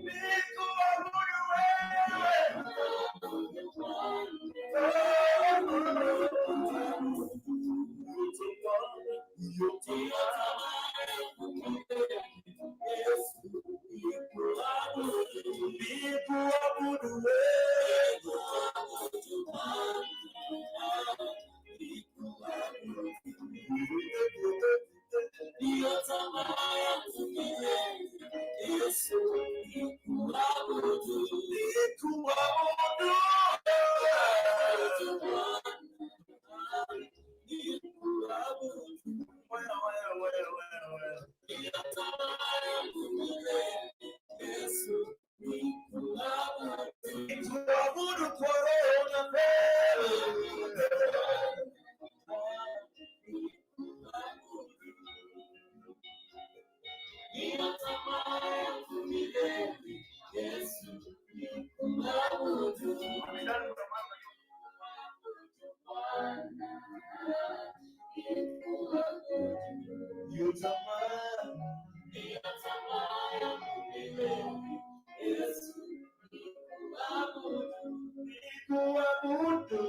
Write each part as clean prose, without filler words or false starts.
Nikuabudu wewe. Nikuabudu.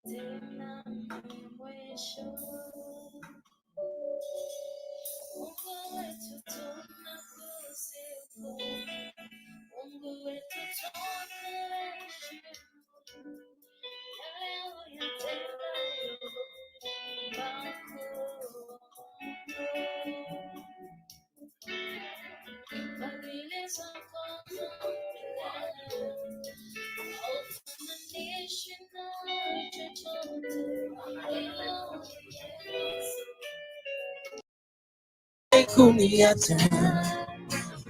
Tena mwisho. Mungu wetu tunakusifu, Mungu wetu tunakuheshimu, yale uyatendayo ni makuu. Fadhili zako za milele haufananishwi na chochote, wewe uliye Kuniacha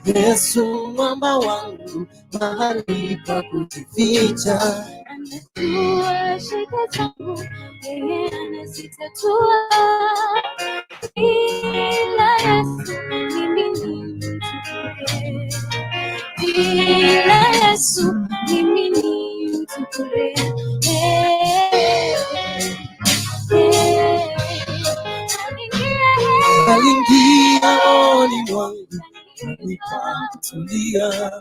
Yesu mwamba wangu, mahali pa kujificha. Anajua shida zangu, yeye anazitatua. Bila Yesu mimi ni mtu bure. Bila Yesu mimi ni mtu bure. Eh, eh. Aliingia Aliingia rohoni mwangu, kanipa kutulia,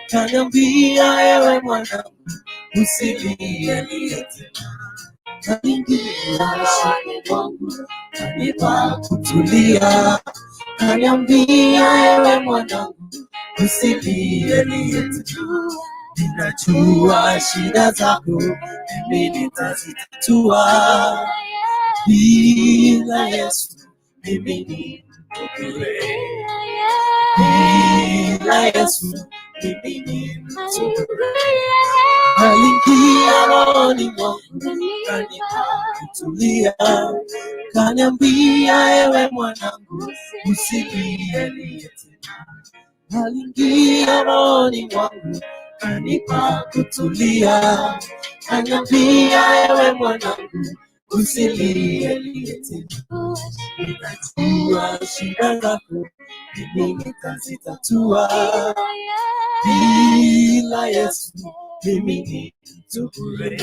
kaniambia ewe mwanangu, usilie tena. Aliingia rohoni mwangu, kanipa kutulia, kaniambia ewe mwanangu, usilie tena. Ninajua shida zako, mimi nitazitatua. Bila Yesu mimi ni mtu bure. Bila Yesu mimi ni mtu bure. Aliingia rohoni mwangu, kanipa kutulia, kaniambia ewe mwanangu, usilie tena. Aliingia rohoni mwangu, kanipa kutulia, kaniambia ewe mwanangu, usilie tena. Ninajua shida zako, mimi nitazitatua. Bila Yesu mimi ni mtu bure.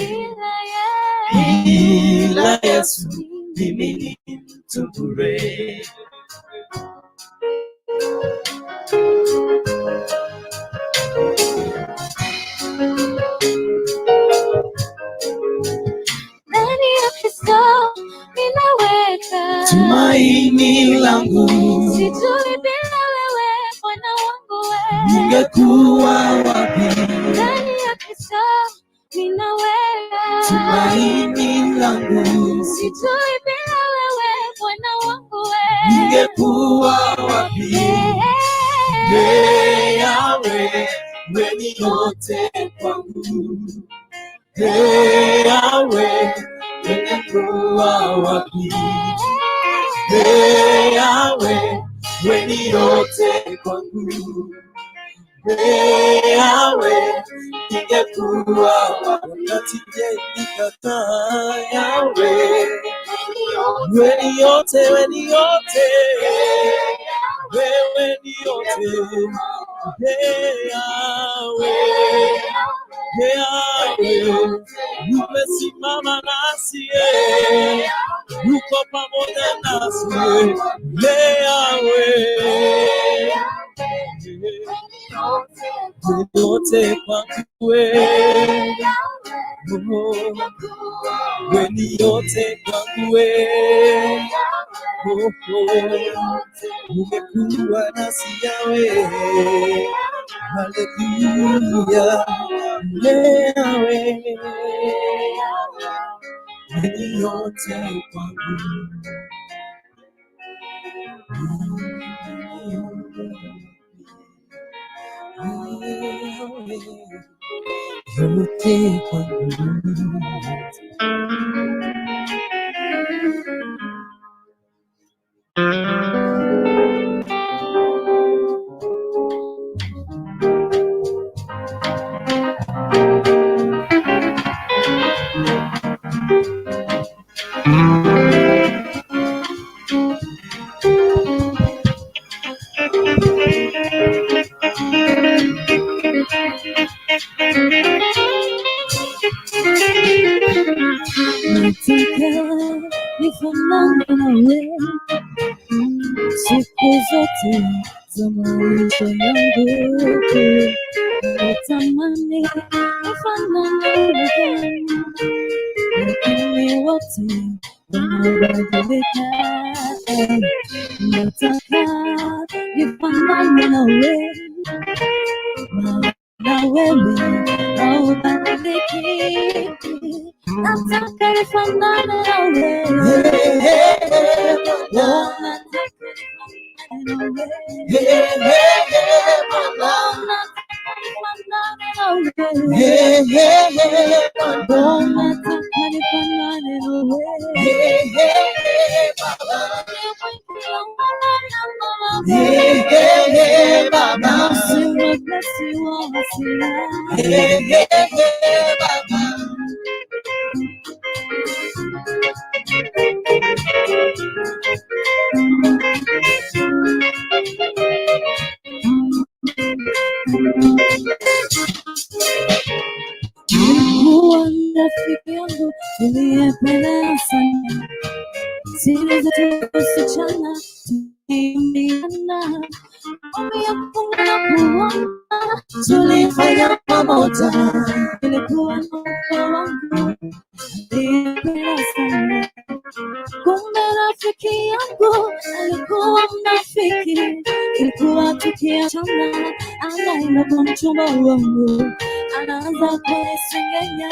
Bila Yesu mimi ni mtu bure. Ndani ya Kristo ninaweka Tumaini langu, sijui bila wewe Bwana wangu wewe. ningekuwa wapi? Ndani ya Kristo ninaweka Tumaini langu, sijui bila wewe Bwana wangu wewe. ningekuwa wapi? Hey, Yahweh, wewe ni yote kwangu. Hey, Yahweh, ningekuwa wapi? Hey, Yahweh, wewe ni yote kwangu. Hey, Yahweh, ningekuwa wapi? Wakati nikataa, Yahweh, wewe ni yote, wewe ni yote, wewe ni yote. Hey, Yahweh, hey, Yahweh, umesimama nasi, eh, uko pamoja nasi, hey, Yahweh, yote kwangu wewe, oh, wewe ni yote kwangu wewe, oh, oh, umekuwa nasi Yahweh, haleluya, Yahweh, wewe ni yote kwangu. Yote kwangu. Nataka nifanane nawe siku zote za maisha yangu, natamani nifanane nawe, lakini wote wanabadilika. Nataka nifanane nawe, maana wewe haubadiliki. Nataka nifanane nawe. Hey, hey, hey, Baba. Nataka nifanane nawe. Hey, hey, hey, Baba. Nataka nifanane nawe. Hey, hey, hey, Baba. Nataka nifanane nawe. Hey, hey, hey, Baba. Hey, hey, hey, Baba. Usiwepesi wa hasira. Hey, hey, hey, Baba. Kuwa rafiki yangu uliyependa sana, siri zetu usichana, tuliambiana mambo ya kufunga na kuona, Tulifanya pamoja. nilikuwa na mke wangu aliyependa sana. Kumbe rafiki yangu alikuwa mnafiki, tulikuwa tukiachana, anaenda kwa mchumba wangu, anaanza kunisengenya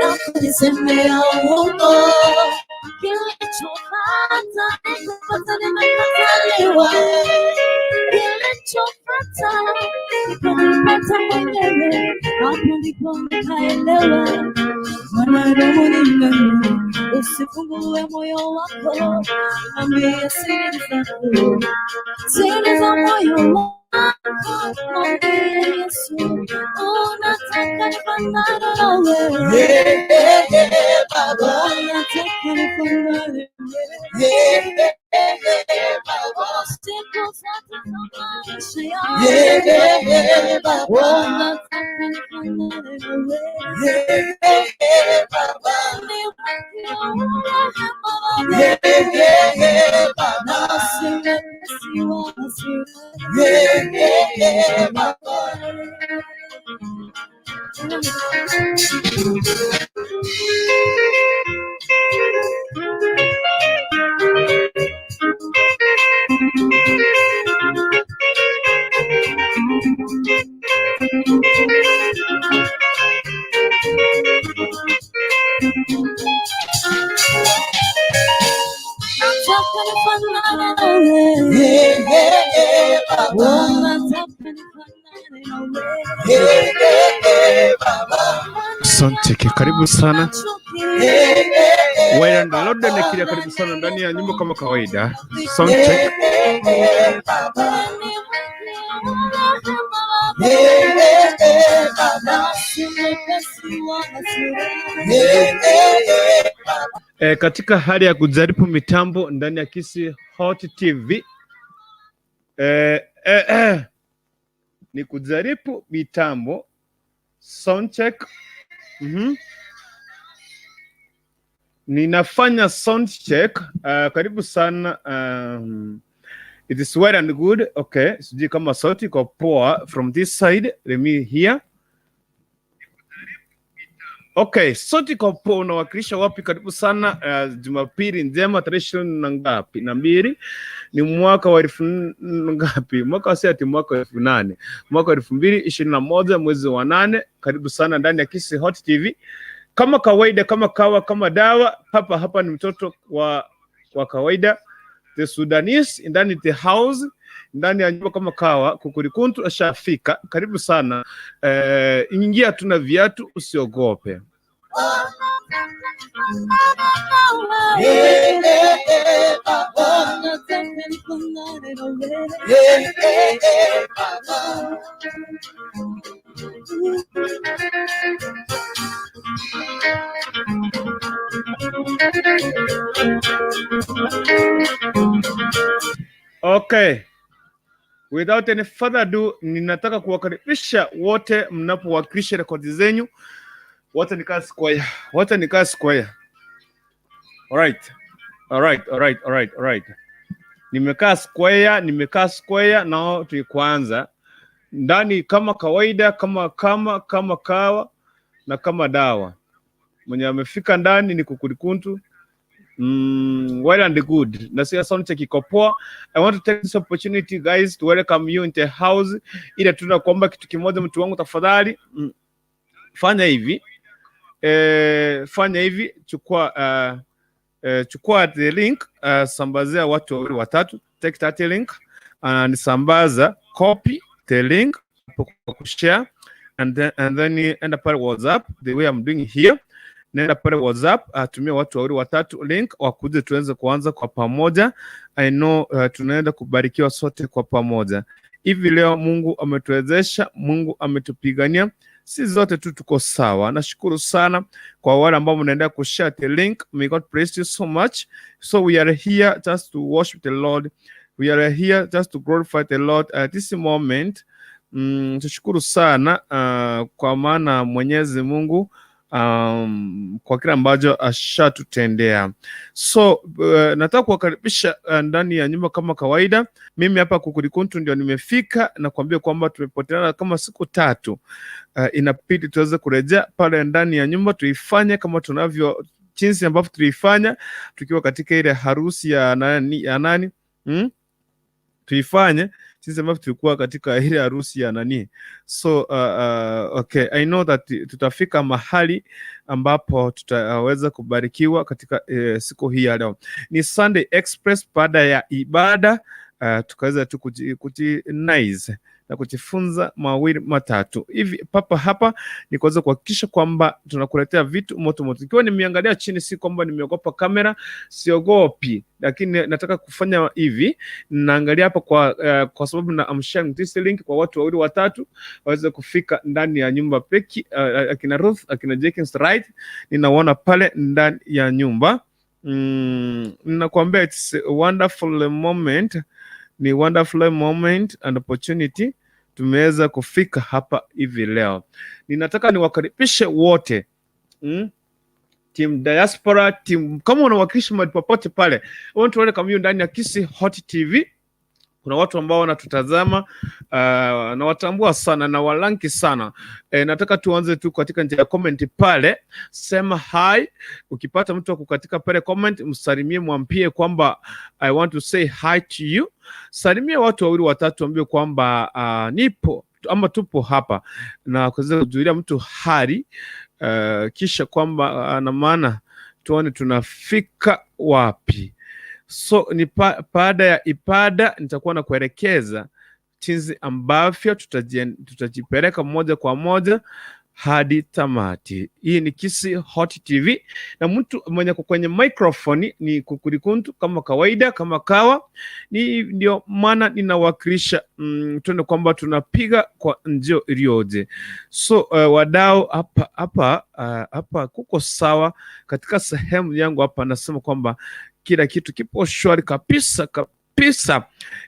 na kunisemea uongo. Kilichofuata nikapata nimekataliwa, kilichofuata nikajipata mwenyewe, hapo ndipo nikaelewa mwanadamu ni nani. Usifungue moyo wako, mwambie siri zako, siri za moyo wako, mwambie Yesu, unataka nifanane nawe. Hey, hey, hey, Baba. Unataka nifanane nawe. Hey, hey, hey, Baba. Siku zote za maisha Hey, yangu, hey, hey, Baba. unataka nifanane nawe. Hey, hey, hey, Baba. Niweke rehema Baba. Hey, hey, hey, Baba. Usiwepesi wa hasira. Hey, hey, hey, Baba. Nataka nifanane nawe. Hey, hey, hey, Baba. Nataka nifanane nawe. Hey, hey, hey, Baba. Asante, karibu sana. Hey, hey, hey, Wayland Loden Baba. Kiria, karibu sana ndani ya nyumba kama kawaida. Sound Hey, check. hey, hey, Baba. Hey, hey, hey, Baba. Hey, hey, hey, Baba. Katika hali ya kujaribu mitambo ndani ya Kisii Hot TV. Eh, eh, ni kujaribu mitambo sound check. Ninafanya sound check. Karibu sana. It is well and good. Okay, sijui kama sauti iko poa from this side. Let me hear. Okay, sauti iko poa. Unawakilisha wapi? Karibu sana. Jumapili njema tarehe ishirini na ngapi na mbili ni mwaka wa elfu ngapi? Mwaka wa si ati mwaka wa elfu nane mwaka wa 2021 mwezi wa 8. Karibu sana ndani ya Kisii Hot TV kama kawaida, kama kawa, kama dawa. Hapa hapa ni mtoto wa kawaida the Sudanese ndani the house ndani ya nyumba kama kawa kukurikuntu ashafika. Karibu sana ingia tu na viatu, usiogope. Hey, hey, hey, Baba. Hey, hey, hey, Baba. Okay. Without any further ado, ninataka kuwakaribisha wote mnapowakilisha rekodi zenyu. Wote nikaa square, wote nikaa square. Alright, alright, alright, alright, alright. Nimekaa square, nimekaa square. Nao tuikuanza ndani kama kawaida, kama kawa na kama dawa. Mwenye amefika ndani ni Kukurikuntu. Well and good. Nasikia sound check iko poa. I want to take this opportunity, guys, to welcome you into the house. Ile tunakuomba kitu kimoja, mtu wangu, tafadhali, fanya hivi, fanya hivi, chukua the link, sambazia watu wawili watatu. Take that link and sambaza, copy the link hapo kwa kushare and then enda pale WhatsApp the way I'm doing here. Nenda pale WhatsApp, tumia watu wawili watatu link wakuje tuweze kuanza kwa pamoja. I know tunaenda kubarikiwa sote kwa pamoja. Hivi leo Mungu ametuwezesha, Mungu ametupigania, si zote tu tuko sawa. Nashukuru sana kwa wale ambao mnaendelea kushare the link. May God bless you so much. So we are here just to worship the Lord. We are here just to glorify the Lord at this moment. Tushukuru sana kwa maana Mwenyezi Mungu kwa kile ambacho ashatutendea. So nataka kuwakaribisha ndani ya nyumba kama kawaida. Mimi hapa Kukurikuntu ndio nimefika na kuambia kwamba tumepoteana kama siku 3. Inabidi tuweze kurejea pale ndani ya nyumba tuifanye kama tunavyo jinsi ambavyo tuliifanya tukiwa katika ile harusi ya nani, ya nani? Tuifanye jinsi ambavyo tulikuwa katika ile harusi ya nani. So okay, I know that tutafika mahali ambapo tutaweza kubarikiwa katika siku hii ya leo. Ni Sunday Express baada ya ibada, tukaweza tu kuji nice na kujifunza mawili matatu hivi papa hapa, ni kuweza kuhakikisha kwamba tunakuletea vitu moto moto. Ikiwa nimeangalia chini, si kwamba nimeogopa kamera, siogopi, lakini nataka kufanya hivi, naangalia hapa kwa sababu na I'm sharing this link kwa watu wawili watatu waweze kufika ndani ya nyumba peki. Akina Ruth, akina Jenkins Wright ninaona pale ndani ya nyumba. Ninakwambia it's a wonderful moment, ni wonderful moment and opportunity tumeweza kufika hapa hivi leo. Ninataka niwakaribishe wote, Team Diaspora, team kama unawakilisha mahali popote pale, I want to welcome you ndani ya Kisii Hot TV. Kuna watu ambao wanatutazama, nawatambua sana na walanki sana. Nataka tuanze tu katika njia ya comment pale, sema hi. Ukipata mtu wa kukatika pale comment, msalimie, mwambie kwamba I want to say hi to you. Salimia watu wawili watatu, ambie kwamba nipo ama tupo hapa na kuweza kujulia mtu hali, kisha kwamba na maana tuone tunafika wapi. So ni baada ya ibada nitakuwa na kuelekeza jinsi ambavyo tutajipeleka moja kwa moja hadi tamati. Hii ni Kisii Hot TV na mtu mwenye kwenye microphone ni Kukurikuntu kama kawaida, kama kawa ni ndio maana ninawakilisha, tuone kwamba tunapiga kwa njia iliyoje. So wadau, hapa kuko sawa katika sehemu yangu hapa, nasema kwamba kila kitu kipo shwari kabisa kabisa,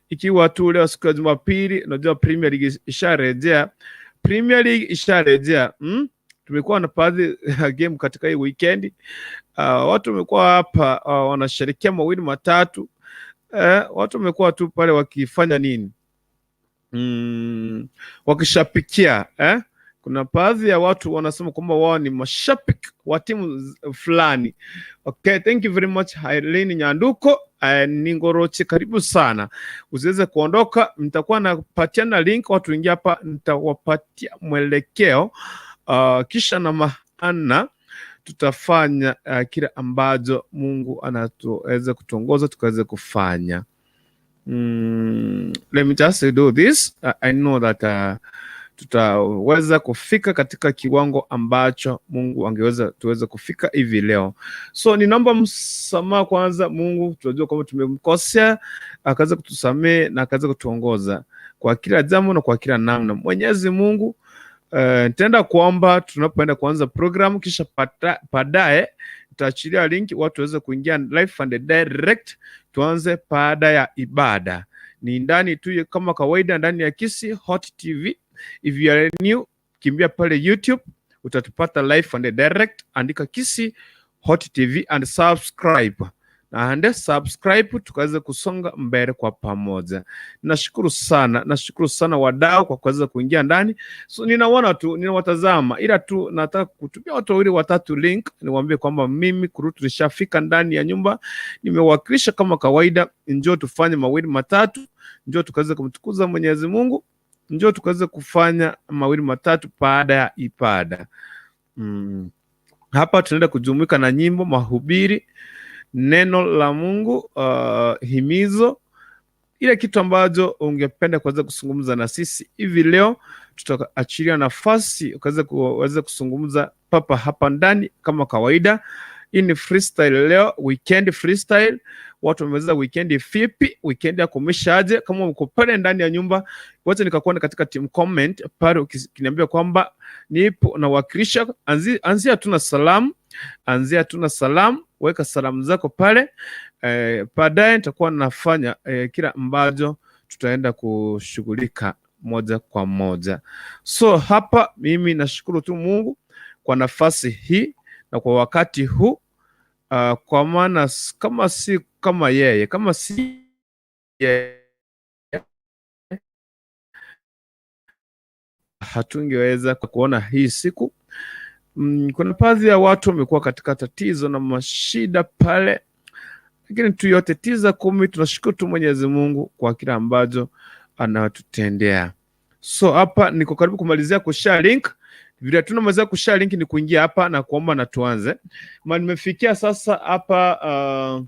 ikiwa tu leo siku ya Jumapili, unajua Premier League isharejea, Premier League isharejea. Tumekuwa na baadhi ya game katika hii weekend. Watu wamekuwa hapa wanasherehekea mawili matatu. Watu wamekuwa tu pale wakifanya nini? Wakishabikia, eh? Kuna baadhi ya watu wanasema kwamba wao ni mashabiki wa timu fulani. Okay, thank you very much, Irene Nyanduko. Ningoroche, karibu sana, usiweze kuondoka. Nitakuwa napatiana link watu wengi hapa, nitawapatia mwelekeo, kisha na maana tutafanya kile ambacho Mungu anatuweza kutuongoza tukaweze kufanya. Let me just do this. I know that tutaweza kufika katika kiwango ambacho Mungu angeweza tuweze kufika hivi leo. So ninaomba msamaha kwanza Mungu, tunajua kwamba tumemkosea, akaweza kutusamehe na akaweza kutuongoza kwa kila jambo na kwa kila namna. Mwenyezi Mungu, nitaenda kuomba tunapoenda kuanza program, kisha baadaye nitaachilia link watu waweze kuingia live and direct, tuanze baada ya ibada. Ni ndani tu kama kawaida ndani ya Kisii Hot TV. If you are new, kimbia pale YouTube utatupata live and direct. Andika Kisii Hot TV and subscribe and subscribe tukaweze kusonga mbele kwa pamoja. Nashukuru sana, nashukuru sana wadau kwa kuweza kuingia ndani. So ninaona tu, ninawatazama, ila tu nataka kutumia watu wawili watatu link, niwaambie kwamba mimi Kurutu nishafika ndani ya nyumba, nimewakilisha kama kawaida. Njoo tufanye mawili matatu, njoo tukaweze kumtukuza Mwenyezi Mungu, njoo tukaweze kufanya mawili matatu baada ya ibada. Hapa tunaenda kujumuika na nyimbo, mahubiri, neno la Mungu, himizo, ile kitu ambacho ungependa kuweza kuzungumza na sisi hivi leo, tutaachilia nafasi ukaweza kuweza kuzungumza papa hapa ndani kama kawaida. Hii ni freestyle leo, weekend freestyle. Watu wameweza weekend vipi? Weekend yako umeshaje? Kama uko pale ndani ya nyumba, wacha nikakuona katika team comment pale ukiniambia kwamba nipo nawakilisha. Anzia tu na salamu, anzia tu na salamu, weka salamu zako pale. Baadaye nitakuwa nafanya kila ambacho tutaenda kushughulika moja kwa moja. So hapa mimi nashukuru tu Mungu kwa nafasi hii na kwa wakati huu, kwa maana kama si kama yeye, kama si yeye, hatungeweza kuona hii siku. Kuna baadhi ya watu wamekuwa katika tatizo na mashida pale, lakini tu yote tisa kumi, tunashukuru tu Mwenyezi Mungu kwa kila ambacho anatutendea. So hapa niko karibu kumalizia kushare link. Vile tunamalizia kushare link ni kuingia hapa na kuomba na tuanze. Ma nimefikia sasa hapa,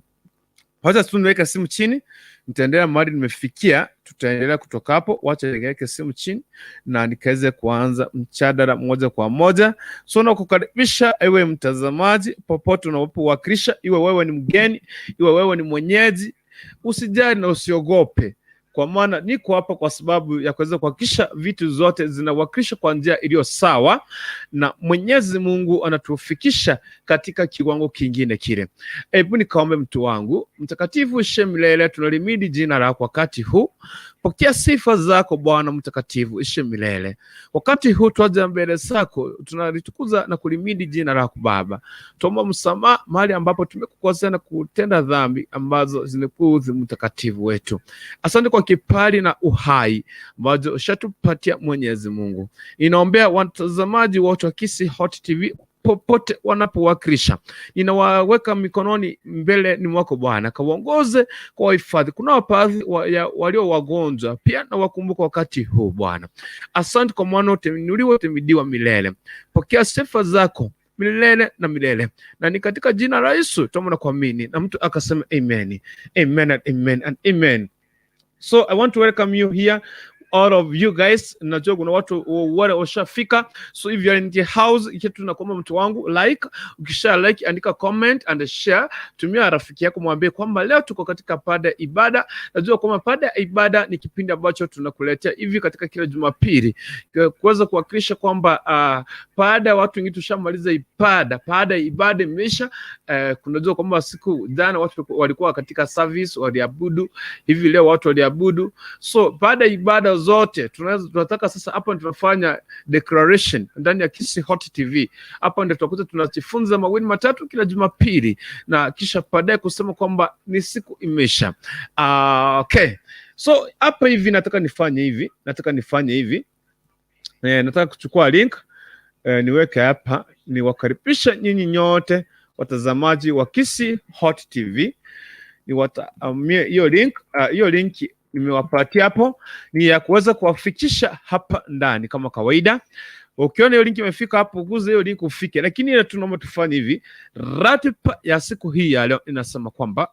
wacha tu niweke simu chini, nitaendelea mahali nimefikia, tutaendelea kutoka hapo. Wacha niweke simu chini na nikaweze kuanza mjadala moja kwa moja. So nakukaribisha ewe mtazamaji, popote unapowakilisha, iwe wewe ni mgeni, iwe wewe ni mwenyeji, usijali na usiogope, kwa maana niko hapa kwa sababu ya kuweza kuhakikisha vitu zote zinawakilisha kwa njia iliyo sawa, na Mwenyezi Mungu anatufikisha katika kiwango kingine kile. Hebu nikaombe. Mtu wangu mtakatifu ishe milele, tunalimidi jina lako wakati huu. Pokea sifa zako Bwana mtakatifu ishe milele. Wakati huu twaja mbele zako, tunalitukuza na kulimidi jina lako Baba. Tuomba msamaha mahali ambapo tumekukosea na kutenda dhambi ambazo zimekuudhi mtakatifu wetu. Asante kwa kibali na uhai ambazo ushatupatia Mwenyezi Mungu. Ninaombea watazamaji wote wa Kisii Hot TV popote wanapowakilisha, ninawaweka mikononi mbele ni mwako Bwana, kawaongoze kwa hifadhi. Kuna baadhi walio wagonjwa pia na wakumbuka wakati huu Bwana. Asante kwa mwana uteminuliwa utemidiwa milele. Pokea sifa zako milele na milele, na ni katika jina la Yesu tuomba na kuamini, na mtu akasema amen, amen and amen and amen. So I want to welcome you here, all of you guys. Najua kuna watu wale washafika, so if you are in the house, kitu tunakuomba mtu wangu, like, ukisha like, andika comment and share, tumia rafiki yako, mwambie kwamba leo tuko katika pada ya ibada. Najua kwamba pada ya ibada ni kipindi ambacho tunakuletea hivi katika kila Jumapili kuweza kuhakikisha kwamba baada ya watu wengi tushamaliza ibada, baada ya ibada imeisha. Kunajua kwamba siku jana watu walikuwa katika service waliabudu, hivi leo watu waliabudu. So baada ya ibada zote tunataka sasa, hapa tunafanya declaration ndani ya Kisii Hot TV. Hapa ndio tutakuta tunajifunza mawili matatu kila Jumapili na kisha baadaye kusema kwamba ni siku imeisha. Okay. So hapa hivi nataka nifanye hivi, nataka nifanye hivi. Nataka kuchukua link, niweke hapa, niwakaribisha nyinyi nyote watazamaji wa Kisii Hot TV. Hiyo link, hiyo link nimewapatia hapo ni ya kuweza kuwafikisha hapa ndani kama kawaida. Ukiona hiyo link imefika hapo, guza hiyo link ufike. Lakini ile tunaomba tufanye hivi, ratiba ya siku hii ya leo inasema kwamba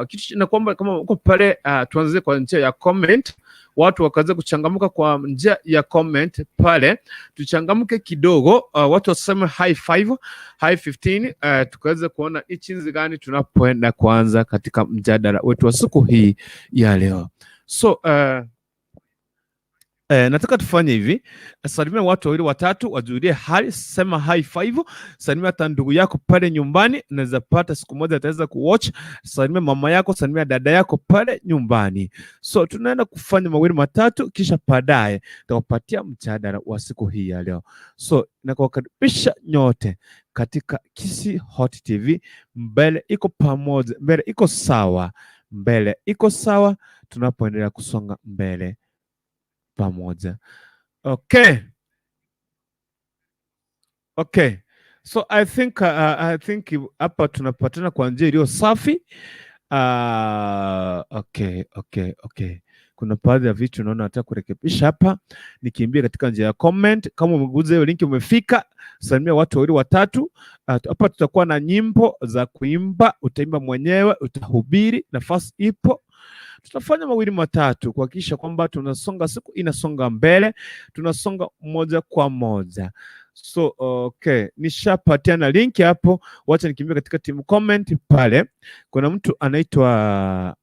kitu na kwamba kama uko pale, tuanze kwa njia ya comment, watu wakaanza kuchangamka kwa njia ya comment pale, tuchangamke kidogo, watu waseme hi 5 hi 15, tukaweze kuona jinsi gani tunapoenda kuanza katika mjadala wetu wa siku hii ya leo. So Nataka tufanye hivi, salimia watu wawili watatu, wajulie hali, sema high five, salimia hata ndugu yako pale nyumbani, unaweza pata siku moja ataweza kuwatch. Salimia mama yako, salimia dada yako pale nyumbani. So tunaenda kufanya mawili matatu, kisha baadaye tutakupatia mjadala wa siku hii ya leo. So nakuwakaribisha nyote katika Kisii Hot TV. Mbele iko pamoja, mbele iko sawa, mbele iko sawa, tunapoendelea kusonga mbele pamoja. Okay. So I think hapa tunapatana kwa njia iliyo safi. Okay. Kuna baadhi ya vitu naona nataka kurekebisha hapa. Nikimbia katika njia ya comment. Kama umeguza hiyo link umefika, salimia watu wawili watatu. Hapa tutakuwa na nyimbo za kuimba, utaimba mwenyewe, utahubiri, nafasi ipo. Tutafanya mawili matatu kuhakikisha kwamba tunasonga, siku inasonga mbele, tunasonga moja kwa moja. So okay, nishapatiana link hapo, wacha nikimbia katika team comment pale. Kuna mtu anaitwa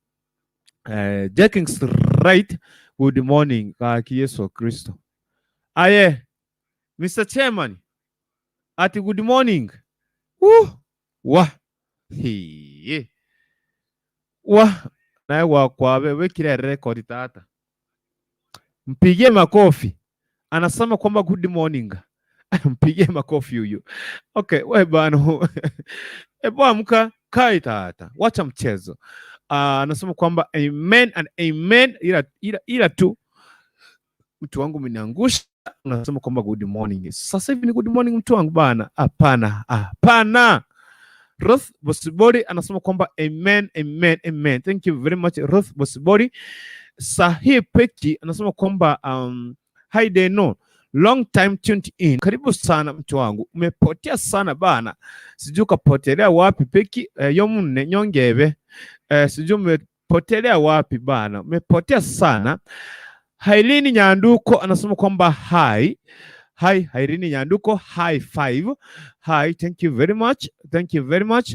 Jenkins Wright, good morning kaki Yesu Kristo. Aye, Mr. Chairman, ati good morning. Wa. Hii. Wa naye wakwabe wekile record tata. Mpigie makofi. Anasema kwamba good morning. Mpigie makofi huyu. Okay, we bana. Ebu amka kai tata. Wacha mchezo. Anasema kwamba amen and amen, ila tu mtu wangu umeniangusha. Unasema kwamba good morning. Sasa hivi ni good morning mtu wangu bana? Hapana, hapana. Ruth Bosibori anasema kwamba amen, amen, amen. Thank you very much, Ruth Bosibori. Sahi Peki anasema kwamba hi Deno, long time tuned in. Karibu sana mtu wangu, umepotea sana bana, sijui ukapotelea wapi Peki. Yomunne nyongebe, sijui umepotelea wapi bana, umepotea sana. Hailini Nyanduko anasema kwamba hi. Hi, Irene Nyanduko, high five. Hi, thank you very much. Thank you very much.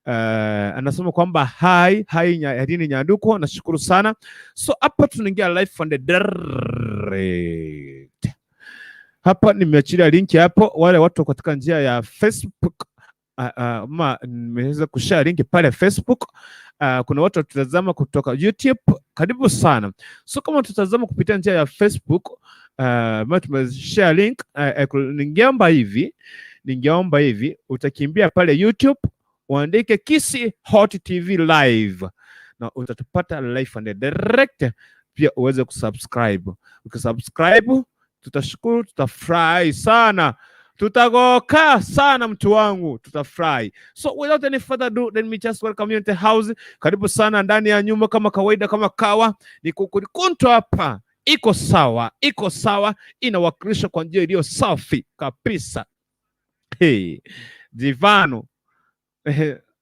Anasema kwamba hi, hi Irene Nyanduko, nashukuru sana. So hapa tunaingia live on the direct. Hapa nimeachilia link hapo, wale watu katika njia ya Facebook ma nimeweza kushare link pale Facebook. Kuna watu watutazama kutoka YouTube, karibu sana. So kama tutazama kupitia njia ya Facebook, tumeshare link, ningeomba hivi utakimbia pale YouTube uandike Kisii Hot TV live na utatupata live and direct. Pia uweze kusubscribe. Ukisubscribe tutashukuru, tutafurahi sana, tutagoka sana mtu wangu, tutafurahi. So without any further ado, let me just welcome you into the house. Karibu sana ndani ya nyumba kama kawaida, kama kawa ni kukurikunto hapa. Iko sawa, iko sawa, inawakilisha kwa njia iliyo safi kabisa. Hey, Jivano,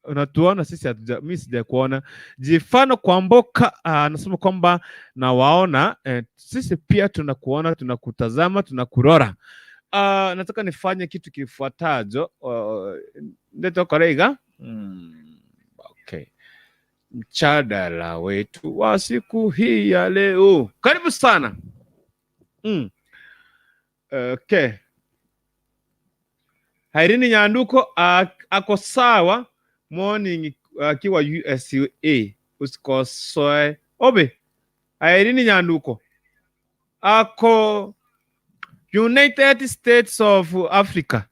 unatuona sisi hatuja, mimi sijakuona. Jifano Kwamboka anasema kwamba nawaona, sisi pia tunakuona, tunakutazama, tunakurora. Nataka nifanye kitu kifuatacho. Ndetokoreiga okay. Mjadala wetu wa siku hii ya leo, karibu sana. Okay. Hairini Nyanduko ako sawa morning akiwa USA, usikosoe obe. Hairini Nyanduko ako United States of Africa.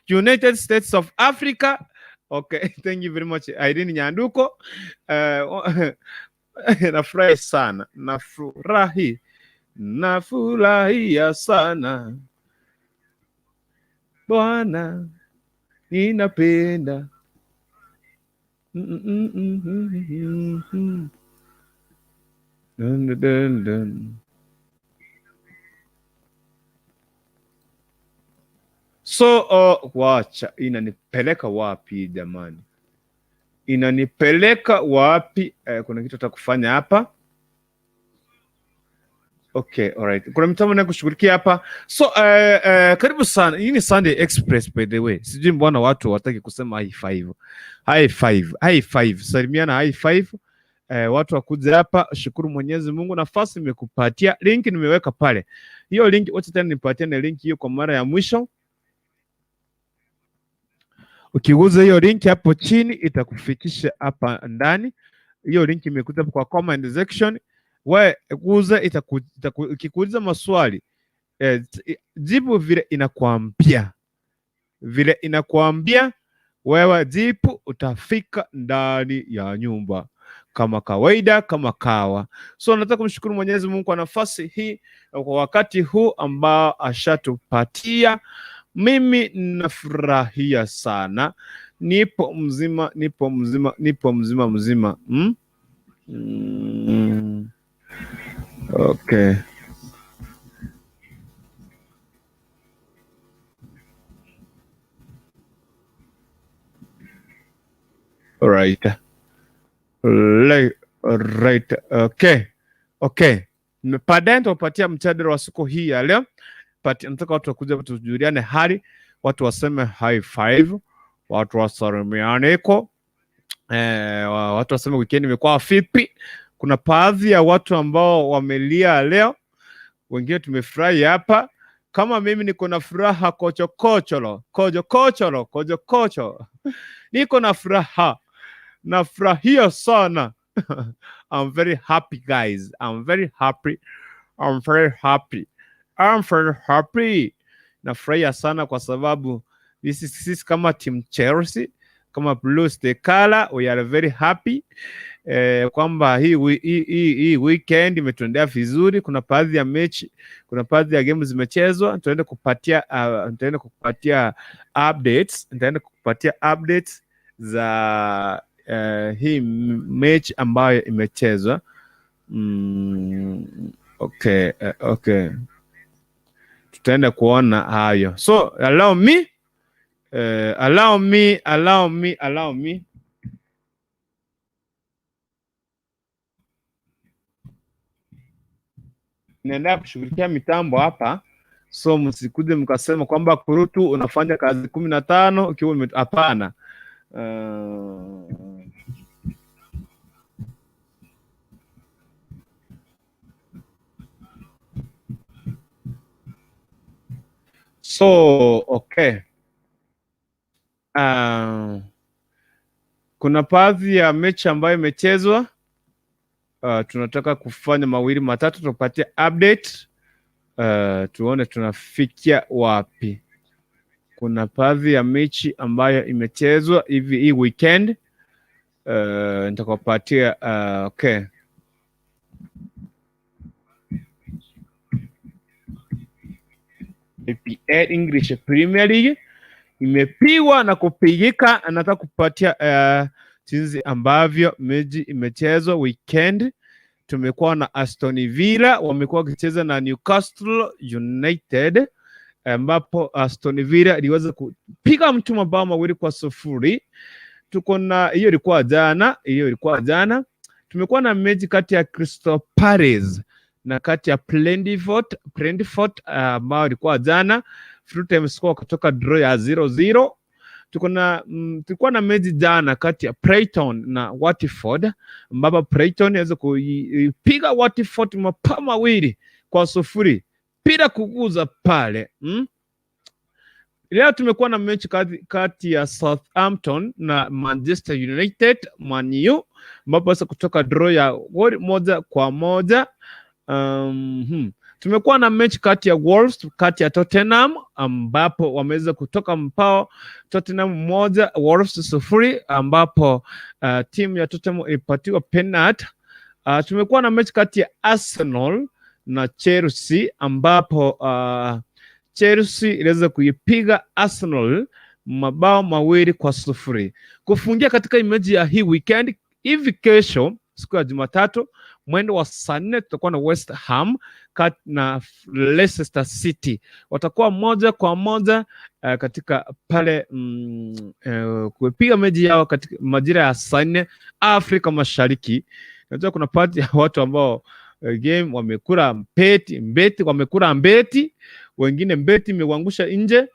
United States of Africa. Okay, thank you very much, Irene Nyanduko. Nafurahi sana, nafurahi, nafurahia sana Bwana, ninapenda. Dun, dun, dun. So wacha, inanipeleka wapi jamani? Inanipeleka wapi? Kuna kitu nataka kufanya hapa. Okay, alright. Kuna mitambo na kushughulikia hapa. So karibu sana. Hii ni Sunday Express, by the way. Sijui mbona watu hawataki kusema high five. High five, high five. Salimiana high five. Watu wakuja hapa, shukuru Mwenyezi Mungu, nafasi nimekupatia, link nimeweka pale. Hiyo link, wacha tena nipatie na link hiyo kwa mara ya mwisho. Ukiguza hiyo link hapo chini itakufikisha hapa ndani. Hiyo link imekuja hapo kwa comment section. We guza, ikikuuliza maswali jibu vile inakuambia, vile inakuambia wewe jibu, utafika ndani ya nyumba kama kawaida, kama kawa. So nataka kumshukuru Mwenyezi Mungu kwa nafasi hii na kwa wakati huu ambao ashatupatia. Mimi nafurahia sana, nipo mzima, nipo mzima, nipo mzima mzima. Mm. Okay. Right. Right. Okay. Okay. Baadaye nitakupatia mjadala wa siku hii ya leo. But nataka watu wakuja hapa tujuliane hali, watu waseme high five, watu wasalimiane iko watu waseme weekend imekuwa vipi. Kuna baadhi ya watu ambao wamelia leo, wengine tumefurahi hapa. Kama mimi niko na furaha kochokocholo kojokocholo kojokocho, niko na furaha, nafurahia sana. I'm very happy, guys. I'm very happy. I'm very happy. I'm very happy. Nafurahia sana kwa sababu this is, sisi kama team Chelsea, kama Blues the color, we are very happy kwamba hii weekend imetuendea vizuri. Kuna baadhi ya mechi, kuna baadhi ya game zimechezwa. Nitaenda kupatia updates, nitaenda kupatia updates za hii mechi ambayo imechezwa. Okay. Tutaenda kuona hayo. So allow me allow me allow me allow me naendelea kushughulikia mitambo hapa, so msikuje mkasema kwamba Kurutu unafanya kazi 15 ukiwa hapana. So okay. Kuna baadhi ya mechi ambayo imechezwa. Tunataka kufanya mawili matatu, tupatie update, tuone tunafikia wapi. Kuna baadhi ya mechi ambayo imechezwa hivi hii weekend, nitakupatia okay. EPL, English Premier League, imepigwa na kupigika. Nataka kupatia jinsi ambavyo mechi imechezwa weekend. Tumekuwa na Aston Villa wamekuwa wakicheza na Newcastle United, ambapo Aston Villa iliweza kupiga mtu mabao 2-0. Tuko na hiyo ilikuwa jana, hiyo ilikuwa jana. Tumekuwa na mechi kati ya Crystal Palace na kati ya Brentford ambao ilikuwa jana. Full time score kutoka draw ya 0-0. Tulikuwa na mechi jana kati ya Brighton na Watford, ambapo Brighton iliweza kuipiga Watford mabao 2-0 bila kuguza pale. Leo tumekuwa na mechi kati ya Southampton na Manchester United, Man U, ambapo sasa kutoka draw ya goli 1-1. Tumekuwa na mechi kati ya Wolves kati ya Tottenham, ambapo wameweza kutoka mpao Tottenham 1 Wolves 0, ambapo timu ya Tottenham ilipatiwa penalty. Tumekuwa na mechi kati ya Arsenal na Chelsea, ambapo Chelsea iliweza kuipiga Arsenal mabao 2-0. Kufungia katika mechi ya hii weekend, hivi kesho siku ya Jumatatu mwendo wa saa 4 tutakuwa na West Ham na Leicester City, watakuwa 1-1 katika pale kupiga mechi yao katika majira ya saa 4 Afrika Mashariki. Najua kuna baadhi ya watu ambao game wamekula mbeti, mbeti wamekula mbeti, wengine mbeti imewangusha nje.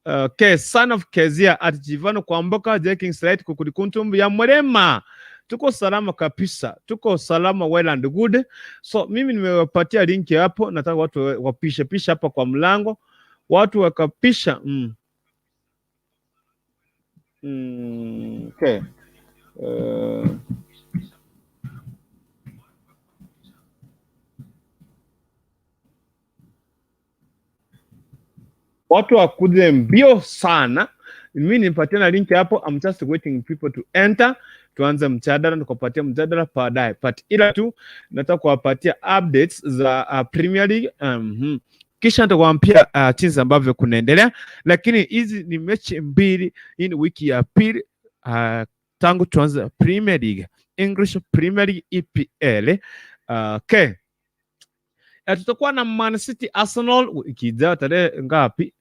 Okay, son of Kezia at Jivano Kwamboka J Kings Kukulikuntumbu ya Mrema. Tuko salama kabisa, tuko salama, well and good. So mimi nimewapatia link hapo, nataka watu wapishe pisha hapa kwa mlango, watu wakapisha. Okay. Watu wakuje mbio sana. Mimi nipatie na link hapo, I'm just waiting people to enter, tuanze mjadala, nikupatia mjadala baadaye, but ila tu nataka kuwapatia updates za Premier League, kisha nitakwambia jinsi ambavyo kunaendelea, lakini hizi ni mechi mbili. Hii ni wiki ya pili tangu tuanze Premier League, English Premier League, EPL. Okay. Tutakuwa na Man City Arsenal wiki ijayo tarehe ngapi?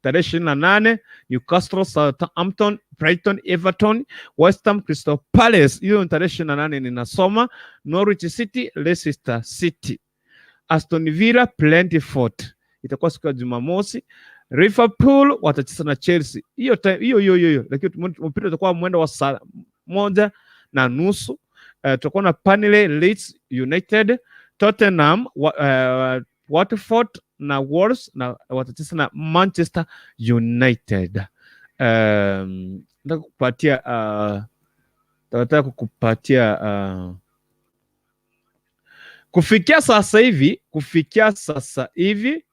Tarehe 28. Newcastle Southampton, Brighton Everton, West Ham Crystal Palace. Hiyo ni tarehe 28 ninasoma. Norwich City Leicester City, Aston Villa Brentford itakuwa siku ya Jumamosi. Liverpool watacheza na Chelsea hiyo hiyo hiyo hiyo, lakini mpira utakuwa mwendo wa saa 1:30. Tutakuwa na Burnley Leeds United, Tottenham Watford na Wolves na watacheza na Manchester United. Nataka kukupatia kufikia sasa hivi,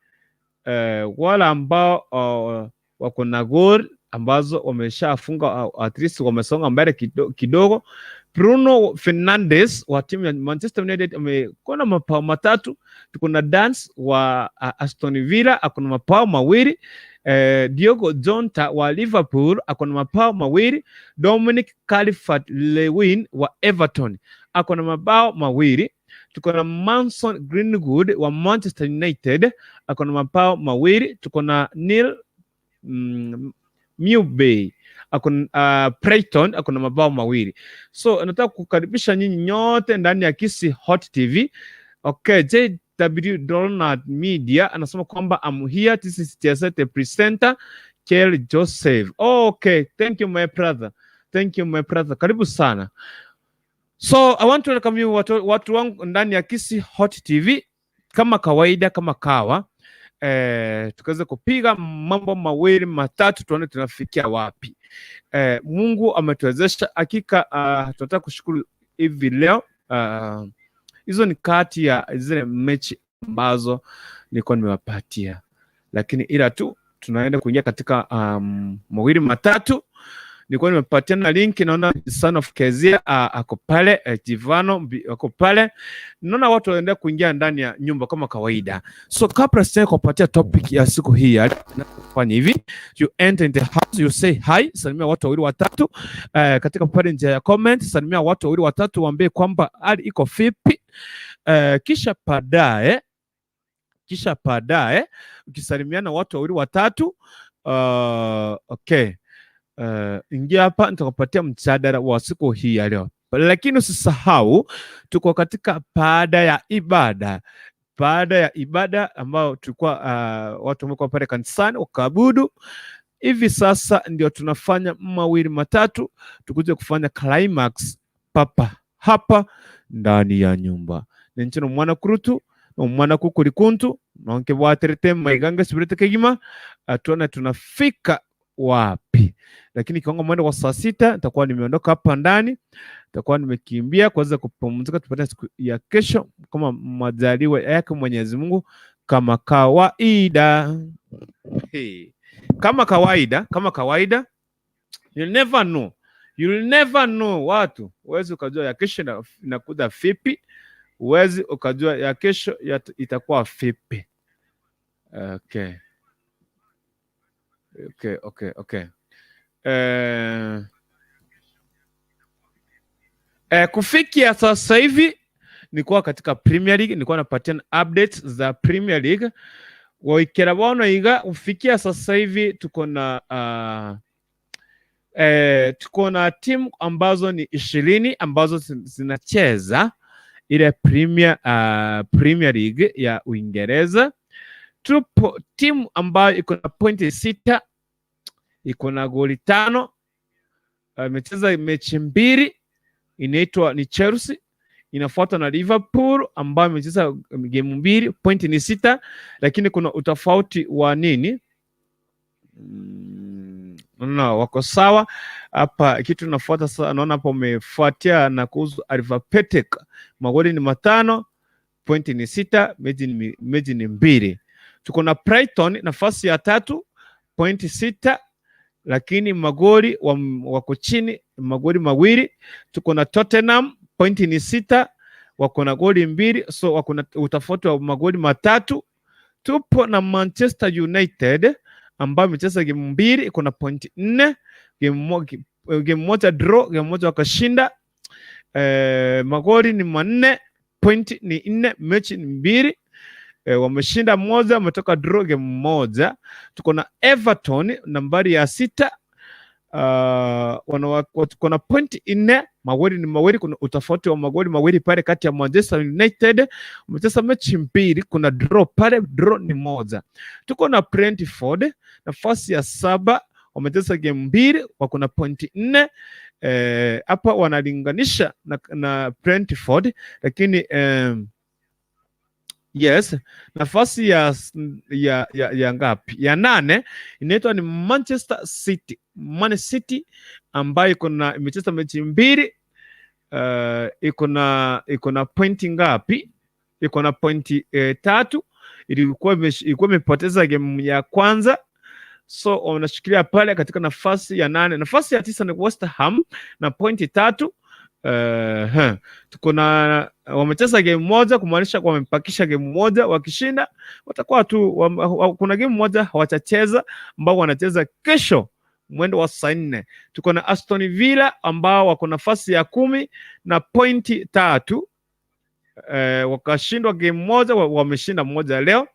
wale ambao wako na gol ambazo wameshafunga, at least wamesonga mbele kidogo. Bruno Fernandes wa timu ya Manchester United amekuwa na mabao matatu. Tuko na Dance wa Aston Villa ako na mabao mawili. Diogo Jota wa Liverpool ako na mabao mawili. Dominic Calvert-Lewin wa Everton ako na mabao mawili. Tuko na Mason Greenwood wa Manchester United ako na mabao mawili. Tuko na Neil Maupay ako Brighton ako na mabao mawili. So nataka kukaribisha nyinyi nyote ndani ya Kisii Hot TV. Okay, JW Donald Media anasema kwamba I'm here, this is Jesse the presenter Kel Joseph. Okay, thank you my brother. Thank you my brother. Karibu sana. So I want to welcome you watu wangu ndani ya Kisii Hot TV kama kawaida, kama kawa, tukaweza kupiga mambo mawili matatu, tuone tunafikia wapi. Mungu ametuwezesha hakika. Tunataka kushukuru hivi leo. Hizo ni kati ya zile mechi ambazo nilikuwa nimewapatia, lakini ila tu tunaenda kuingia katika mawili matatu. Nilikuwa nimepatia na link, naona Son of Kezia ako pale, Jivano ako pale. Naona watu waendelea kuingia ndani ya nyumba kama kawaida. So kabla sija kupatia topic ya siku hii ya fanya hivi, you enter in the house, you say hi, salimia watu wawili watatu, katika pale njia ya comment, salimia watu wawili watatu, waambie kwamba hali iko vipi. Kisha baadaye ukisalimiana watu wawili watatu, okay. Ingia hapa nitakupatia mjadala wa siku hii ya leo, lakini usisahau tuko katika baada ya ibada, baada ya ibada ambayo tulikuwa watu wamekuwa pale kanisani wakaabudu. Hivi sasa ndio tunafanya mawili matatu, tukuje kufanya climax papa hapa ndani ya nyumba nenchino mwana kurutu omwana kukuri kuntu nonke bwaterete maiganga sibirete kegima, tuone tunafika wapi, lakini kiwango mwendo wa saa 6 nitakuwa nimeondoka hapa ndani, nitakuwa nimekimbia kuweza kupumzika, tupate siku ya kesho kama majaliwa yake Mwenyezi Mungu kama kawaida. Hey. Kama kawaida, kama kawaida, you'll never know. You'll never know watu, huwezi ukajua ya kesho inakuja vipi, huwezi ukajua ya kesho itakuwa vipi. Okay. Okay. Kufikia sasa hivi nilikuwa katika Premier League, nilikuwa napatia updates za Premier League. Waikera bono iga kufikia sasa hivi tuko na timu ambazo ni 20 ambazo zinacheza ile Premier League ya Uingereza. Tupo timu ambayo iko na pointi 6, iko na goli 5, imecheza mechi 2, inaitwa ni Chelsea. Inafuatwa na Liverpool ambayo imecheza game 2, pointi ni 6, lakini kuna utofauti wa nini? No, wako sawa hapa. Kitu nafuata sasa, naona hapo umefuatia na kuhusu alphabetic. Magoli ni 5, pointi ni 6, mechi ni 2. Tuko na Brighton nafasi ya 3, pointi 6, lakini magoli wako chini magoli 2. Tuko na Tottenham pointi ni 6, wako na goli 2, so wako na utofauti wa magoli 3. Tupo na Manchester United ambayo imecheza game 2, iko na pointi 4, game moja draw, game moja wakashinda. Magoli ni 4, pointi ni 4, mechi ni 2. Wameshinda moja, wametoka draw game moja. Tuko na Everton nambari ya 6, tuko na pointi 4, magoli ni 2, kuna utofauti wa magoli 2 pale kati ya Manchester United. Wamecheza mechi 2, kuna draw pale, draw ni 1. Tuko na Brentford nafasi ya 7, wamecheza game 2, wako na pointi 4. Hapa wanalinganisha na Brentford, lakini yes, nafasi ya ngapi? Ya 8 inaitwa ni Manchester City. Man City ambayo imecheza mechi 2, iko na pointi ngapi? Iko na pointi 3. Ilikuwa imepoteza game ya kwanza, so wanashikilia pale katika nafasi ya 8. Nafasi ya 9 ni West Ham na pointi 3. Tuko na wamecheza game moja, kumaanisha kwa wamepakisha game moja, wakishinda watakuwa tu kuna game moja hawachacheza ambao wanacheza kesho mwendo wa saa 4. Tuko na Aston Villa ambao wako nafasi ya 10 na pointi 3. Wakashindwa game moja, wameshinda moja leo.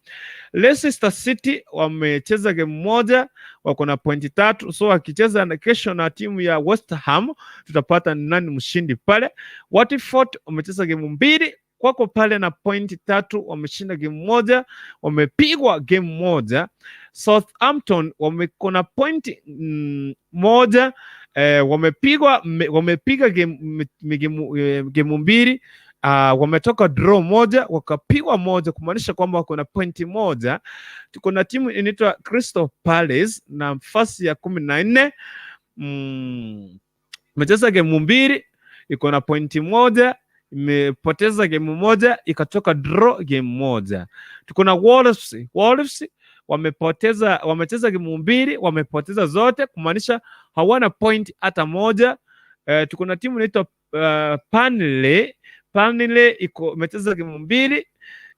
Leicester City wamecheza game moja, wako na pointi 3, so wakicheza na kesho na timu ya West Ham tutapata nani mshindi pale. Watford wamecheza game 2, wako pale na pointi 3, wameshinda game moja, wamepigwa game moja. Southampton wameko na pointi 1, wamepiga game 2, wametoka draw moja, wakapigwa moja, kumaanisha kwamba wako na pointi 1. Tuko na timu inaitwa Crystal Palace na nafasi ya 14, imecheza game 2, iko na pointi 1, imepoteza game moja, ikatoka draw game moja. Tuko na Wolves. Wolves wamecheza game 2, wamepoteza zote, kumaanisha hawana point hata moja. Tuko na timu inaitwa Burnley. Burnley imecheza game 2,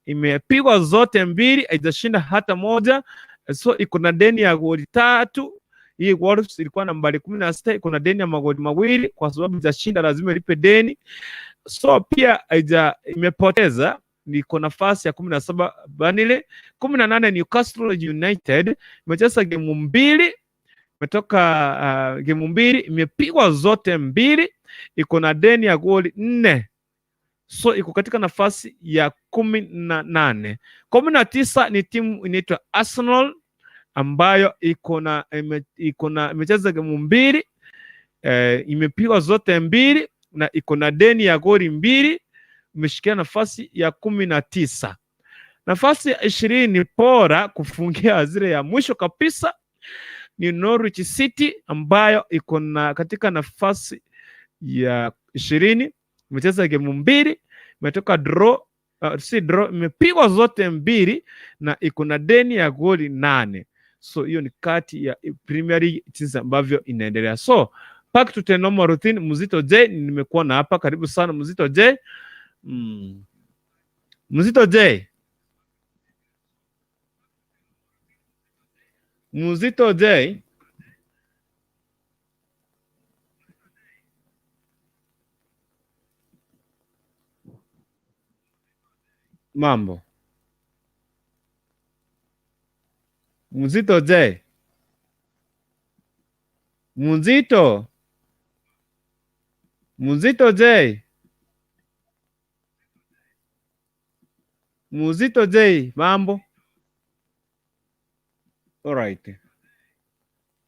imepigwa zote 2, haijashinda hata moja, so iko na deni ya goli 3. Hii Wolves ilikuwa nambari 16, iko na deni ya magoli 2, kwa sababu haijashinda lazima ilipe deni. So pia imepoteza, niko nafasi ya 17 Burnley. 18 Newcastle United imecheza game 2, imetoka game 2, imepigwa zote 2, iko na deni ya goli 4. So iko katika nafasi ya 18. 19 ni timu inaitwa Arsenal ambayo imecheza game 2, imepigwa zote 2 na iko na deni ya goli 2, imeshikia nafasi ya 19. Nafasi ya 20 bora kufungia zile ya mwisho kabisa ni Norwich City ambayo iko na katika nafasi ya 20, imecheza game 2, imetoka draw, si draw, imepigwa zote 2 na iko na deni ya goli 8. So hiyo ni kati ya Premier League jinsi ambavyo inaendelea. So back to the normal routine. Mzito J nimekuwa na hapa, karibu sana Mzito J. Mzito J. Mzito J. Mambo. Mzito J. Mzito. Mzito J. Mzito J, mambo. Alright.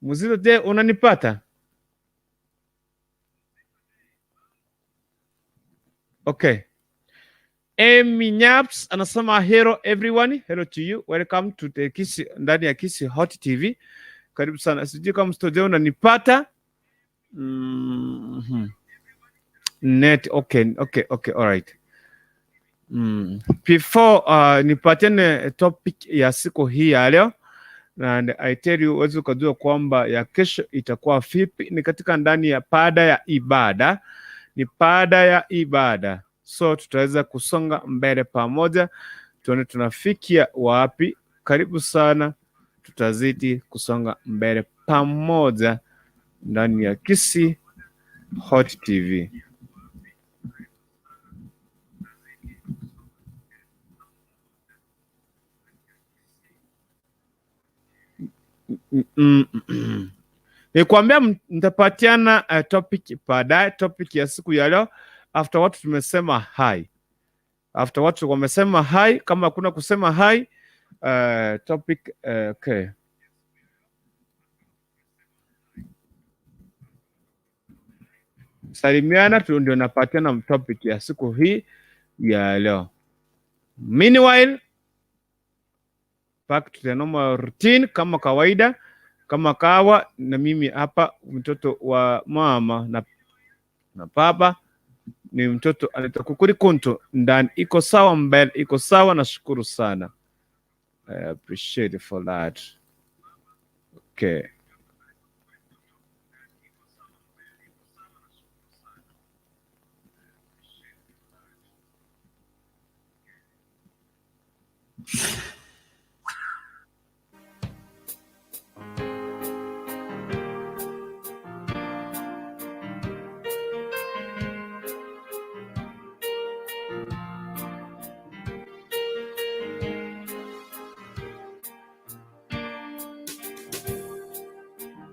Mzito je, unanipata? Okay. Amy Nyaps anasema hello everyone, hello to you. Welcome to the Kisii, ndani ya Kisii Hot TV. Karibu sana. Sijui kama studio unanipata. Net, okay, all right. Before nipatiane topic ya siku hii ya leo and I tell you, uweze ukajua kwamba ya kesho itakuwa vipi, ni katika ndani ya pada ya ibada, ni pada ya ibada, so tutaweza kusonga mbele pamoja, tuone tunafikia wapi. Karibu sana, tutazidi kusonga mbele pamoja ndani ya Kisii Hot TV. Nikwambia nitapatiana topic baadaye, topic ya siku ya leo after watu tumesema hi. After watu wamesema hi, kama hakuna kusema hi, topic okay. Salimiana tu ndio napatiana topic ya siku hii ya leo. Meanwhile, back to the normal routine kama kawaida, kama kawa na mimi hapa mtoto wa mama na baba ni mtoto anaitwa Kukuri Kuntu, ndani iko sawa, mbele iko sawa, nashukuru sana. I appreciate it for that. Okay.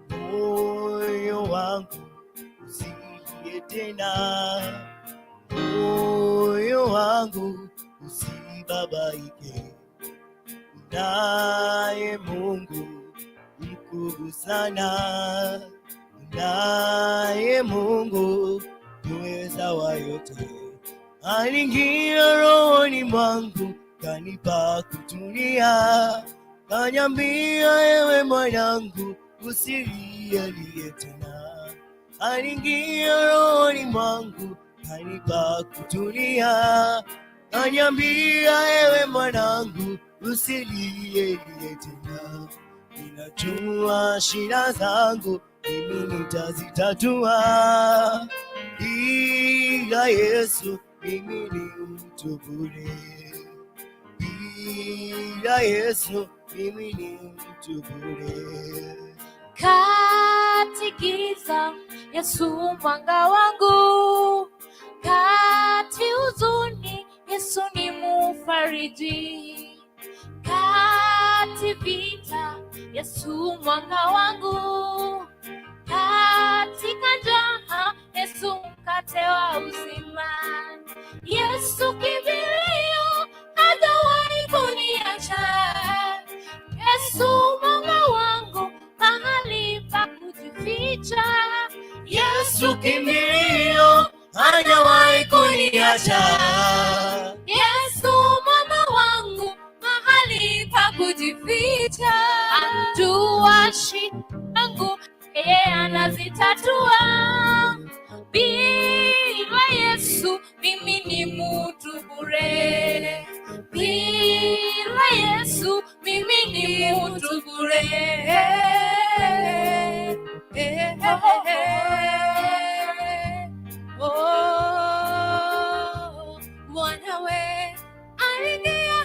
Moyo wangu usilie tena, moyo wangu usibabaike, naye Mungu mkuu sana, naye Mungu muweza wa yote, aliingia rohoni mwangu kanipa kutulia, kaniambia ewe mwanangu usilie tena. Aliingia rohoni mwangu kanipa kutulia, kaniambia ewe mwanangu usilie tena. Ninajua shida zangu mimi nitazitatua, bila Yesu mimi ni mtu bure, bila Yesu mimi ni mtu bure. Kati giza, Yesu mwanga wangu, kati huzuni, Yesu ni mufariji, kati vita, Yesu mwanga wangu, katika njaa, Yesu mkate wa uzima, Yesu kimbilio, hajawahi kuniacha, Yesu mwanga wangu, mahali pa kujificha, Yesu kimbilio, hajawahi kuniacha. Yesu mwamba wangu, mahali pa kujificha, anjua shida zangu, yeye anazitatua. Bila Yesu mimi ni mtu bure, bila Yesu mimi ni mtu bure. Oh, Bwana we aliingia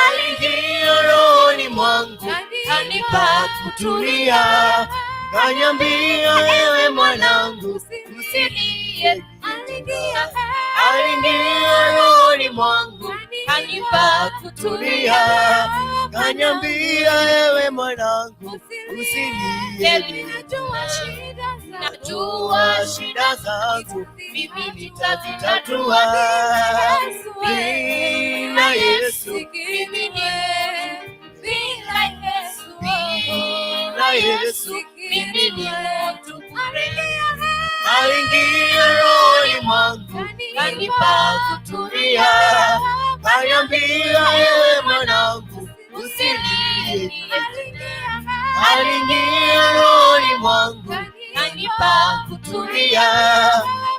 Aliingia rohoni mwangu, kanipa kutulia, kaniambia ewe mwanangu usilie. Aliingia Aliingia rohoni mwangu, kanipa kutulia, kaniambia ewe mwanangu usilie. Najua shida Najua shida zangu mimi nitazitatua, bila Yesu mimi ni bila Yesu, Yesu mimi ni mtu bure. Aingia rohoni mwangu, kanipa kutulia, kaniambia ewe mwanangu, usilie. Aliingia rohoni mwangu, kanipa kutulia,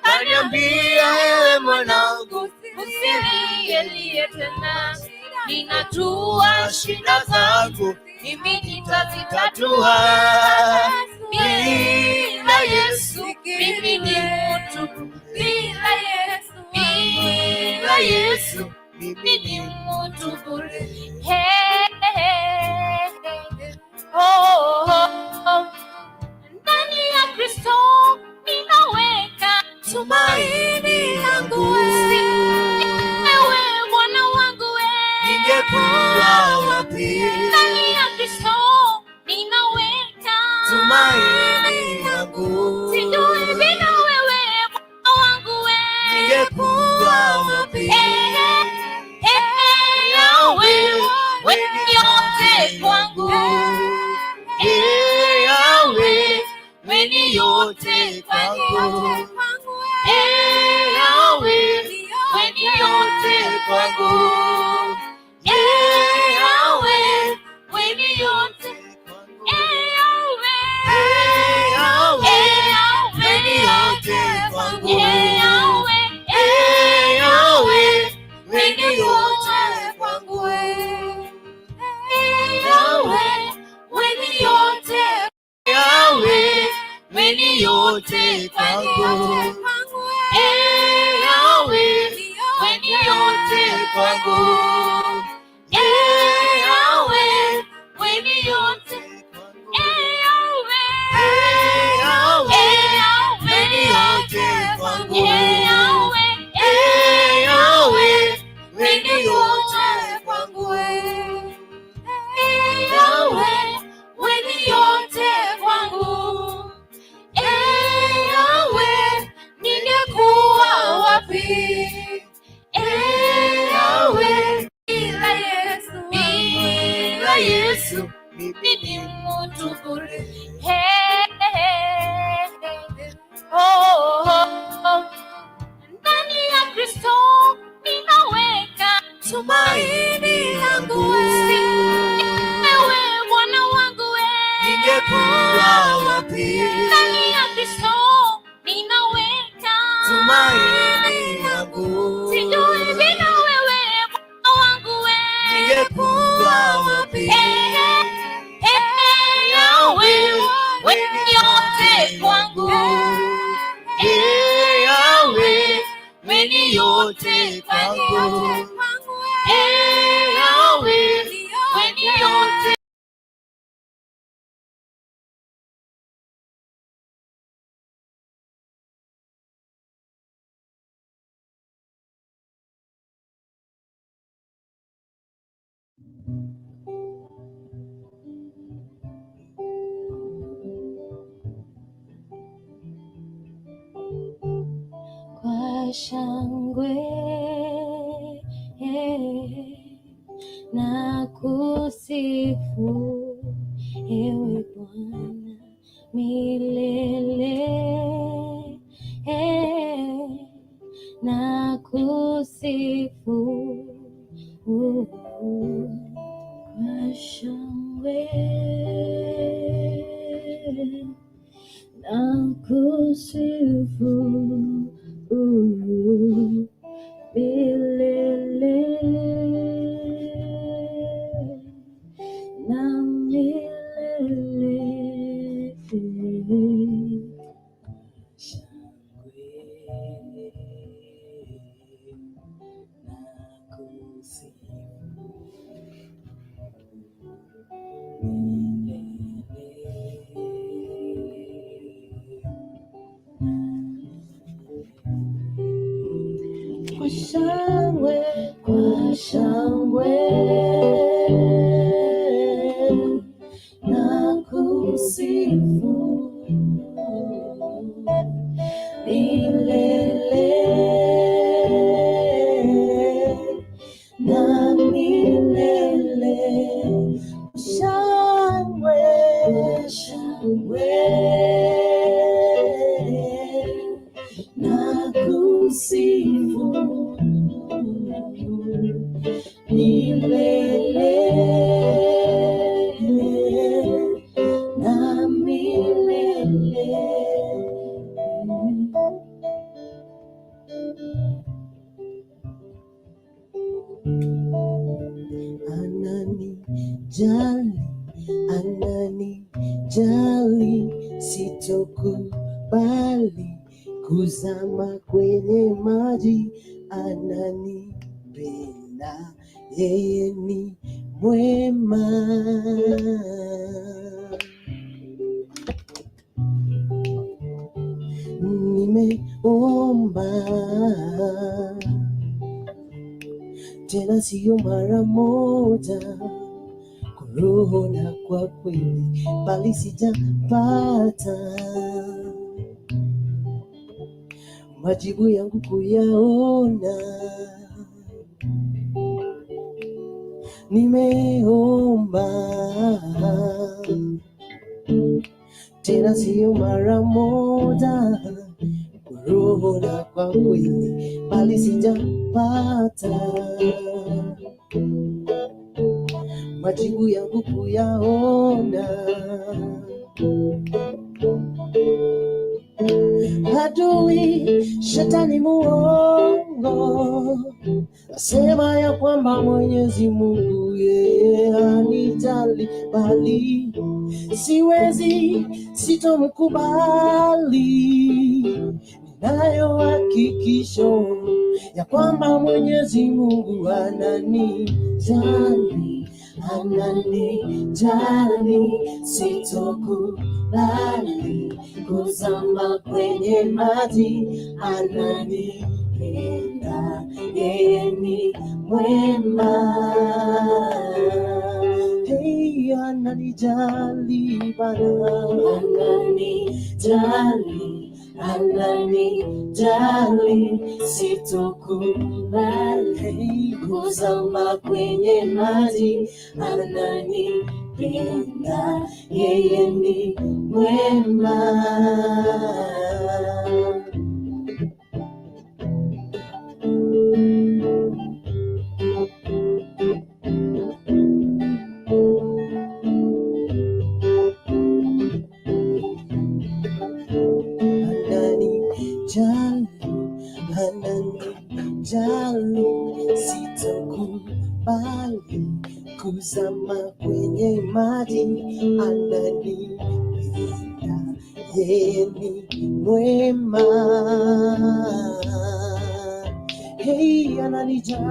kaniambia ewe mwanangu, Usilie tena, ninajua shida zangu mimi nitazitatua. Bila Yesu mimi ni mtu, bila Yesu, Bila Yesu mimi ni mtu bure. Hey, hey, hey. Oh, oh, oh. Ndani ya Kristo ninaweka tumaini langu, ewe Bwana wangu we. ningekuwa wapi? Ndani ya Kristo ninaweka Tumaini langu, sijui bila wewe Bwana wangu we. ningekuwa wapi? Eh, eh, Yahweh, wewe yote kwangu. Eh, Yahweh, wewe ni yote kwangu. Eh, Yahweh, wewe ni yote kwangu. Eh, Yahweh, wewe ni yote. Eh, Yahweh, Eh, Yahweh, eh, wewe ni yote kwangu. Eh, Yahweh, Eh, Yahweh, wewe ni yote kwangu. eh, Yahweh, wewe ni yote. Yahweh, wewe ni yote kwangu. Eh, Yahweh, Wewe ni yote kwangu. Eh, Yahweh, wewe ni yote. Eh, Yahweh, Eh, Yahweh, eh, wewe ni yote kwangu. Eh, Yahweh, Eh, Yahweh, wewe ni yote kwangu. Eh, Yahweh, wewe ni yote kwangu. Eh, Yahweh, ningekuwa wapi? Eh, Yahweh, bila Yesu, Bila Yesu mimi ni mtu bure. Hey, hey, hey. Oh, oh, oh. Ndani ya Kristo ninaweka tumaini langu, ewe Bwana wangu we. ningekuwa wapi? Ndani ya Kristo ninaweka Tumaini langu, sijui bila wewe Bwana wangu we. ningekuwa wapi? Eh, eh, Yahweh, wewe ni yote kwangu. Eh, Yahweh, wewe ni yote kwangu. Eh, Yahweh, wewe ni yote. Kwa shangwe na kusifu ewe Bwana milele na kusifu kwa shangwe na kusifu milele na milele. Shangwe na kusifu. Ananijali, ananijali, sitokubali kuzama kwenye maji. Ananipenda, yeye ni mwema. Nimeomba tena, siyo mara moja, kwa roho na kwa kweli, bali sijapata majibu yangu kuyaona. Nimeomba tena, siyo mara moja, kwa roho na kwa kweli, bali sijapata majibu yangu kuyaona. Adui shetani muongo asema ya kwamba Mwenyezi Mungu yeye hanijali, bali siwezi, sitomkubali. Ninayo hakikisho ya kwamba Mwenyezi Mungu ananijali, ananijali, sitokubali kuzama kwenye maji. Ananipenda, yeye ni mwema. Hey, ananijali Bwana, ananijali, ananijali, sitokubali kuzama kwenye maji. Ananipenda, yeye ni mwema. Ananijali, ananijali, sitokubali kuzama kwenye maji. Ananipenda, yeye ni mwema. Hey, ananijali,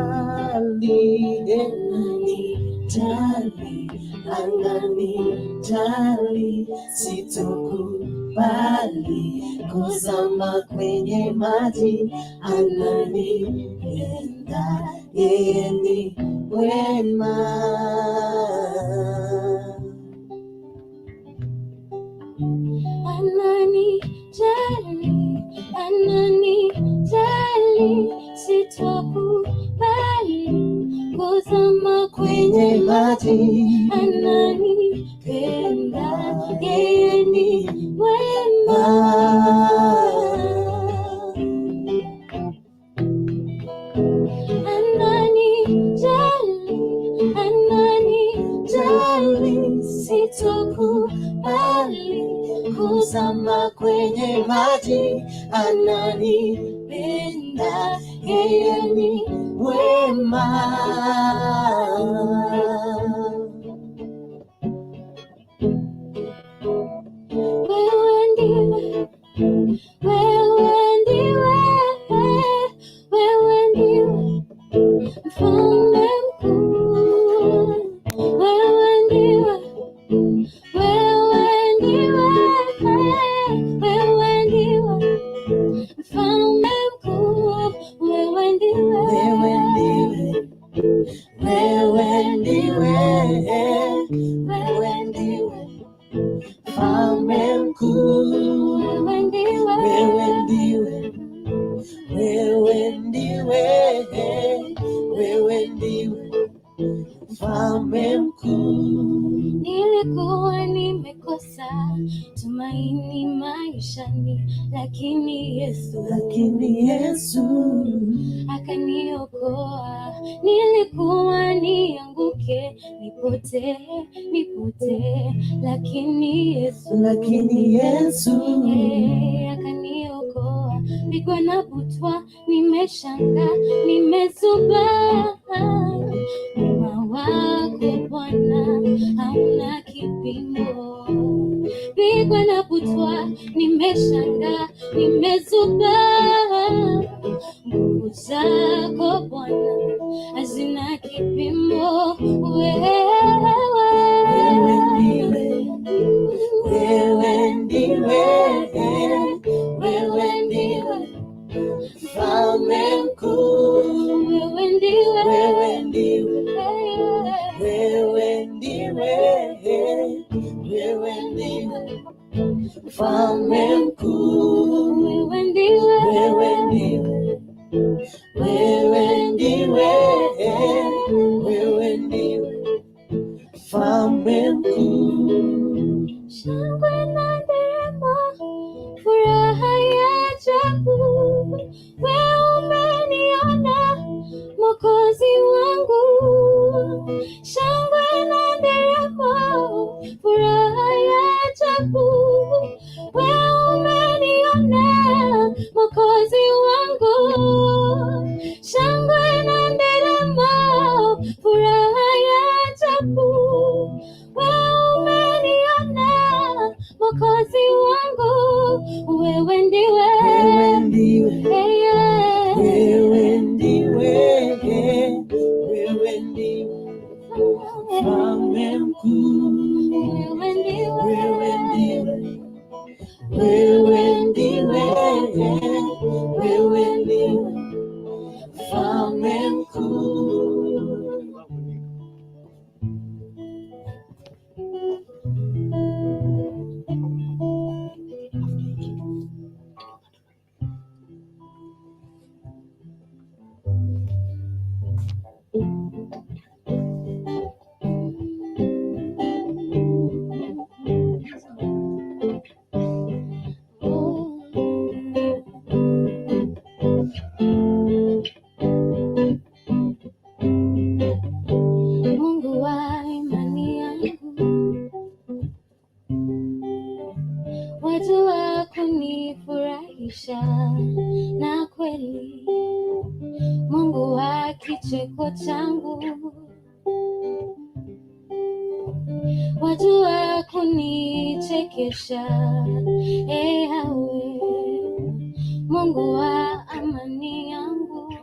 ananijali, ananijali, sitokubali kuzama kwenye maji. Ananipenda, yeye ni mwema. Ananijali, ananijali, sitokubali kuzama Kwenye kwenye maji. Ananipenda, yeye ni mwema. Ananijali, ananijali, sitokubali Kuzama kwenye maji. Ananipenda, yeye ni mwema. Wewe ndiwe, wewe ndiwe, wewe ndiwe mfalme mkuu. Wewe ndiwe, wewe ndiwe, wewe ndiwe mfalme mkuu. Wewe ndiwe, Wewe ndiwe, wewe ndiwe, wewe ndiwe mfalme mkuu. Wewe ndiwe, Wewe ndiwe, wewe ndiwe, wewe ndiwe mfalme mkuu. Nilikuwa nimekosa tumaini maishani, lakini Yesu Lakini Yesu akaniokoa. Nilikuwa nianguke, nipotee, nipotee, lakini Yesu lakini Yesu akaniokoa. Pigwa na butwa, nimeshangaa, nimezubaa. Wema wako Bwana hauna kipimo. Pigwa na butwa, nimeshangaa, nimezubaa. Nguvu zako Bwana hazina kipimo. Wewe ndiwe, Wewe wewe ndiwe, wewe ndiwe mfalme mkuu. wewe ndiwe, Wewe ndiwe, wewe ndiwe, wewe ndiwe mfalme mkuu. wewe ndiwe, Wewe ndiwe, wewe ndiwe, wewe ndiwe mfalme mkuu. Shangwe na nderemo, furaha ya ajabu. Wewe umeniona Mwokozi wangu. Shangwe na nderemo, furaha ya ajabu. Wewe umeniona Mwokozi wangu. Shangwe na nderemo, furaha ya ajabu. Wewe umeniona Mwokozi wangu, wewe ndiwe, Wewe ndiwe, hey, yeah. wewe ndiwe, wewe ndiwe mfalme mkuu. Wewe ndiwe, Wewe ndiwe, wewe ndiwe, wewe ndiwe mfalme mkuu. Mungu wa imani yangu, wajua kunifurahisha na kweli. Mungu wa kicheko changu, wajua kunichekesha. E Yawe, Mungu wa amani yangu,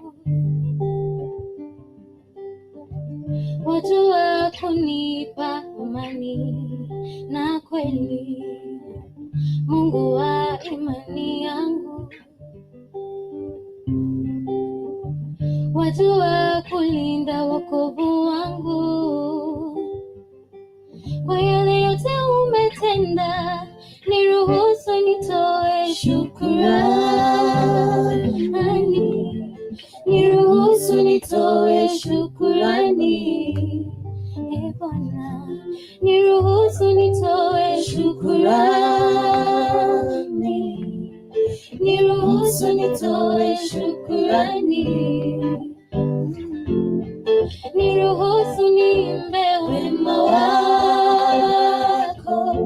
wajua kunipa amani na kweli. Mungu wa imani yangu, wajua kulinda wokovu wangu. Kwa yale yote umetenda, niruhusu nitoe shukurani, niruhusu nitoe shukurani. E Bwana, niruhusu nitoe shukurani, niruhusu nitoe shukurani, niruhusu niimbe wema wako,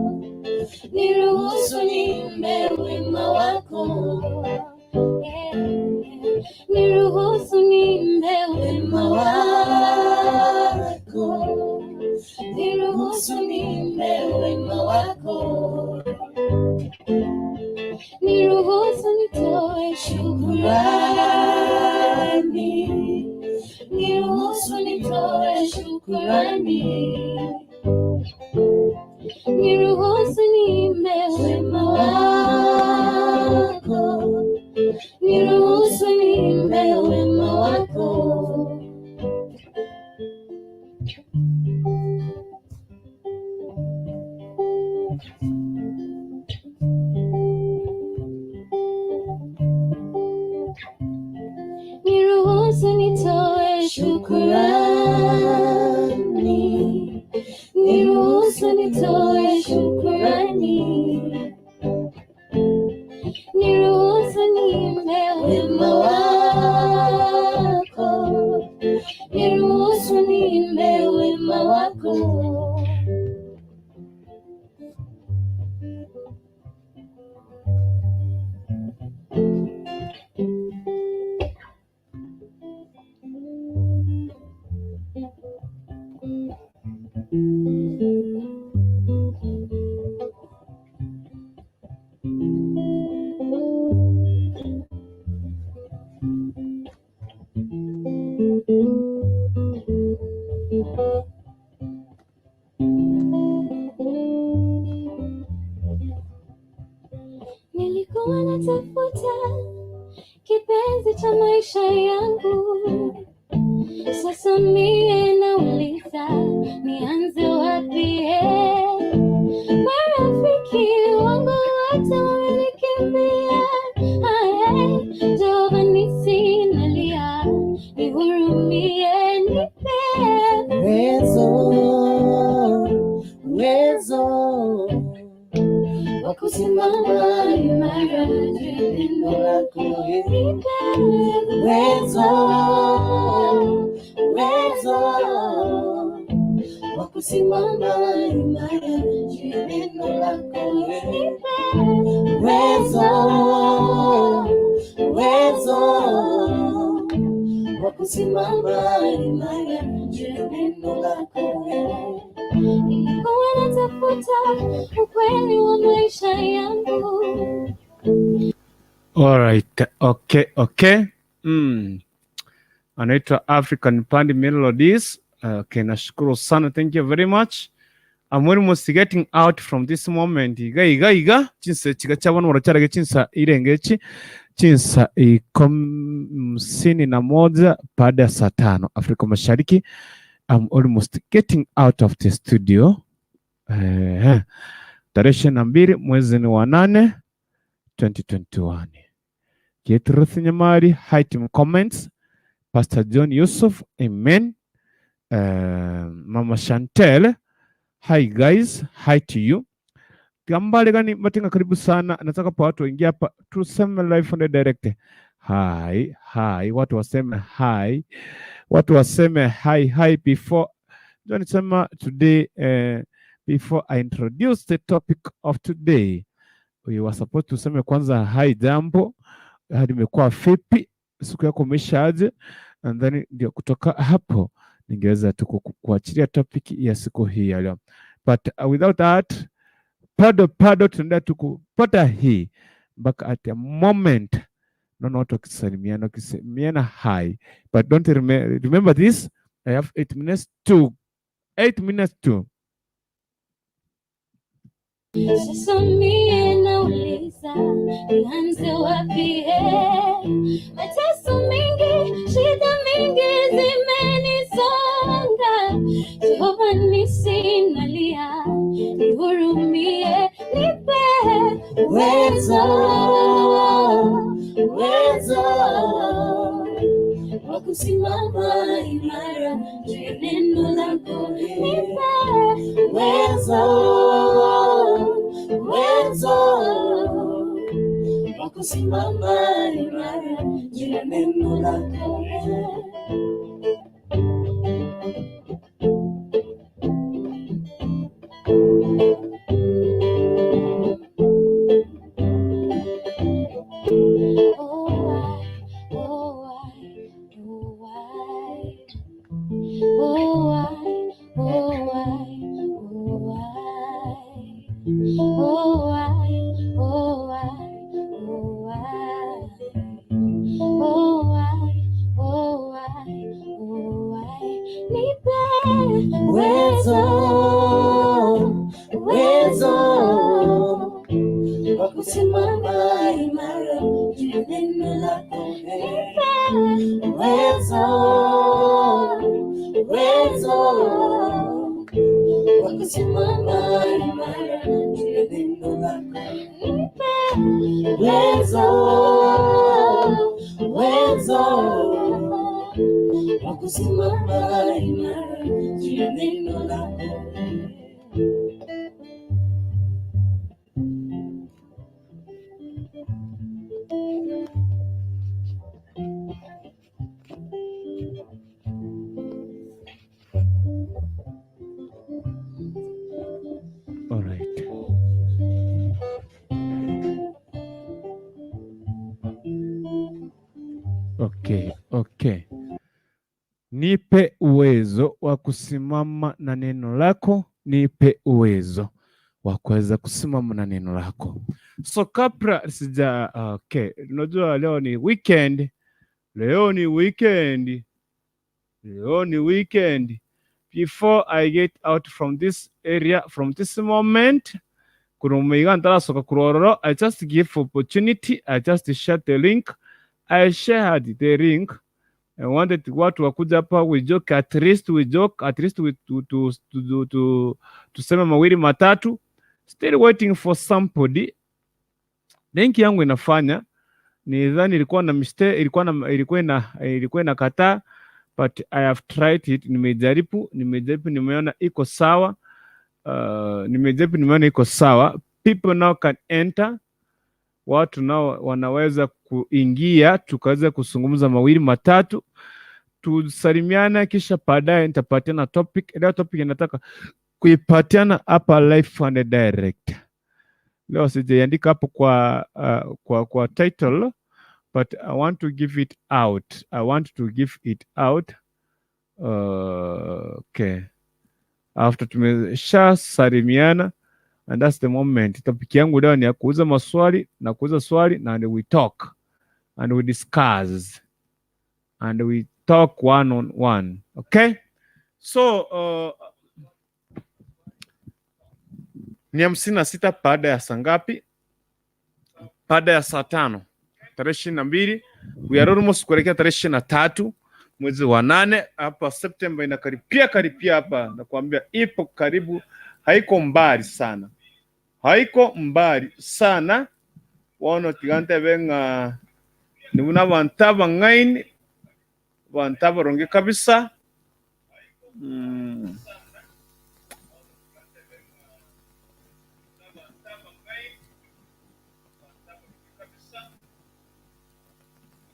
niruhusu niimbe wema wako, yeah. Niruhusu niimbe wema wako, niruhusu niimbe wema wako, niruhusu nitoe shukurani, niruhusu nitoe shukurani, niruhusu niimbe wema wako, niruhusu niimbe wema wako. Niruhusu nitoe shukurani, niruhusu nitoe shukurani, niruhusu niimbe wema wako, niruhusu niimbe wema wako. natafuta kipenzi cha maisha yangu. Sasa mie nauliza nianze wapi? Eh? Marafiki wangu wote wamenikimbia. Aye, Jehova nisi nalia, nihurumie, nipe Uwezo, uwezo wa kusimama imara juu ya neno lako, nipe uwezo, uwezo wa kusimama imara juu ya neno lako, nipe uwezo, uwezo wa kusimama imara juu ya neno lako. Nilikuwa natafuta ukweli wa maisha yangu. Alright, okay. Anaitwa African Pandi Melodies. Okay, nashukuru sana. Thank you very much. I'm almost getting out from this moment. Iga iga iga chinsa chiga chabona muracyarage chinsa irengechi chinsa 51 baada ya saa 5 Afrika Mashariki. I'm almost getting out of the studio. Tarehe 22 mwezi ni wa 8 2021. Ruth Nyamari, hi team comments. Pastor John Yusuf, amen. Mama Chantel, hi guys, hi to you. Gambale gani matinga, karibu sana. Nataka pa watu waingie hapa tuseme live on the direct. Hi, hi, watu waseme hi. Watu waseme hi, hi before ndio nisema today, before I introduce the topic of today. We were supposed to seme kwanza hi, jambo, hadi imekuwa vipi, siku yako umeshaje, and then ndio kutoka hapo ningeweza tu kuachilia topic ya siku hii ya leo, but without that bado bado tunaendelea tu kupata hii mpaka at a moment naona watu wakisalimiana hi, but don't remember this, I have 8 minutes to 8 minutes to Sasa mie nauliza nianze wapi? Eh? Mateso mingi, shida mingi zimenisonga. Jehova nisi nalia, nihurumie, nipe Uwezo, uwezo wa kusimama imara juu ya neno lako, nipe uwezo, uwezo wa kusimama imara juu ya neno lako. Oh, I, oh, I, oh, I. Oh, I, oh, I, oh, I. Oh, I, oh, I, oh, I. Oh, I, oh, I, oh, I. Nipe Uwezo, uwezo wa kusimama imara juu ya neno lako. Uwezo, uwezo wa kusimama imara juu ya neno lako. Uwezo, uwezo wa kusimama imara juu ya neno lako. All right. Okay. Nipe uwezo wa kusimama na neno lako, nipe uwezo wa kuweza kusimama na neno lako. So kabla sija, okay, unajua leo ni weekend. Leo ni weekend. Leo ni weekend. Before I get out from this area, from this moment, Kurumeiga ntarasoka kurororo. I just give opportunity. I just share the link. I shared the link. I wanted watu wakuja hapa, we joke, at least we joke, at least we to tuseme mawili matatu. Still waiting for somebody. Link yangu inafanya, nidhani ilikuwa na mistake, ilikuwa inakataa, but I have tried it. Nimejaribu, nimeona iko sawa. Nimejaribu, nimeona iko sawa. People now can enter, watu nao wanaweza kuingia, tukaweza kuzungumza mawili matatu, tusalimiane, kisha baadaye nitapatiana topic. Leo topic inataka kuipatiana hapa live and direct. Leo sijaiandika hapo kwa title, but I want to give it out. I want to give it out. Okay. After tumesha salimiana, and that's the moment. Topic yangu leo ni ya kuuza maswali na kuuza swali na and we talk and we discuss and we talk one on one. Okay? So ni 56 baada ya saa ngapi? Baada ya saa 5, tarehe 22. We are almost kuelekea tarehe 23 mwezi wa 8 hapa. September inakaribia karibia hapa, nakwambia ipo karibu, haiko mbali sana, haiko mbali sana. Wono tigante benga nibuna bantu abang'aini, bantu abaronge kabisa.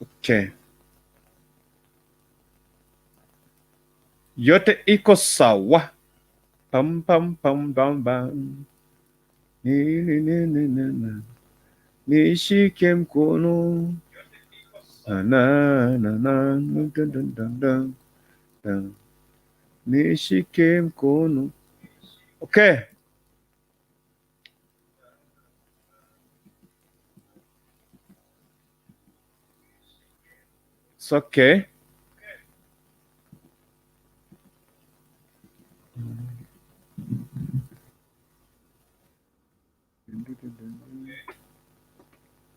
Okay. Yote iko sawa. Pam pam pam pam pam. Ni ni ni ni ni ni. Nishike mkono. Na na na na dun dun dun dun dun. Nishike mkono. Okay. It's okay.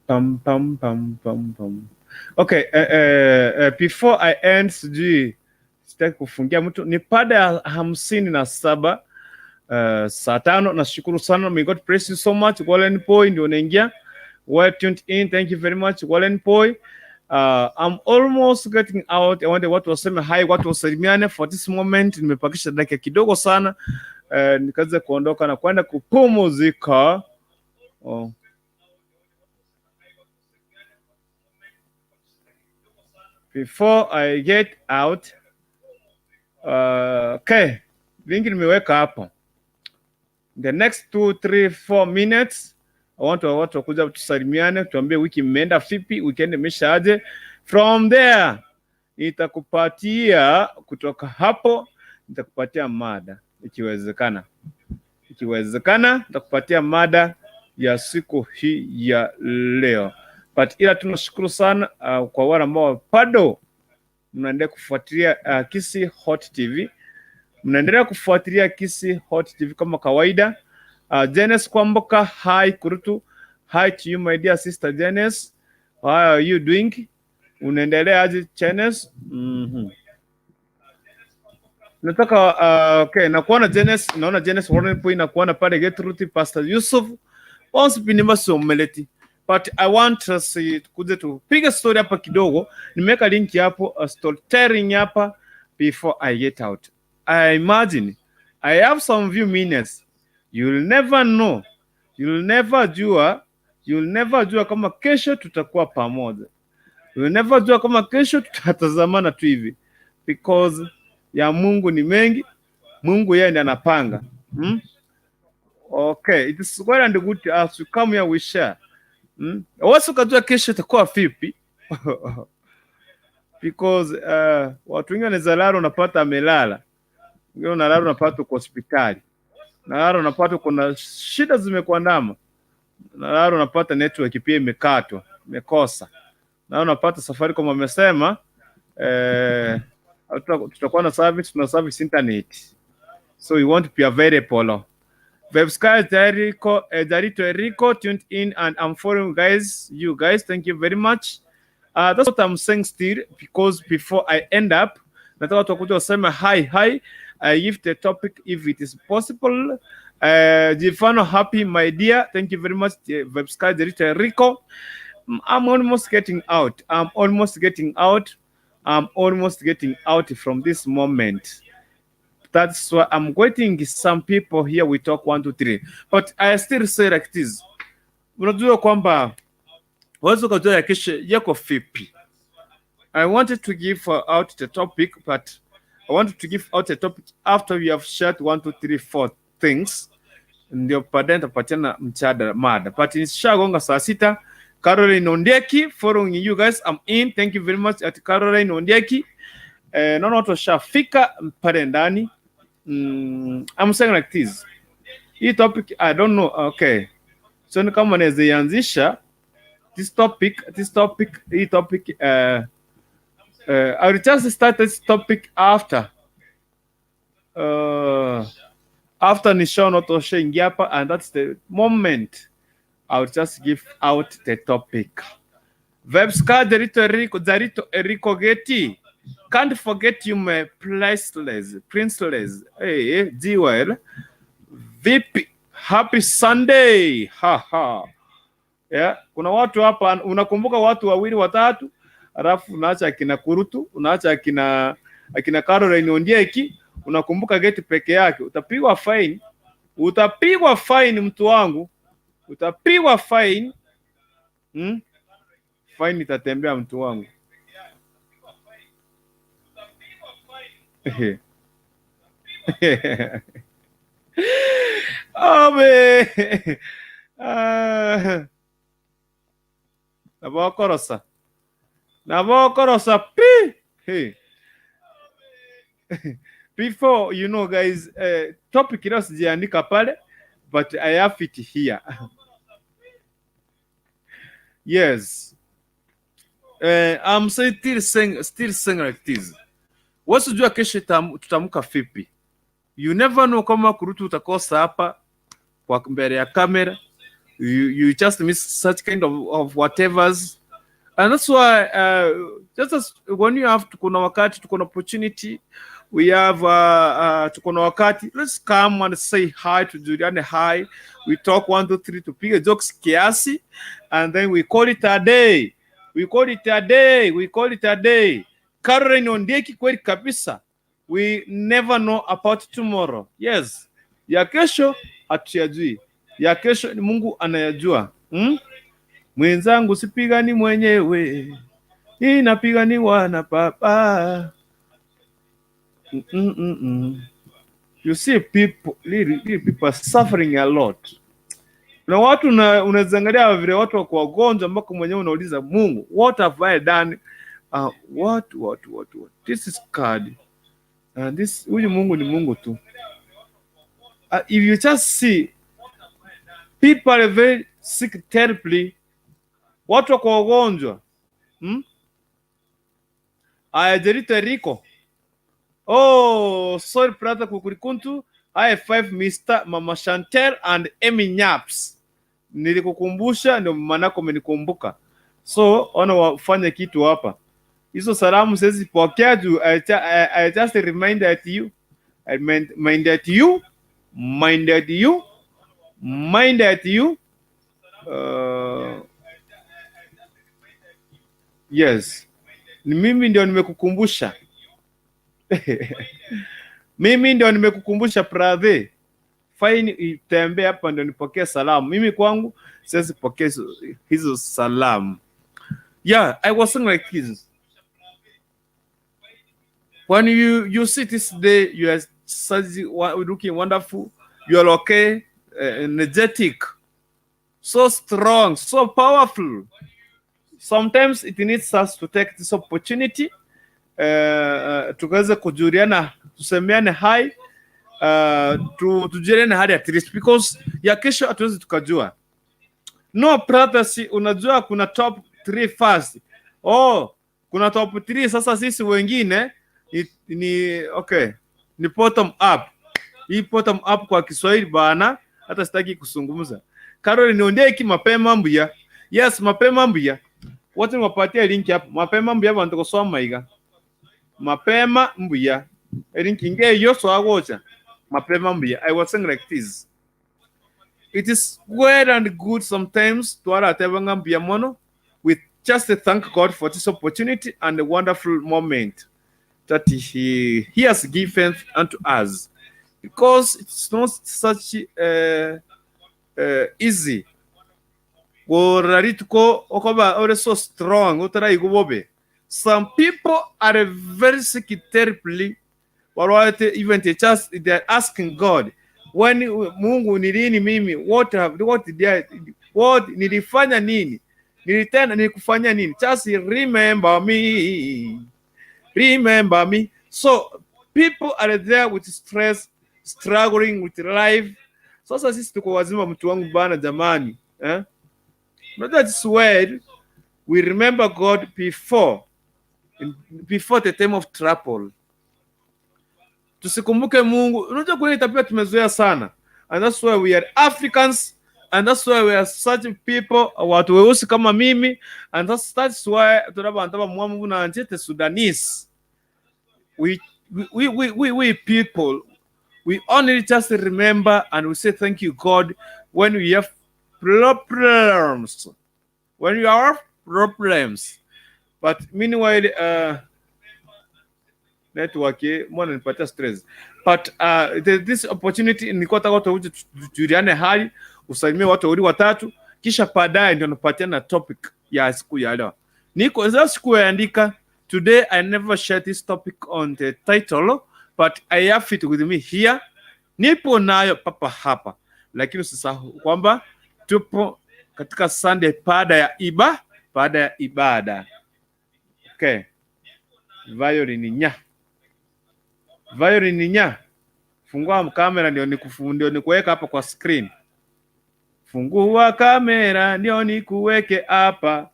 Pam pam pam pam pam. Okay, before I end, sijui sitaki kufungia mtu, ni pada ya 57 saa 5. Nashukuru sana, may God bless you so much. Wallen Poi ndio unaingia. Well tuned in, thank you very much Wallen Poi. I'm almost getting out. I want watu waseme hi, watu wasalimiane for this moment. Nimepakisha dakika kidogo sana, nikaanza kuondoka na kwenda kupumzika. Oh. Before I get out, okay, vingi nimeweka hapo. The next 2, 3, 4 minutes, I want watu wakuja tusalimiane, tuambie wiki imeenda vipi, weekend imeshaje. From there nitakupatia, kutoka hapo nitakupatia mada ikiwezekana. Ikiwezekana nitakupatia mada ya siku hii ya leo. But ila tunashukuru sana kwa wale ambao bado mnaendelea kufuatilia Kisii Hot TV. Mnaendelea kufuatilia Kisii Hot TV kama kawaida. Janice Kwamboka, hi Kurutu. Hi to you my dear sister Janice. How are you doing? Unaendelea aje Janice? Nataka okay, nakuona Janice, naona Janice Warren Point, nakuona pale Gertrude, Pastor Yusuf. Once pinima someleti. But I want us kuja tupige story hapa kidogo. Nimeweka link hapo, storytelling hapa before I get out. I imagine I have some few minutes. You'll never know. You'll never jua. You'll never jua kama kesho tutakuwa pamoja. You'll never jua kama kesho tutatazamana tu hivi. Because ya Mungu ni mengi. Mungu yeye ndiye anapanga. Okay, it is well and good as you come here we share. Wasi ukajua kesho itakuwa vipi? Because watu wengi wanaweza lala unapata amelala. Wengine unalala unapata uko hospitali. Unalala unapata kuna shida zimekuandama. Unalala unapata network pia imekatwa, imekosa. Na unapata Safaricom wamesema tutakuwa na service, tuna service internet. So you want to be available. Vebsky Jericho, Jarito Eriko tuned in and I'm following guys, you guys. Thank you very much. That's what I'm saying still because before I end up, nataka watu wakuja waseme hi hi. I give the topic if it is possible. Jifano happy my dear. Thank you very much, Vebsky Jarito Eriko. I'm almost getting out. I'm almost getting out. I'm almost getting out from this moment. That's why I'm waiting some people here. We talk one, two, three. But I still say like this. Unajua kwamba huwezi ukajua ya kesho yako vipi. I wanted to give out the topic, but I wanted to give out the topic after we have shared one, two, three, four things. Ndio baadaye nitapatiana mchada mada. But nishagonga saa 6. Caroline Ondieki following you guys. I'm in. Thank you very much at Caroline Ondieki. Naona watu washafika pale ndani. I'm saying like this. Hii topic I don't know. Okay. So ni kama naweza ianzisha this topic, hii topic I will just start this topic after nishaona watu washaingia hapa and that's the moment I will just give out the topic. Vebska Jarito Eriko, Jarito Eriko Geti. Can't forget you my priceless, princeless. Hey, G-Well. Vipi? Happy Sunday. Ha ha. Yeah, kuna watu hapa unakumbuka watu wawili watatu, alafu unaacha akina Kurutu, unaacha akina Caroline Ondieki, unakumbuka Geti peke yake, utapigwa fine. Utapigwa fine mtu wangu. Utapigwa fine. Fine itatembea mtu wangu. Oh man. Ah. Nabokorosa. Nabokorosa pi. Hey. Before you know guys, topic leo sijaandika pale but I have it here. Yes. I'm still saying like this. Wasijua kesho tutaamka vipi. You never know kama Kurutu utakosa hapa kwa mbele ya kamera. You just miss such kind of whatevers. And that's why just as when you have tuko na wakati, tuko na opportunity, we have tuko na wakati, let's come and say hi to Juliane hi. We talk one, two, three, tupige jokes kiasi and then we call it a day. We call it a day. We call it a day. Caroline Ondieki kweli kabisa. We never know about tomorrow. Yes. Ya kesho hatuyajui. Ya kesho ni Mungu anayajua. Mwenzangu sipigani mwenyewe. Inapiganiwa na Baba. You see people, really, really people are suffering a lot. Na watu unazangalia vile watu wako wagonjwa mpaka mwenyewe unauliza Mungu, what have I done? What? This is God. And this huyu Mungu ni Mungu tu. If you just see people are very sick terribly, watu wako wagonjwa. Aya, Jerito Rico. Oh, sorry brother Kukurikuntu. I five Mr. Mama Chantel and Amy Nyaps. Nilikukumbusha ndio maanako umenikumbuka. So ona wafanye kitu hapa. Hizo salamu siwezi pokea juu I just reminded you. I minded you. Minded you. Minded you. Yes. Ni mimi ndio nimekukumbusha. Mimi ndio nimekukumbusha brother. Fine itembee hapa ndio nipokee salamu. Mimi kwangu siwezi pokea hizo salamu. Yeah, I was saying like this. When you see this day, you are looking wonderful, you are okay, energetic, so strong, so powerful. Sometimes it needs us to take this opportunity tukaweze kujuliana, tusemeane hi, tujuliane hali at least because ya kesho hatuwezi tukajua. No brothers, unajua kuna top 3 first. Oh, kuna top 3 sasa sisi wengine ni okay, ni bottom up. Hii bottom up kwa Kiswahili bana Hata sitaki kuzungumza. Caroline Ondieki, mapema mbuya. Yes, mapema mbuya. Wote niwapatie link hapo. Mapema mbuya bantu kusoma iga. Mapema mbuya. Link inge yo so agocha. Mapema mbuya. I was saying like this. It is well and good sometimes twaratebanga mbuya mono. We just thank God for this opportunity and the wonderful moment that he has given unto us, because it's not such easy gorarituko okoba ore so strong utaraigu. Some people are very sick terribly, barwate, even they just they are asking God when, Mungu, ni lini mimi, what have what did I, what nilifanya nini, nilitenda, nilikufanya nini? Just remember me, remember me. So people are there with stress, struggling with life. Sasa sisi tuko wazima, mtu wangu bana, jamani, eh? Not that it's word we remember God before the time of trouble. Tusikumbuke Mungu. Unajua kuna tabia tumezoea sana, and that's why we are Africans, and that's why we are such people, watu weusi kama mimi, and that's why turi abantu abamwamu nanje the Sudanese. We people, we only just remember and we say thank you God when we have problems, when we have problems. But meanwhile, network mbona nipatia stress? But this opportunity nilikuwa nataka watu uje tujuliane hali, usalimie watu wawili watatu, kisha baadaye ndio napatia na topic ya siku ya leo. Niko sasa sikuandika. Today I never share this topic on the title, but I have it with me here. Nipo nayo papa hapa, lakini usisahau kwamba tupo katika Sunday baada ya ibada. Okay. Violin nya. Violin nya. Fungua kamera ndio nikuweka hapa kwa screen. Fungua kamera ndio nikuweke hapa.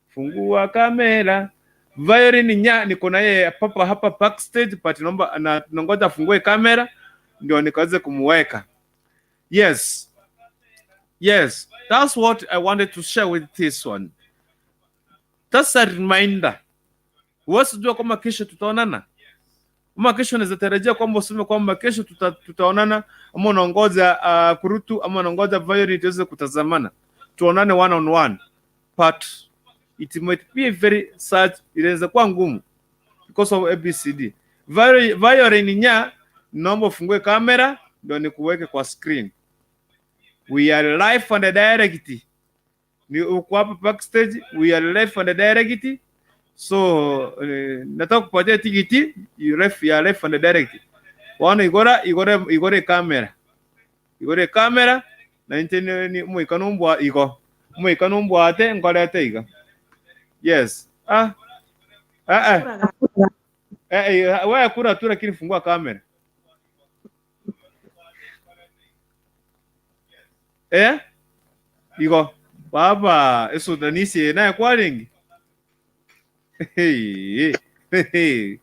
Fungua kamera. Violin nya, niko na yeye papa hapa backstage, but naomba na nangoja afungue kamera ndio nikaweze kumuweka. Yes. Yes, that's what I wanted to share with this one. That's a reminder. Huwezi jua kama kesho tutaonana. Ama kesho unaweza tarajia kwamba useme kwamba kesho tutaonana, ama unaongoza kurutu, ama unaongoza Violin tuweze kutazamana. Tuonane one on one. But it might be very such, inaweza kuwa ngumu because of ABCD. Violin nya, naomba ufungue kamera ndio nikuweke kwa screen. We are live on the direct. Ni uko hapa backstage, we are live on the direct. So nataka kupatia tikiti, you are live on the direct. Wana igora igore igore kamera. Igore kamera na inte ni mwika numbwa igo. Mwika numbwa ate ngorete iga. Yes. Ah. Ah ah. Eh eh, wewe kura tu, lakini fungua kamera. Eh? Igo. Baba, esudanisi naye kwaringi. Hey, hey.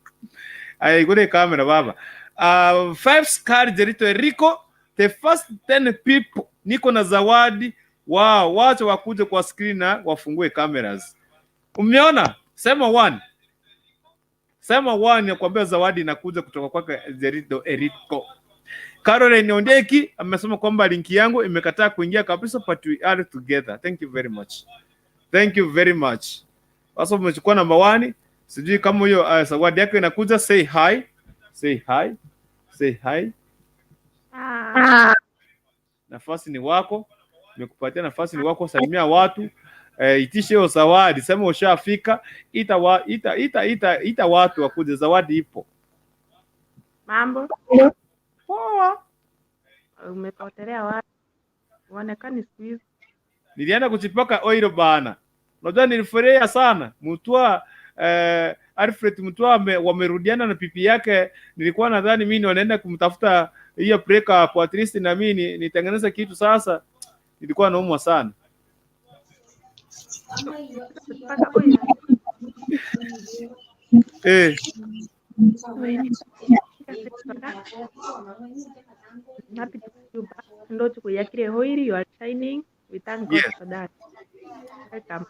Aya, igore kamera baba. Five star Jerito Eriko, the first 10 people niko na zawadi. Wow, wacha wakuje kwa screen na wafungue cameras. Umeona? Sema one. Sema one ya kuambia zawadi inakuja kutoka kwake Jerito Eriko. Caroline Ondeki amesema kwamba linki yangu imekataa kuingia kabisa, but we are together. Thank you very much. Thank you very much. Sasa umechukua namba 1, sijui kama hiyo zawadi yako inakuja. Say hi. Say hi. Say hi. Nafasi ni wako, nimekupatia nafasi ni wako, salimia watu. Itishe hiyo zawadi, sema ushafika, ita, wa, ita, ita, ita, ita watu wakuje, zawadi ipo. Mambo, Poa. Umepotelea wapi? Uonekani siku hizi. Nilienda kuchipaka oil bana. Unajua nilifurahia sana. Mutua, Alfred Mutua wamerudiana na pipi yake. Nilikuwa nadhani mimi wanaenda kumtafuta hiyo break up at least na mimi nitengeneze kitu sasa. Nilikuwa naumwa sana. Kujipaka oil. Eh, Happy to see you back. Ndochi kuyakire hoiri, you are shining. We thank God Yes. for that. Welcome.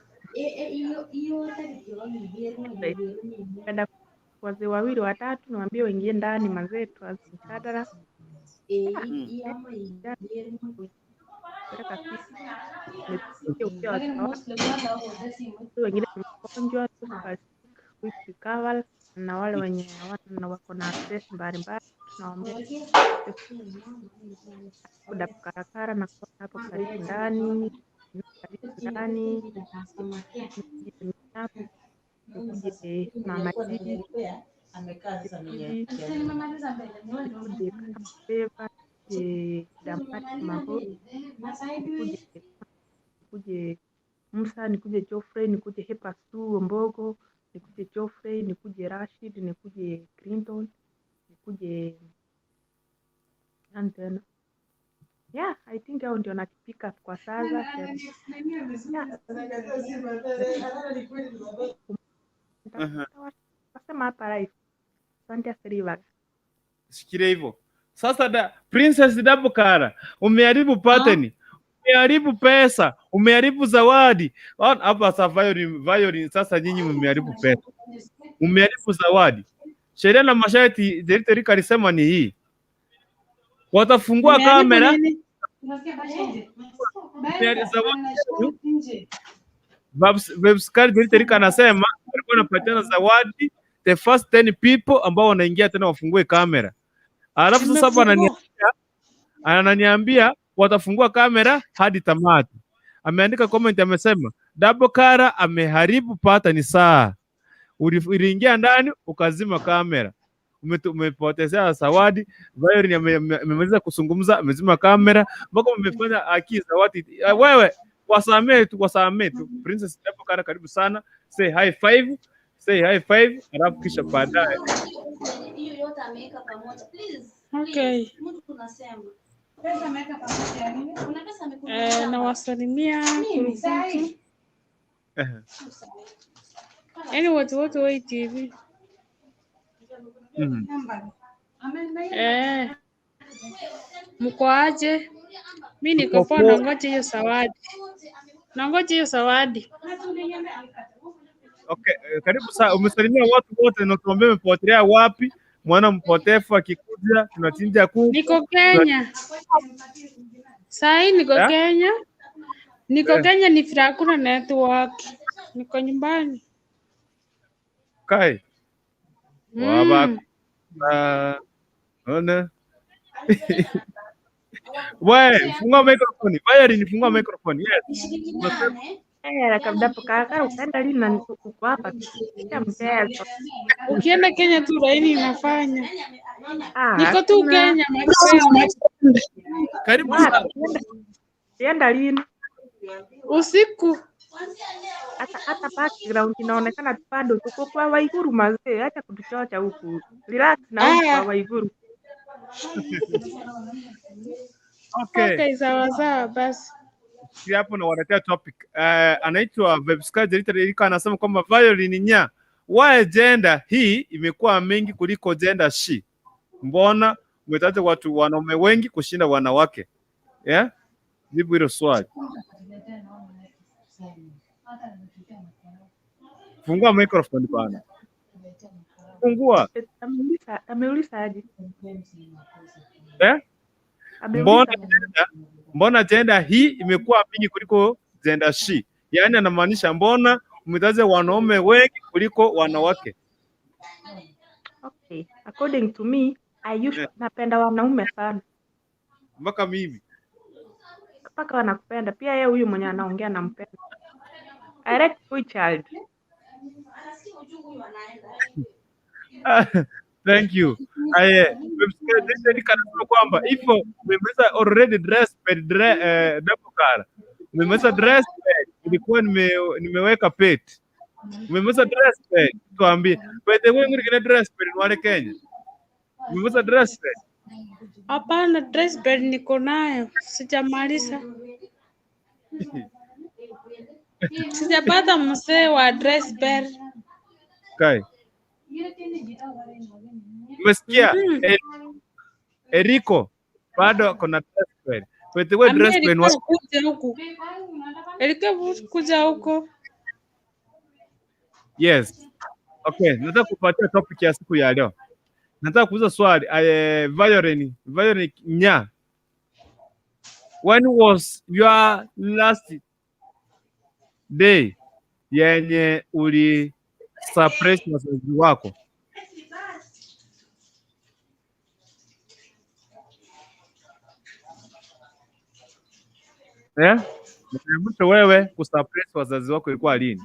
Napenda wazee wawili watatu niwaambie waingie ndani mazee tuanze mjadala. Peleka siku ukiwa watu wengine ni wagonjwa, those who are sick, quick recovery, na wale wenye hawana na wako na stress mbalimbali tunawaombea kuda karakara na kuwa hapo karibu ndani, karibu ndani, nikuje Mama G, nikuje Kama nikuje Damati Maho, nikuje Musa, nikuje Geoffrey, nikuje Hepasu Mbogo, nikuje Geoffrey, nikuje Rashid, nikuje Clinton, nikuje nani tena? Yeah, I think hao ndio nakipick up kwa sasa. Yeah, Nasema hapa live. Asante Srivaga. Shikilia hivyo sasa. Da, Princess Dabukara, umeharibu pattern, umeharibu pesa, umeharibu zawadi. Ona hapa sasa Violin, Violin, sasa nyinyi mmeharibu pesa, umeharibu zawadi. Sheria na masharti Jerry alisema ni hii, watafungua Umeharibu kamera nini? Umeharibu zawadi. Babs Jerry anasema walikuwa wanapatiana zawadi the first 10 people ambao wanaingia tena wafungue kamera. Alafu sasa hapa Tumefungua. ananiambia watafungua kamera hadi tamati. Ameandika comment, amesema Double Kara ameharibu pata ni saa. Uliingia ndani ukazima kamera. Umepotezea zawadi. Violin amemaliza kuzungumza, amezima kamera mpaka umefanya aki zawadi. Wewe wasamee tu, wasamee tu. Princess Double Kara, karibu sana. Say high five, say high five, alafu kisha baadaye Hiyo yote ameweka pamoja. Please. Okay. Please. Mtu tunasema. Kuna pesa amekununulia hapa. Nawasalimia kurukutu, yaani watu wote wa hii TV. Mko aje? Mi niko poa, poa. nangoja hiyo zawadi, nangoja hiyo zawadi. Okay, karibu sana. Umesalimia watu wote na tuambie umepotelea wapi. Mwana mpotefu akikuja tunachinja kuku. Niko Kenya saa hii, niko Eh? Kenya, niko Kenya, ni vile hakuna network, niko nyumbani. Kai. Waba. Ona. Wewe, fungua microphone. Violin, fungua microphone. Yes. Eh, kabla karakara ukaenda lini na uko hapa tu. Acha mchezo. Ukienda Kenya tu laini inafanya. Ah, Niko tu hakuna. Kenya my friend. Karibu sana. Wapi? Ulienda lini? Usiku. Hata background inaonekana tu bado tuko kwa Waiguru mazee, acha kutuchocha huku. Relax na huku kwa Ah, Waiguru. Okay. okay, sawa sawa basi. Shikilia hapo na waletea topic. Anaitwa Vebska Jerita Erika anasema kwamba Violin nya why gender hii imekuwa mingi kuliko gender she. Mbona umetaja watu wanaume wengi kushinda wanawake? Yeah? Jibu hilo swali. Fungua microphone bana. Fungua. Ameuliza aje? Eh? Mbona Ameuliza gender, mbona gender hii imekuwa mingi kuliko gender she? Yaani anamaanisha mbona umetaja wanaume wengi kuliko wanawake? Okay. According to me, I usually napenda wanaume sana. Mpaka mimi. Mpaka wanakupenda. Pia yeye huyu mwenye anaongea nampenda. I like boy child. Thank you. Aye, anasema kwamba hivyo umemaliza already dress pad double color. Umemaliza dress pad, ilikuwa nimeweka pet. Umemaliza dress pad, tuambie. By the way, ngine dress pad ni wale Kenya. Umemaliza dress pad. Hapana, dress bed niko nayo, sijamaliza. Sijapata mzee wa dress bed. Kai. Umesikia? Eriko bado ako na dress pad. Pete we Ambia dress pen Erika kuja huku. Erika kuja huko. Yes. Okay, nataka kupatia topic ya siku ya leo. Nataka kuuliza swali, Violin, Violin nya. When was your last day yenye uli surprise wazazi wako? Eh? Mara ya mwisho wewe kusurprise wazazi wako ilikuwa lini?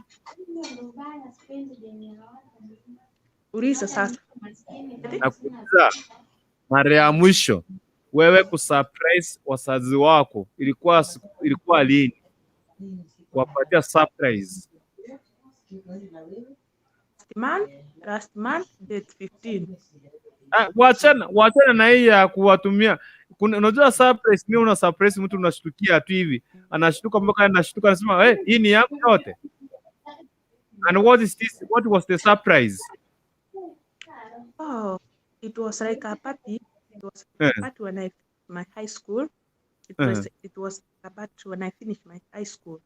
Uliza sasa. Nakuuliza mara ya mwisho wewe kusurprise wazazi wako ilikuwa ilikuwa lini? Kuwapatia surprise. Last month, date 15. Ah, wachana wachana na hii ya kuwatumia. Kuna, unajua surprise ni una surprise mtu unashtukia tu hivi, anashtuka mpaka anashtuka, anasema hey, hii ni yangu yote. And what is this? What was the surprise? Oh, it was like a party. It was Eh, a party when I finished my high school. It eh, was it was a party when I finished my high school.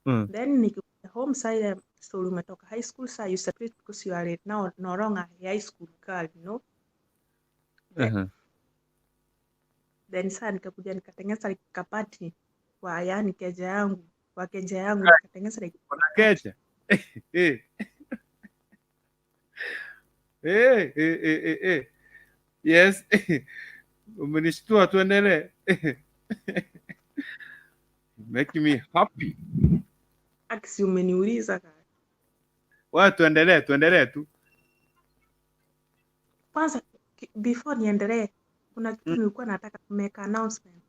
Then nikikuja home side, so umetoka high school, so you separate because you are now no longer a high school girl. Then, then saa nikakuja nikatengeneza like kapati kwa yani keja yangu, kwa keja yangu nikatengeneza like Kuna party. kecha. Eh, eh, eh, eh, eh, eh. Yes. Umenishtua, tuendelee. Make me happy. Aksi umeniuliza kaka. Wewe tuendelee, tuendelee tu. Kwanza before niendelee, kuna kitu nilikuwa nataka kumake announcement.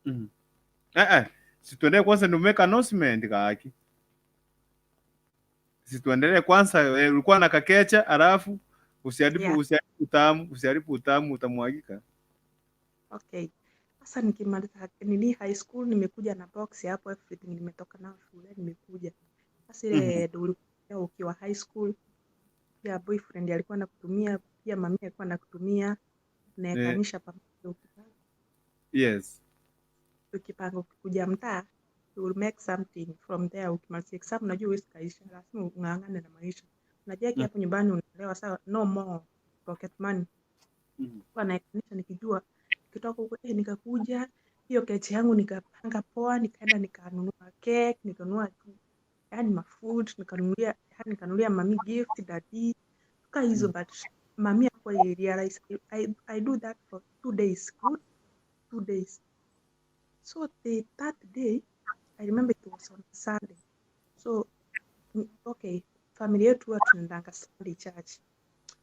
Eh, eh. Si tuendelee kwanza ndio make announcement kaki. Si tuendelee kwanza, ulikuwa na kakecha alafu usiharibu usiharibu utamu, usiharibu utamu utamwagika. Okay. Sasa nikimaliza nini high school nimekuja na box hapo everything nimetoka nao shule nimekuja. Sasa ile ndio ulikuwa ukiwa high school pia boyfriend alikuwa anakutumia pia mami alikuwa anakutumia naekanisha pamoja ukipanga ukipanga ukikuja mtaa you will make something from there. Ukimaliza exam unajua huwezi kaisha, lazima ung'ang'ane na maisha. Unajua hapo nyumbani unaelewa sawa, no more pocket money. Kwa naekanisha nikijua nikitoka huko nikakuja hiyo kechi yangu nikapanga poa, nikaenda nikanunua cake, nikanunua yani mafood, nikanunulia yani nikanunulia mami gift, daddy ka hizo but mami hakuwa realize I do that for 2 days, good 2 days. So the third day I remember it was on Sunday. So okay, familia yetu huwa tunaendanga Sunday church.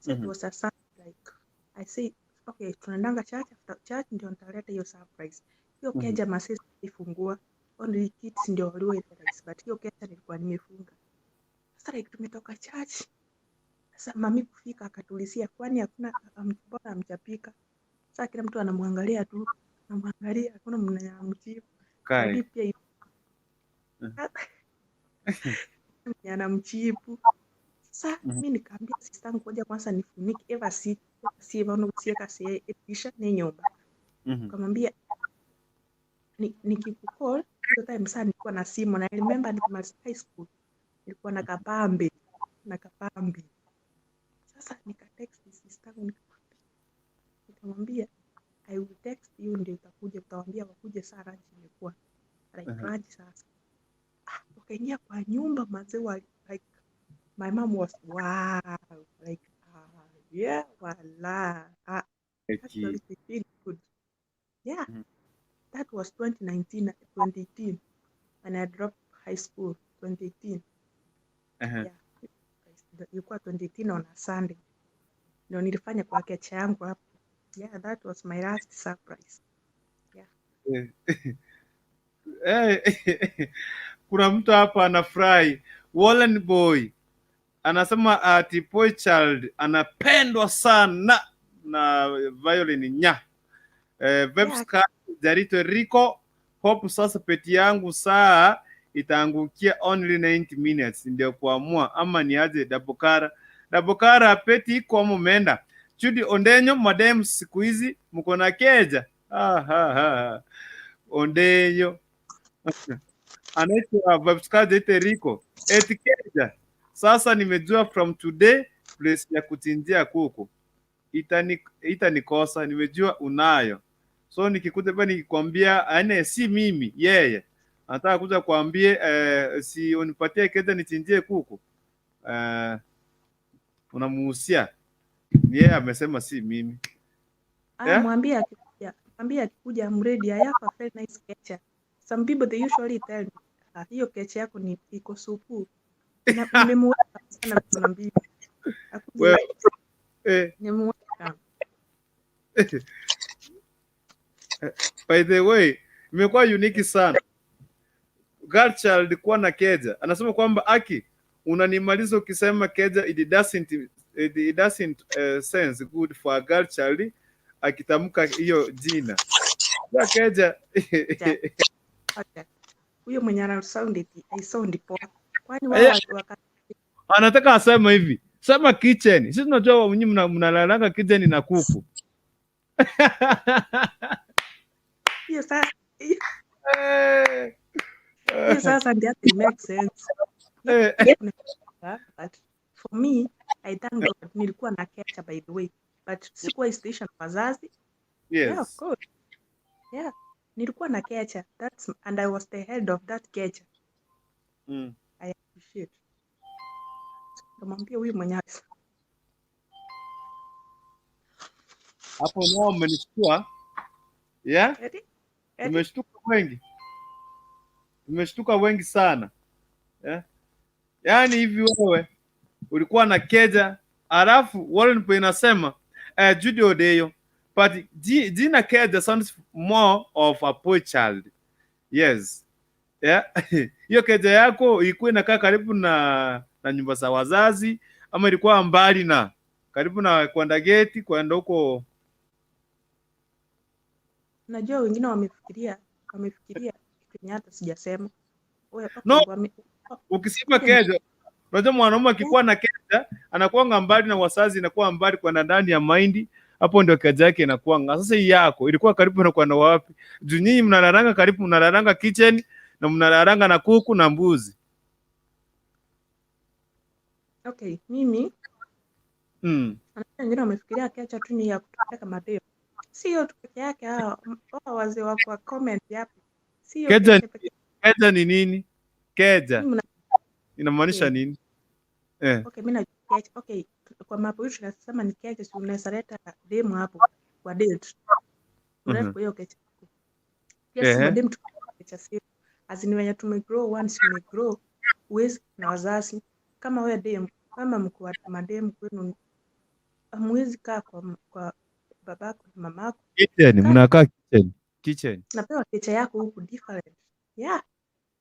So it was a Sunday like I say okay, tunaendanga church, after church ndio nitaleta hiyo surprise. Hiyo keja masisi ifungua only kids ndio walio realize, but hiyo keja nilikuwa nimefunga. Sasa like tumetoka church, sasa mami kufika akatulizia, kwani hakuna mbona hamjapika? Sasa kila mtu anamwangalia tu, anamwangalia, hakuna mwenye anamjibu. Kai. Daddy pia mwenye anamjibu. Sasa mi nikaambia sister yangu ngoja kwanza nifunike eva si si vano kusieka si dirisha ni nyumba. Nikamwambia nikikucall hiyo time saa nilikuwa na simu na I remember nikimaliza high school nilikuwa na kabambe na kabambe. Sasa nikatext sister yangu nikamwambia I will text you ndio utakuja utawaambia wakuje saa lunch imekuwa like lunch sasa. Ah, wakaingia kwa nyumba mazee wa like my mom was wow like yeah wala actually she feel good yeah. That was 2019 2018 when I dropped high school 2018. Yeah, ilikuwa 2018 on a Sunday ndio nilifanya kwa kecha yangu hapo. Yeah, that was my last surprise. Yeah. Eh, kuna mtu hapa anafurahi. Wallen Boy anasema ati boy child anapendwa sana na Violin nya. Eh, Vebska Jarito Rico Hope, sasa peti yangu saa itaangukia only 90 minutes ndio kuamua ama ni aje. Dabokara Dabokara peti iko ama umeenda. Chudi Ondenyo, madem siku hizi mko na keja. Ah, ha, ha. Ondeyo anaitwa Vibes Ete Rico eti keja. Sasa nimejua from today place ya kuchinjia kuku itanikosa, nimejua unayo. So nikikuja hapa nikikwambia, yaani si mimi, yeye anataka kuja kuambie si unipatie keja nichinjie kuku, unamuhusia ni yeye amesema, si mimi. Ah, Yeah? Mwambie akikuja I'm ready. I have a very nice keja. Some people, they usually tell me, "Ah, hiyo keja yako ni iko supu." Na nimemuweka sana mara mbili. Akuje. Wewe, eh. Nimemuweka. By the way, imekuwa unique sana. Girl child kuwa na keja. Anasema kwamba aki unanimaliza ukisema keja, it doesn't sense good for a girl child akitamka hiyo jina. Ya keja. Acha. Huyo mwenye ana sound eti I sound poa. Kwani wao wakati Anataka aseme hivi. Sema kitchen. Sisi tunajua nyinyi mnalalanga kitchen na kuku. Hiyo sasa ndio hata make sense. But for me, I thank God nilikuwa na keja, by the way, but sikuwa station wazazi. Yeah, of course. Yeah. Nilikuwa na keja. That's and I was the head of that keja. I appreciate. Nikamwambia huyu mwenye Hapo nao mmenishtua. Yeah? Eti? Eti? Tumeshtuka wengi. Tumeshtuka wengi sana. Yeah? Yaani hivi wewe ulikuwa na keja alafu Warren Poe inasema Judy Odeyo, but jina keja sounds more of a boy child. Yes. Yeah. Hiyo keja yako ilikuwa inakaa karibu na nyumba za wazazi ama ilikuwa mbali na karibu na kwenda geti kwenda huko? Najua wengine wamefikiria kitu yenye hata sijasema. Wewe, okay, No. Ukisema keja, unajua mwanaume akikuwa na keja anakuanga mbali na wazazi, inakuwa mbali kwenda ndani ya mahindi, hapo ndio keja yake inakuanga. Sasa hii yako ilikuwa karibu na kwenda wapi? Juu nyinyi mnalalanga karibu, mnalalanga kitchen na mnalalanga na kuku na mbuzi. Okay, mimi unajua wengine wamefikiria keja tu ni ya kutupeleka madeo. Si hiyo tu peke yake, hao wazee wa kwa comment hapo. Si hiyo Keja, keja peke keja ni nini? Keja Mimi inamaanisha nini? Okay, mimi najua keja. Okay, kwa mapo yetu tunasema ni keja, si unaweza leta demu hapo kwa date. Unaleta kwa hiyo keja. Pia sisi mademu tuko na keja zetu. As in wenye tumegrow, once umegrow, huwezi na wazazi. Kama wewe demu, kama mko wa mademu kwenu, hamwezi kaa kwa babako na mamako. Kitchen, Kaa mnakaa kitchen. Kitchen. Napewa keja yako huku different. Yeah.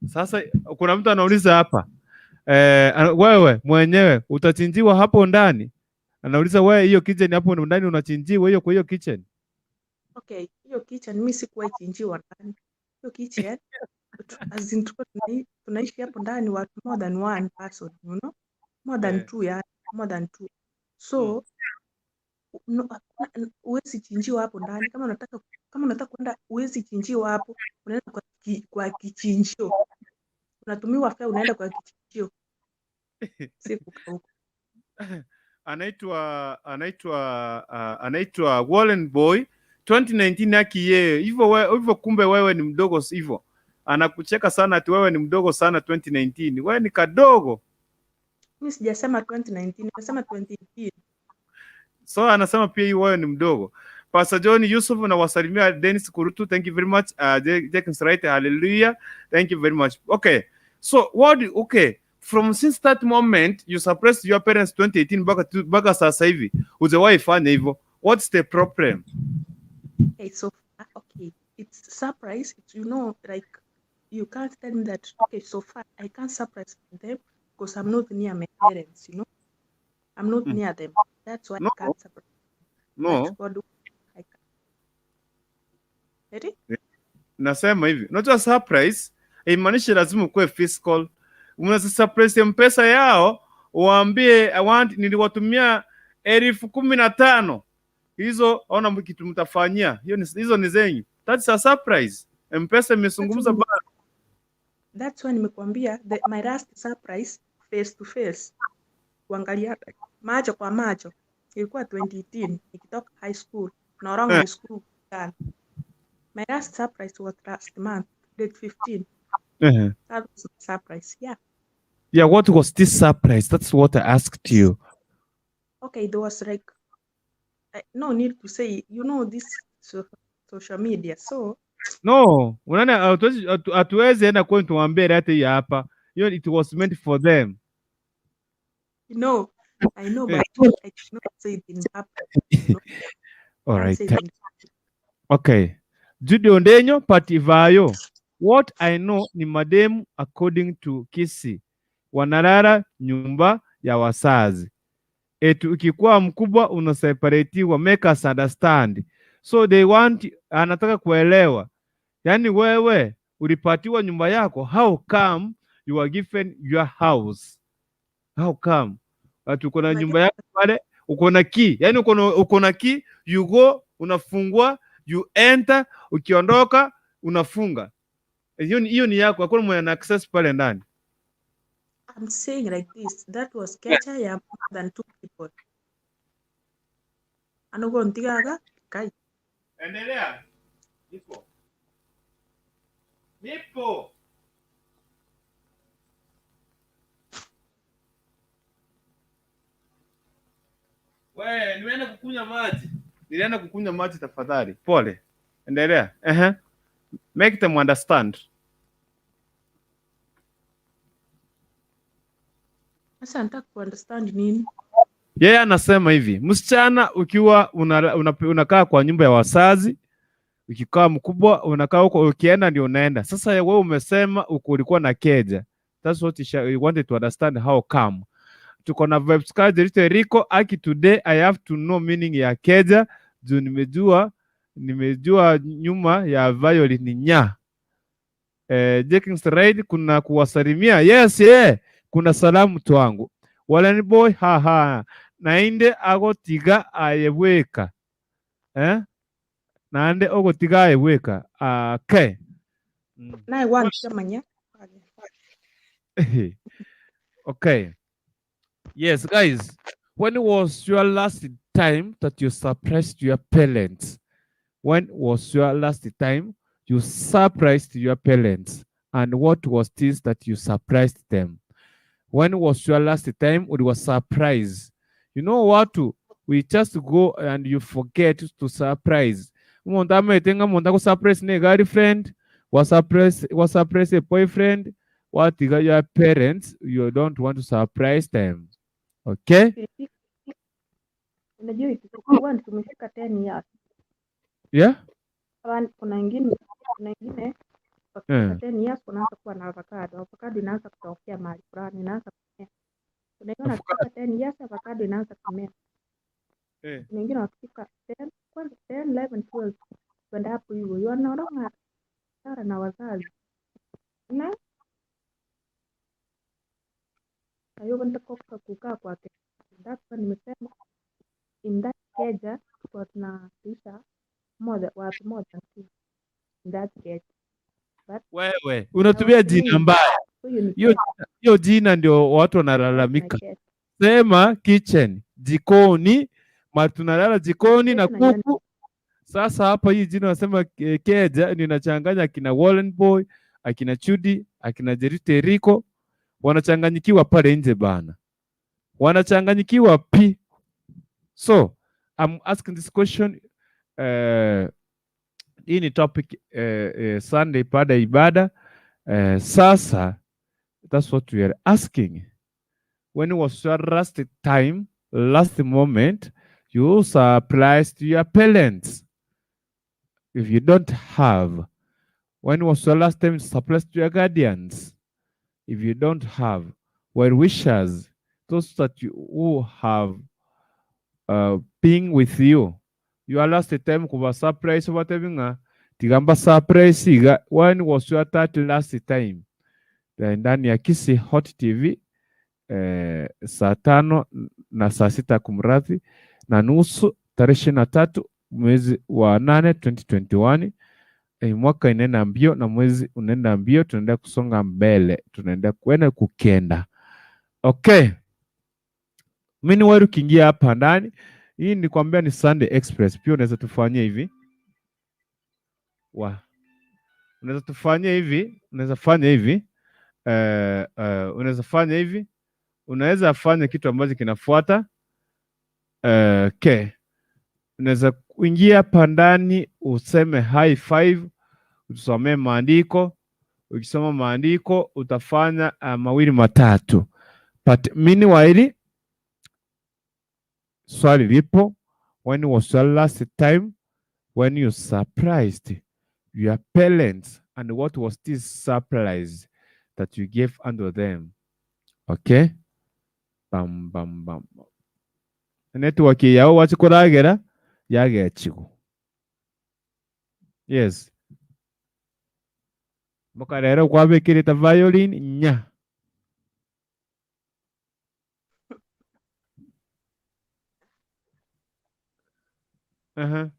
Sasa kuna mtu anauliza hapa wewe mwenyewe utachinjiwa hapo ndani? Anauliza wewe, hiyo kitchen hapo ndani unachinjiwa hiyo kwa hiyo kitchen? Okay, hiyo kitchen mimi sikuwahi chinjiwa ndani. Hiyo kitchen as in tulikuwa tunaishi hapo ndani watu more than one person, more than two, yeah, more than two. So no, hakuna, huwezi chinjiwa hapo ndani. Kama unataka kwenda, huwezi chinjiwa hapo, unaenda kwa kichinjio. Unatumiwa fare, unaenda kwa kichinjio. Si kukaa huko. Anaitwa Warren Boy 2019 yaki yeye hivyo hivyo, kumbe wewe ni mdogo hivyo. Anakucheka sana ati wewe ni mdogo sana 2019. Wewe ni kadogo. Mimi sijasema 2019, nimesema 2018. So anasema pia hii wewe ni mdogo. Pastor John Yusuf na wasalimia Dennis Kurutu, thank you very much. Jenkins Wright, hallelujah. Thank you very much. Okay. So what okay, from since that moment you suppressed your parents 2018 mpaka sasa hivi. Hujawahi fanya hivyo. What's the problem? Okay, so far, okay, it's surprise. It's like you can't tell me that. Okay, so far I can't surprise them because I'm not near my parents. I'm not near them. That's why No. I can't surprise. No. But God, I can. Ready? Nasema hivi, unajua surprise haimaanishi lazima ukuwe physical. Unaweza surprise mpesa yao, waambie I want, niliwatumia 15,000 hizo, ona kitu mtafanyia hiyo, hizo ni zenyu. That's a surprise. M-Pesa imezungumza bana. That's why nimekuambia my last surprise face to face, kuangalia macho kwa macho, ilikuwa 2018 nikitoka high school, Norong High School. Girl. My last surprise was last month, date 15. That was my surprise. Yeah. Yeah, what was this surprise? That's what I asked you. Okay, there was like no need to say, you know this social media. So No, unaona hatuwezi enda kwetu tuwaambie hata hii hapa. Hiyo it was meant for them. No, I know, but I cannot say it in public. No, All can't right. say it in Okay. Judy Ondenyo Pativayo. What I know ni mademu according to Kisii wanalala nyumba ya wazazi. Eti ukikuwa mkubwa unaseparatiwa, make us understand. So they want, anataka kuelewa. Yaani wewe ulipatiwa nyumba yako, how come you are given your house? How come? Ati uko na Unajua- nyumba yako pale, uko na key. Yaani uko na key, you go, unafungua, you enter, ukiondoka unafunga. Hiyo ni yako, hakuna mwenye ana access pale ndani. I'm saying like this, that was keja ya more than two people. Anogo ntigaga kai. Endelea. Nipo. Nipo. We, nimeenda kukunywa maji. Nilienda kukunywa maji tafadhali. Pole. Endelea. Make them understand. Sasa nataka kuunderstand nini? Yeye anasema hivi, msichana ukiwa unakaa kwa nyumba ya wazazi, ukikaa mkubwa unakaa huko, ukienda ndio unaenda. Sasa wewe umesema uko ulikuwa na keja. That's what you wanted to understand how come. Tuko na vibes card Rito Rico aki today I have to know meaning ya keja juu nimejua nyuma ya violin ni nya. Jenkins Raid kuna kuwasalimia. Yes, yeah. Kuna salamu twangu. Wallen boy haha. Nainde agotiga ayebweka. Eh? Nainde ogotiga ayebweka. Okay. Naye wantamanya. Okay. Yes, guys. When was your last time that you surprised your parents? When was your last time you surprised your parents? And what was this that you surprised them? When was your last time it was surprise? You know what? We just go and you forget to surprise. Umuntu ametenga umuntu ako surprise ne girlfriend, was surprise a boyfriend, what you got your parents, you don't want to surprise them. Okay? Unajua ikikuwa tumefika 10 years. Yeah? Kuna wengine wakifika 10 years wanaanza kuwa na avocado. Avocado inaanza kutokea mahali fulani, inaanza kumea. Kuna wengine wakifika 10 years avocado inaanza kumea. Kuna wengine wakifika 10, kwanza 10, 11, 12 kwenda hapo hivyo. Wanaona hasara na wazazi. Na hiyo nitakoka kukaa kwake. That's why nimesema in that keja tulikuwa tunaisha moja watu moja tu in that keja. But Wewe unatumia jina mbaya. Hiyo jina ndio watu wanalalamika. Sema kitchen, jikoni, ma tunalala jikoni na kuku. Sasa hapa hii jina wanasema keja ndio inachanganya akina Wallen Boy, akina Chudi, akina Jerite Rico, wanachanganyikiwa pale nje bana. Wanachanganyikiwa pi. So, I'm asking this question hii ni topic Sunday baada ya ibada. Sasa that's what we are asking. When was your last time, last moment you surprised your parents? If you don't have, when was your last time you surprised your guardians? If you don't have, well wishers, those that you who have being with you, your last time kuba surprise whatever tigamba surprise iga. When was your that last time? Ndani ya Kisii Hot TV saa 5 na saa 6 kumradhi na nusu tarehe 23 mwezi wa 8 2021. Mwaka inaenda mbio na mwezi unaenda mbio, tunaenda kusonga mbele, tunaenda kwenda kukenda. Okay. Mimi wewe ukiingia hapa ndani, hii ni kwambia ni Sunday Express. Pia unaweza tufanyia hivi. Wa. Unaweza tufanyia hivi, unaweza fanya hivi. Unaweza fanya hivi. Unaweza fanya kitu ambacho kinafuata. Okay. Unaweza kuingia hapa ndani useme high five, utusomee maandiko. Ukisoma maandiko utafanya mawili matatu. But meanwhile, swali lipo, when was your last time when you surprised your parents and what was this surprise that you gave unto them? Okay? Bam, bam, bam. Network yao wachikuragera yagechigo. Yes. Mukarero kwabikirite violin nya. Aha.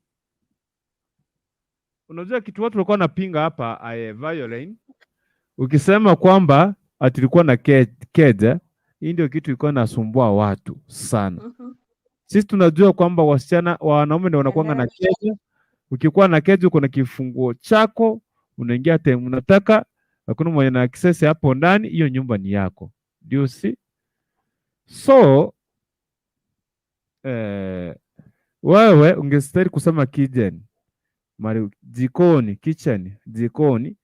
Unajua kitu watu walikuwa wanapinga hapa violin. Ukisema kwamba ati ilikuwa na keja, hii ndio kitu ilikuwa inasumbua watu sana. Sisi tunajua kwamba wasichana wa wanaume ndio wanakuanga na keja. Ukikuwa na keja uko na kifunguo chako, unaingia time unataka, hakuna mwenye na access hapo ndani, hiyo nyumba ni yako. Do you see? So wewe ungestahili kusema kitchen, mali jikoni, kitchen, jikoni,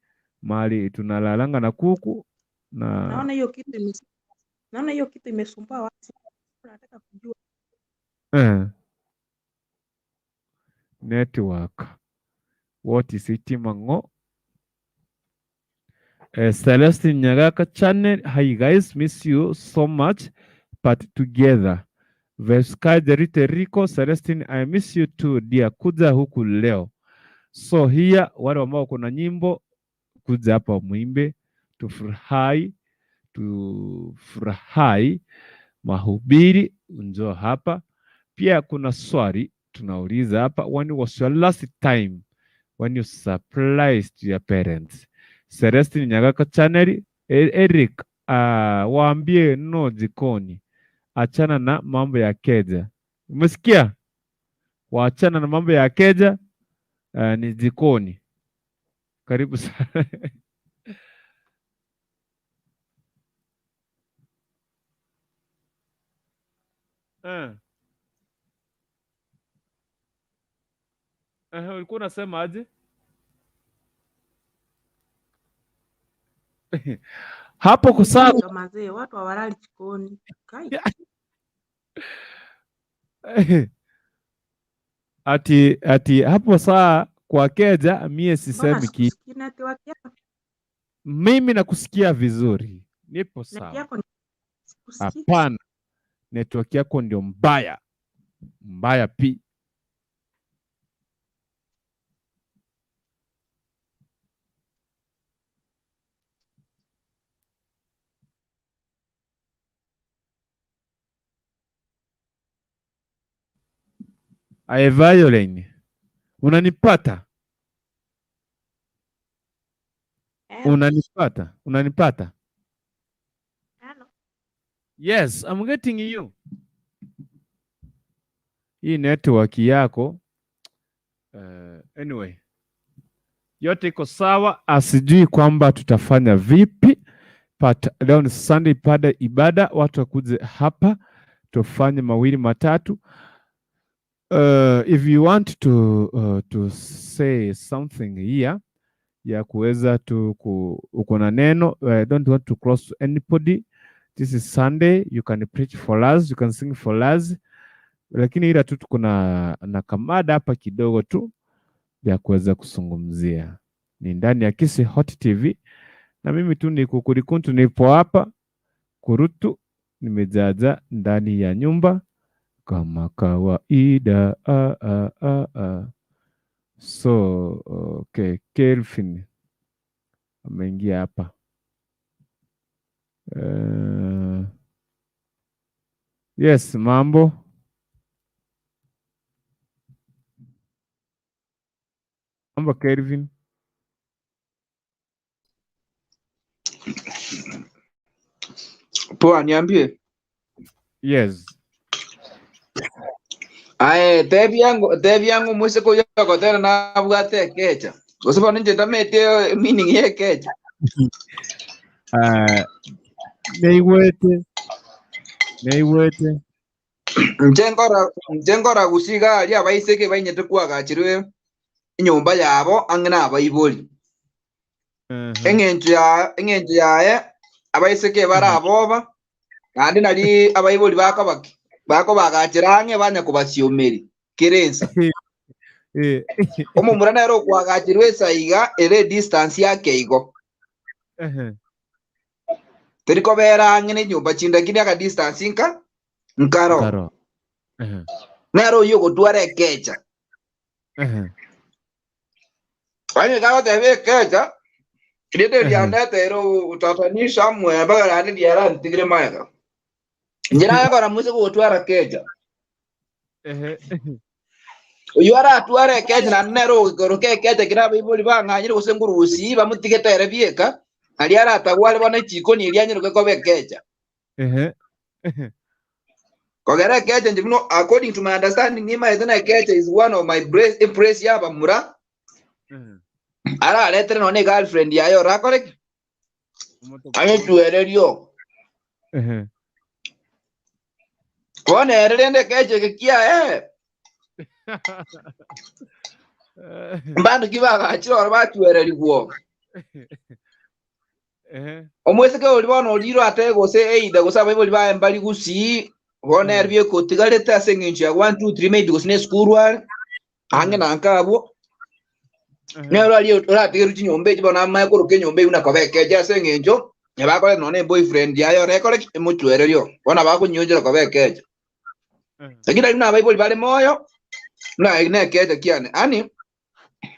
mali tunalalanga na kuku na Naona hiyo kitu imesumbua watu. Nataka kujua. Network. What is it, Mango? Celestine Nyagaka channel. Hi guys, miss you so much, but together. Vesca Jerite Rico, Celestine, I miss you too dear. Kuja huku leo. So here, wale ambao kuna nyimbo, kuja hapa muimbe, tufurahi, tufurahi mahubiri, njoo hapa. Pia kuna swali tunauliza hapa, when was your last time when you surprised your parents? Celestine Nyagaka channel, Eric, waambie no jikoni, achana na mambo ya keja. Umesikia? Waachana na mambo ya keja, ni jikoni. Karibu sana. Ulikuwa unasema aje? Hapo kusaa Mazee, watu hawalali jikoni. Kai. Ati hapo saa kwa keja mie Mbona sisemi kitu. sikusikii network yako? Mimi nakusikia vizuri. Nipo Network sawa. yako ni sikusikii. Hapana. Network yako ndio mbaya. Mbaya pi. Aye, Violin. Unanipata? Unanipata? Unanipata? Hello. Yes, I'm getting you. Hii network yako. Anyway. Yote iko sawa, asijui kwamba tutafanya vipi. But leo ni Sunday, pada ibada, watu wakuje hapa tufanye mawili matatu. If you want to say something here ya kuweza tu uko na neno, I don't want to cross anybody. This is Sunday, you can preach for us, you can sing for us. Lakini ila tu tuko na kamada hapa kidogo tu ya kuweza kuzungumzia. Ni ndani ya Kisii Hot TV na mimi tu ni Kukurikuntu, nipo hapa kurutu, nimejaza ndani ya nyumba kama kawaida. So okay, Kelvin ameingia hapa. Yes, mambo. Mambo Kelvin. Poa, niambie. Yes. Aye, tebi yangu mwise kuyokotera nabwate kecha. Gose ninje tamete meaning ye kecha. Neigwete. Neigwete. Nche nkora gusiga aria abaiseke bainyete kwagachirwe enyomba yabo ang'e na abaibori. Eng'encho yaye abaiseke baraboba naende nari abaibori bakobaki bakobagachera ang'e banya kobasiomeri kerensa. Omomura nere okwagachirwe esaiga ere distance yake igo. Teri kobera ang'e na enyomba chinde lakini aka distance nka nkaro. Karo. Nere oyio ogotwara ekecha. Kwani gagoteba ekecha rinde riandeteire utatanisha mwe mpaka rande riarantigire maega. Njira yakora mwise gogotwara kecha. Oyo aratwara ekecha naende nere ogikoroka ekecha kera abaibori bang'anyire gose ngurusi bamotigete ere bieka aria aratagware bono echikoni eria anyeroke koba ekecha. Kogera ekecha nje buna according to my understanding nimaete na ekecha is one of my brace yabamura araretere nonye girlfriend yaye orakore ki? Anyetwererio. Bono ere rende ekecha eke kiaye mbandu ki bagachire oro batwererigwo. Omweseke ori bono oriro ate gose either gose abaibori baye mbari gusii bono ere biekotigarete ase eng'encho ya 1 2 3 maybe gose na esukuru are ang'e na nka abwo nero aria oratigerwe chinyomba echi bono amaye koroka enyomba eywo nakoba ekecha ase eng'encho ebakore nonye boyfriend yaye orekore ki emochwererio bono bakonyionchera koba ekecha. Lakini ari buna abaibori bare moyo na na ekecha kiane ani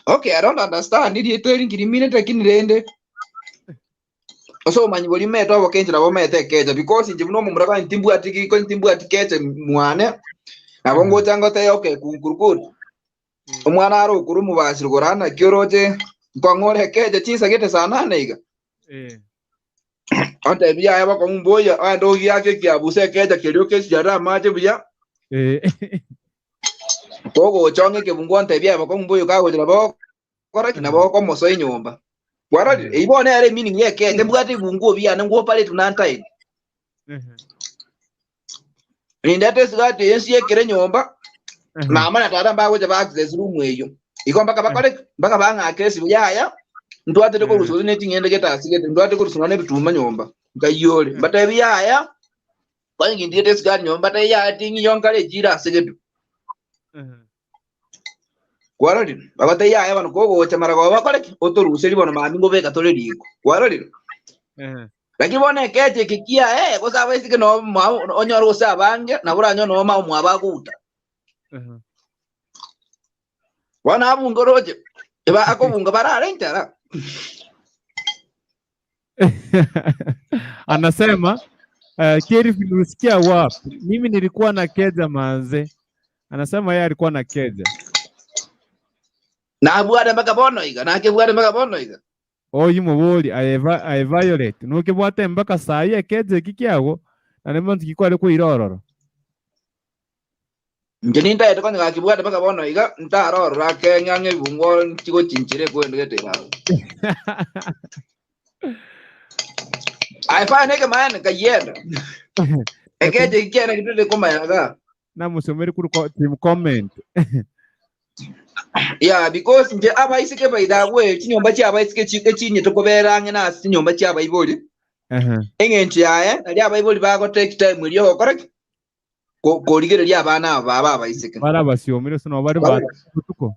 okay, I don't understand rieta eri nkiriminete lakini rende ase obomanyi boria mete obokenche nabo mete ekecha because inche buna omomura kwani timbwati ki kwani timbwati kecha mwane nabo ngocha ngotebe okay kunkurukuru omwana are okoro omobasiro korana naki oroche nkong'ora ekecha chinsagete saa nane iga. Ontebi yaya bokong'u mbuya oende ogiake ekiabusa ekecha keria okesiarera amache buya. Kogocha ong'e ekebungu ontebi yaya bokong'u mbuya kagocha nabo okora ki nabo okomosoa enyomba. Kwarorire eywo bono ere meaning ya ekecha mbwate ebunguo biane ngwopareti nantaeti. Nindete esigati eye nsiekere enyomba mama na tata mbagocha ba access room eyo. Igo mpaka bakore ki mpaka bang'akere esimu yaya ntwatete korusia gose ne ching'ende gete ase gete ntwate korusia nonye na ebituma nyomba nkayore mbatebi yaya kwani ngindigete esigati nyomba mbatebi yaya ting'iyo nkare echire ase getu. Kwarorire bagotebi yaya bono kogocha mara goba bakore ki otoruseri bono mambia ngobeka tore riko. Kwarorire lakini bono ekecha eke kiaye gose abaiseke no onyore gose abange nabo oranyore no mao mwabo agouta. Bono abunge oroche eba akobunga barare enchara. Anasema Kerif nilisikia wapi? Mimi nilikuwa na keja manze. Anasema yeye alikuwa na keja. Nabwate mpaka bono iga nakebwate mpaka bono iga. Oyu mobori aye Violet nokebwate mpaka sayi ekeja eki kiago na nimo ntikikware koirororo. Inche nintaete konya gakibwate mpaka bono iga ntarorora akeng'ang'e ebungo nchigochinchire kwende gete iga. Aye fine ekemaene kayenda. Ekecha eki kiane kitwete komayaga. Namusomeri kuri team comment. Yeah, because nje abaiseke baidabwe chinyomba chia abaiseke echinyete kobera ang'e na ase chinyomba chia abaibori. Eng'encho yaye nari abaibori bago take time eria ogokora ki korigereria abana aba baba abaiseke. Bara abasiomire so no bari butuko.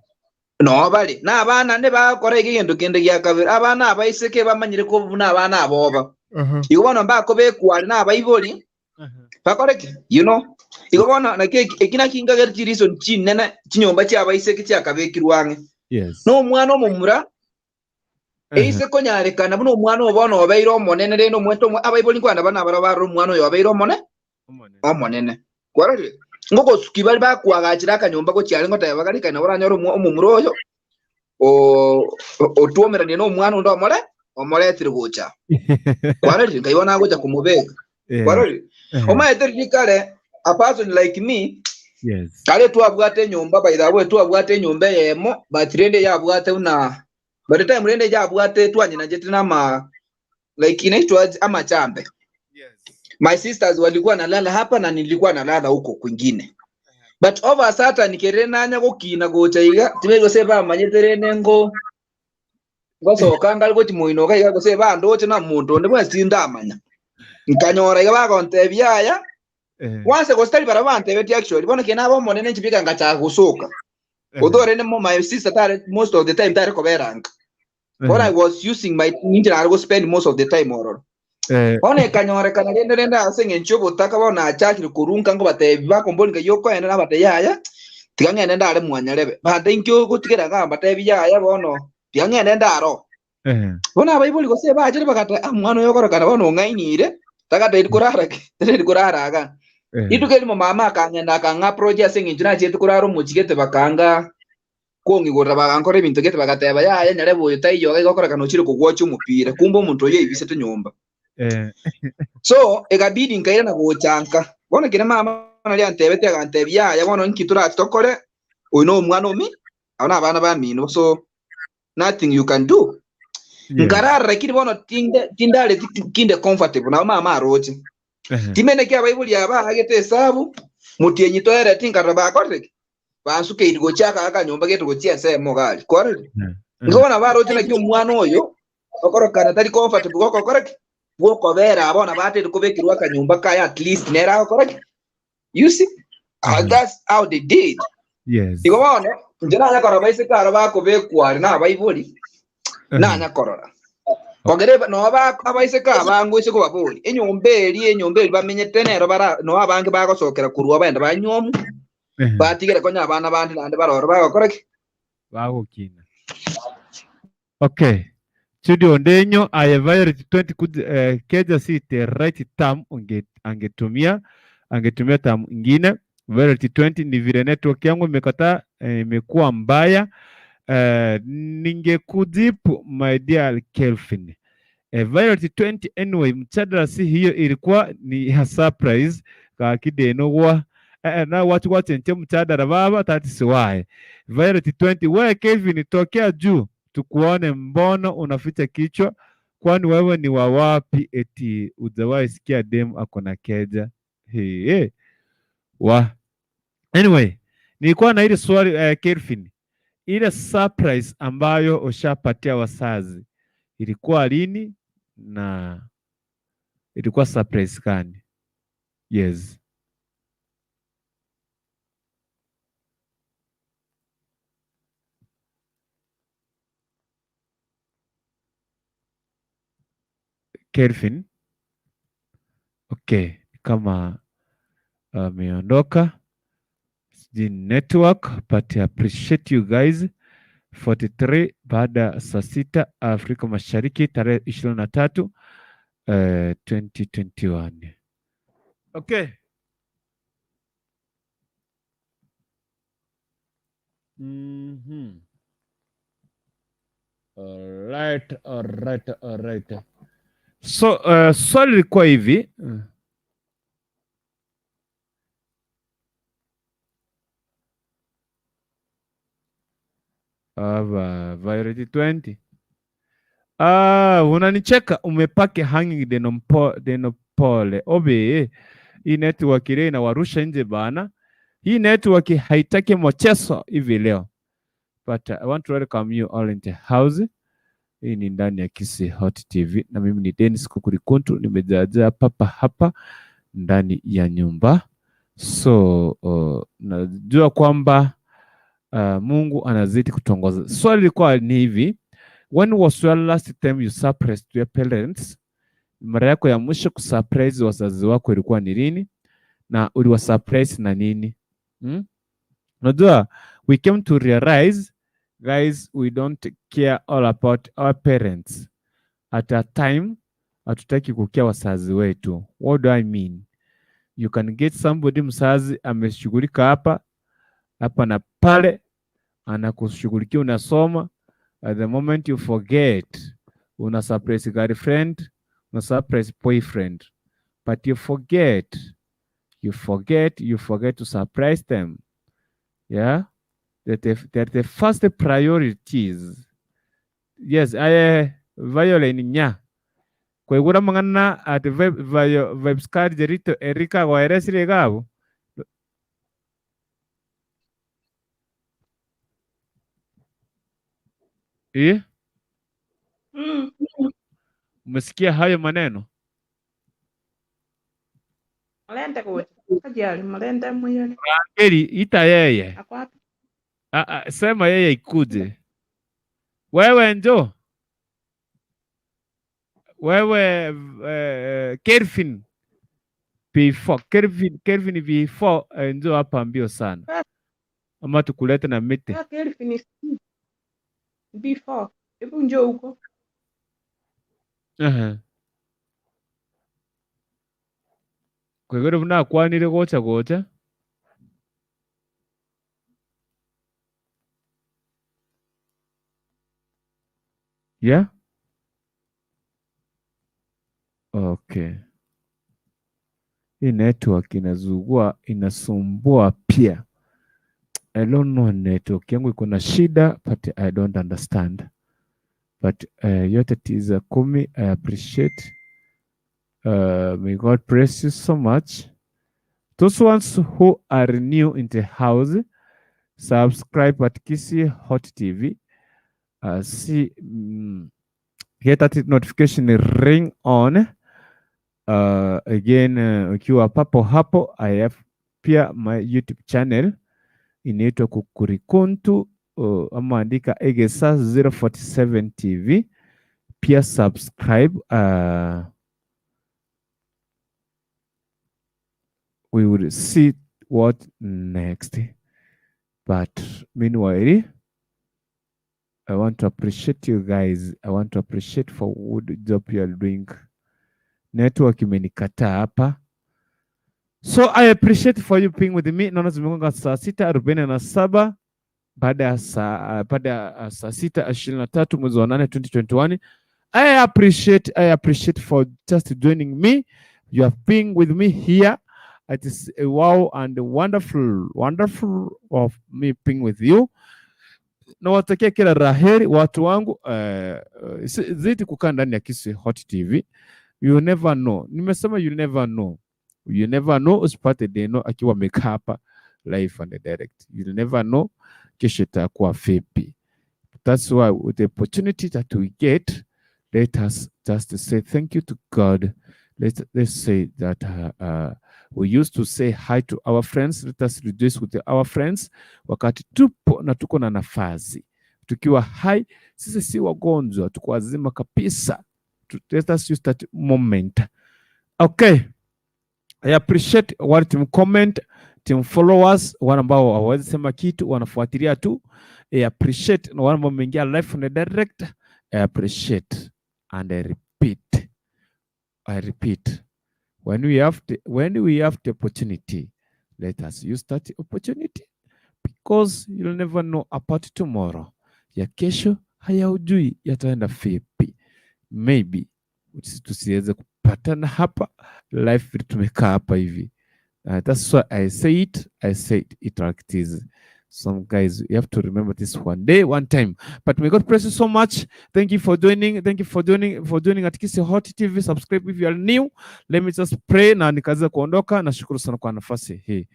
No bari na abana ne bagokora egento kende gia kabere abana abaiseke bamanyire ko buna abana aboba. Igo bono mbakobekwa na abaibori bakore ki you know igo bono naki eki naki ngagere chireason chinene chinyomba chia abaiseke chiakabekirwe ang'e. No omwana omomura eise konyarekana buna omwana obo bono obeire omonene rende omwete abaibori nkwanda bana barabwo barora omwana oyo obeire omone omonene. Kwarorire ngogosuki bari bakwagachera akanyomba gochiare ngoteba bakarikana nabo oranyore omomura oyo otwomeranie na omwana onde omore omoretire gocha. Kwarorire nkai bono agocha komobeka. Yeah. Kwarori omaete ririkare a person like me Yes. kare twabwate enyomba, by the way, twabwate enyomba eyemo, but rende yabwate una by the time rende yabwate twanyina nama like inaitwa amachambe. Yes. My sisters walikuwa nalala hapa na nilikuwa nalala huko kwingine, but over Saturn kere nanya gukina gocha iga tibe gose bamanyete rende ngo gosoka ngali goti moino ga gose bandoche na muntu onde bwesi ndamanya nkanyora iga bagontebia aya once gostari barabantebeti actually bono kena abo monene nchibika ngacha gusoka although rende mo my sister tare most of the time tare koberanga what I was using my ninja I go spend most of the time ororo bono ekanyorekana rende rende ase eng'encho obotaka bono nachakire korunka ngo batebi bakomboringa yokoenda nabate yaya tiga ng'ende ndare mwanyarebe bande inkio gotigera ng'a batebi yaya bono tiga ng'ende ndaro bono abaibori gose bachire bagata ah mwana oyo okorokana bono ong'ainire tagateiri korara tereri korara aga ituke rimo mama akang'enda akang'a approach ase eng'encho nachete korara omochigete bakanga kong'igorera bagankora ebinto gete bagateba yaya nyarebe oyo taiyo iga okorekana ochire kogwocha omopira kumbe omonto oyo aibisete nyomba. So ekabidi nkaira na gochanka bono kere mama nari antebete agantebia yaya bono nki turachi tokore oyo no omwana omi abo na abana bamino so nothing you can do. Nkarara lakini bono tindare kinde comfortable na mama aroche timene kia abaibori aba agete esabu mutienyi toere tinkarora bakorire bansukeiri gochaka akanyomba getu gochia ensemo gari kwarire nkobona baroche naki omwana oyo okorokana tari comfortable gokokoreki gokobera abona batete kubekirwa akanyomba kaya at least nera agokoreki you see that's how they did. Yes. Igo bono inche nanyakora baise karo bakobekwari na abaibori nanyakorora kogere no ba abaise ka bangu ise kobabori enyomba eri bamenyete nero bara no abange bagosokera kurwa baenda banyomu batigere konya abana bandi nande baroro bagokoreki bagokina. Okay. Studio Ndenyo I Violet 20 could Keja si the right term angetumia term ingine. Violet 20 ni vile network yangu imekataa, imekuwa mbaya. Ningekujibu my dear Kelvin. Violet 20 anyway mchadala si hiyo ilikuwa ni ya surprise kakideno wa na watu wachenche mchadala baba that is why. Violet 20 wewe Kelvin tokea juu tukuone, mbono unaficha kichwa, kwani wewe ni wa wapi eti ujawahi sikia dem ako na keja? Hey. Wa anyway nilikuwa na ile swali Kelvin, ile surprise ambayo ushapatia wazazi ilikuwa lini na ilikuwa surprise gani? Yes. Kelvin. Okay, kama ameondoka sijui network, but I appreciate you guys. 43 baada saa 6 Afrika Mashariki tarehe 23 2021. Okay. All right. So swali lilikuwa hivi. Violet 20. Unanicheka umepake hanging deno pole. Obe, hii network ile inawarusha nje bana. Hii network haitaki mchezo hivi leo. But I want to welcome you all in the house. Hii ni ndani ya Kisii Hot TV na mimi ni Dennis Kukurikuntu, nimejaajaa papa hapa ndani ya nyumba. So najua kwamba Mungu anazidi kutongoza. Swali lilikuwa ni hivi: when was your last time you surprised your parents? Mara yako ya mwisho kusurprise wazazi wako ilikuwa ni lini na uliwa surprise na nini? Unajua, we came to realize guys, we don't care all about our parents. At a time hatutaki kukia wazazi wetu. What do I mean? You can get somebody, mzazi ameshughulika hapa hapa na pale, anakushughulikia, unasoma. At the moment you forget, una surprise girlfriend, una surprise boyfriend, But you forget, you forget, you forget to surprise them. Yeah, that the first priorities. Yes, I violin nya. Kwegura mangana at vibes card jerito Erika waeresire gabo. Eh? Umesikia hayo maneno? Malende kocha. Kajali malende mwenyewe. Angeli ita yeye. Ako wapi? Sema yeye ikuje. Wewe njoo. Wewe Kelvin B4, Kelvin B4 njoo hapa mbio sana. Ama tukulete na miti. Kelvin B4. Hebu njoo huko. Kwegere buna kwanire gocha gocha. Yeah? Okay. Hii network inazugua, inasumbua pia. I don't know, network yangu iko na shida, but I don't understand. But yote tiza kumi, I appreciate. May God bless you so much. Those ones who are new in the house, subscribe at Kisii Hot TV. See, get that notification ring on. Again, ukiwa papo hapo, I have pia my YouTube channel inaitwa Kukurikuntu, ama andika Egesa 047 TV. Pia subscribe. We will see what next. But meanwhile, I want to appreciate you guys. I want to appreciate for good job you are doing. Network imenikataa hapa. So I appreciate for you being with me. Naona zimegonga saa 6:47 baada ya saa 6:23 mwezi wa 8 2021. I appreciate for just joining me. You have been with me here. It is a wow and wonderful, wonderful of me being with you. Nawatakia kila laheri watu wangu. Zidi kukaa ndani ya Kisii Hot TV. You never know. Nimesema you never know. You never know, usipate Deno akiwa amekaa hapa live and direct. You never know kesho itakuwa vipi. That's why with the opportunity that we get, let us just say thank you to God. Let's say that we used to say hi to our friends. Let us rejoice with our friends. Wakati tupo na tuko na nafasi, tukiwa hai, sisi si wagonjwa, tuko wazima kabisa. Let us use that moment. Okay. I appreciate wale team comment, team followers, wale ambao hawawezi sema kitu, wanafuatilia tu. I appreciate na wale ambao wameingia live on the direct. I appreciate and I repeat. I repeat. When we have the opportunity, let us use that opportunity, because you'll never know about tomorrow. Ya kesho hayaujui yataenda vipi. Maybe tusiweze kupatana hapa live, tumekaa hapa hivi. That's why I say it. I say it like it is. Some guys, you have to remember this one day, one time. But may God bless you so much. Thank you for joining. Thank you for joining at Kisii Hot TV. Subscribe if you are new. Let me just pray na nikaanza kuondoka. Nashukuru sana kwa nafasi hii.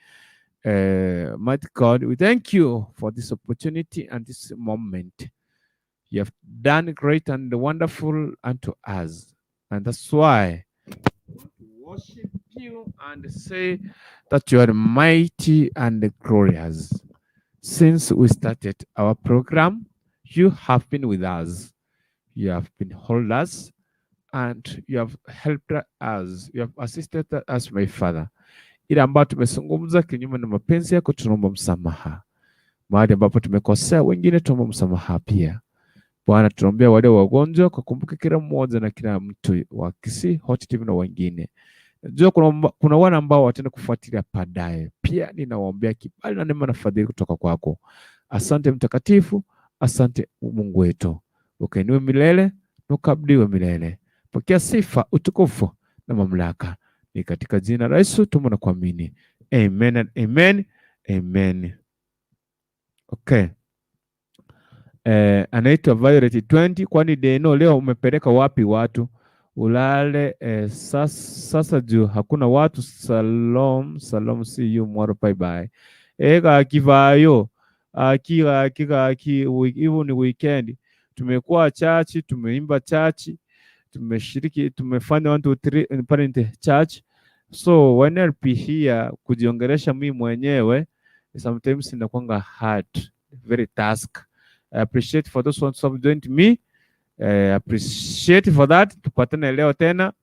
Mighty God, we thank you for this opportunity and this moment. You have done great and wonderful unto us. And that's why we want to worship you and say that you are mighty and glorious. Since we started our program, you have been with us. You have been holders and you have helped us. You have assisted us, my Father. Ile ambayo tumezungumza kinyume na mapenzi yako, tunaomba msamaha. Mahali ambapo tumekosea wengine, tunaomba msamaha pia. Bwana, tunaombea wale wagonjwa, kwa kumbuka kila mmoja na kila mtu wa Kisii Hot TV na wengine. Najua kuna wale ambao wataenda kufuatilia baadaye. Pia ninawaombea kibali na neema na fadhili kutoka kwako. Asante Mtakatifu, asante Mungu wetu. Ukainue milele na ukaabudiwe milele. Pokea sifa, utukufu na mamlaka. Ni katika jina la Yesu tumo na kuamini. Amen and amen. Amen. Okay. Anaitwa Violet 20. Kwani Deno leo umepeleka wapi watu ulale? Sasa juu hakuna watu. Salom salom, see you tomorrow, bye bye. Ega kivayo aki aki aki hivyo ni weekend, tumekuwa church, tumeimba church, tumeshiriki, tumefanya 1 2 3 pale in church. So when I'll be here kujiongelesha mimi mwenyewe sometimes inakuanga hard, very task. I appreciate for those ones who have joined me. Appreciate for that. Tupatane leo tena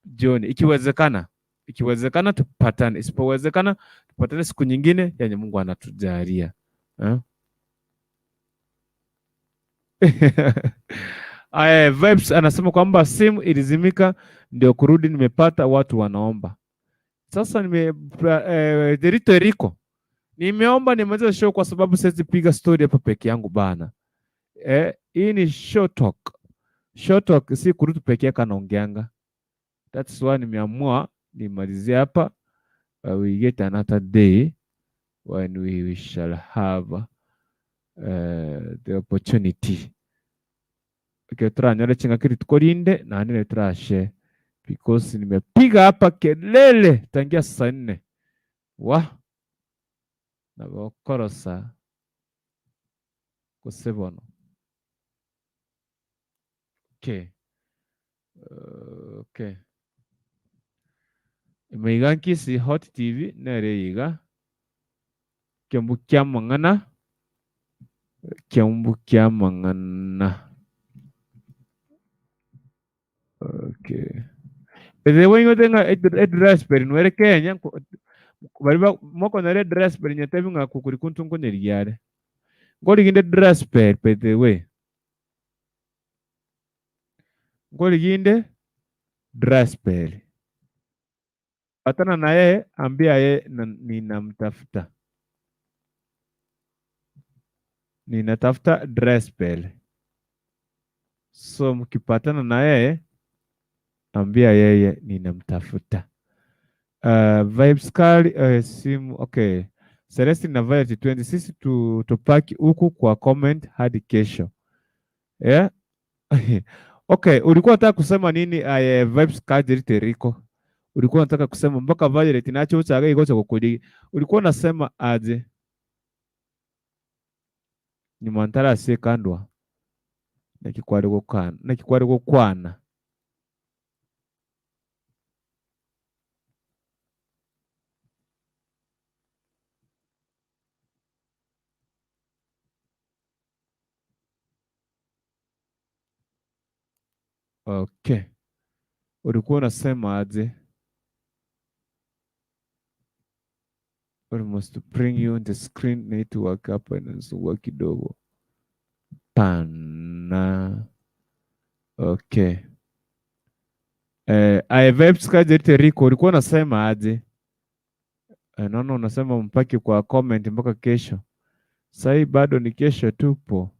jioni ikiwezekana, ikiwezekana tupatane, isipowezekana tupatane siku nyingine yenye Mungu anatujalia, eh? Aya, Vibes anasema kwamba simu ilizimika ndio kurudi, nimepata watu wanaomba. Sasa nime Derito Eriko, nimeomba nimalize show kwa sababu siwezi piga story hapa peke yangu bana. Hii ni show talk. Show talk si kurutu peke yake anaongeanga. That's why nimeamua nimalizie hapa. We get another day when we shall have the opportunity. Okay, turanyore chingakiri tukorinde na nile turashe because nimepiga hapa kelele tangia saa 4 wa nabokorosa kusebono. Okay. Okay. Imeiga Nkisi Hot TV nere iga Kiambu kia mang'ana, Kiambu kia mang'ana. Okay. By the way, ngotenga address peri nwere Kenya bari moko nere address peri nyetebi nga kukuri kuntu nkonyeriare. Ngori ginde address peri by the way. Ngori ginde dress peri. Patana na yeye, ambia yeye ninamtafuta. Ninatafuta dress peri. So mkipatana na yeye, ambia yeye ninamtafuta. Vibes kali, simu okay. Celestine na Violet 20 sisi tupaki huku kwa comment hadi kesho. Yeah? Okay, ulikuwa unataka kusema nini Vibes kali Teriko? Ulikuwa unataka kusema mpaka Violet nacho uchaga ikocha kukuli. Ulikuwa unasema aje? Ni mwantara sekandwa. Nakikwari gokana, nakikwari gokwana. Okay. Ulikuwa unasema aje? Almost to bring you on the screen network hapa inasumbua kidogo. Pana. Okay. Vibes kaje Rico, ulikuwa unasema aje? Naona unasema mpaki kwa comment mpaka kesho. Sasa bado ni kesho tupo.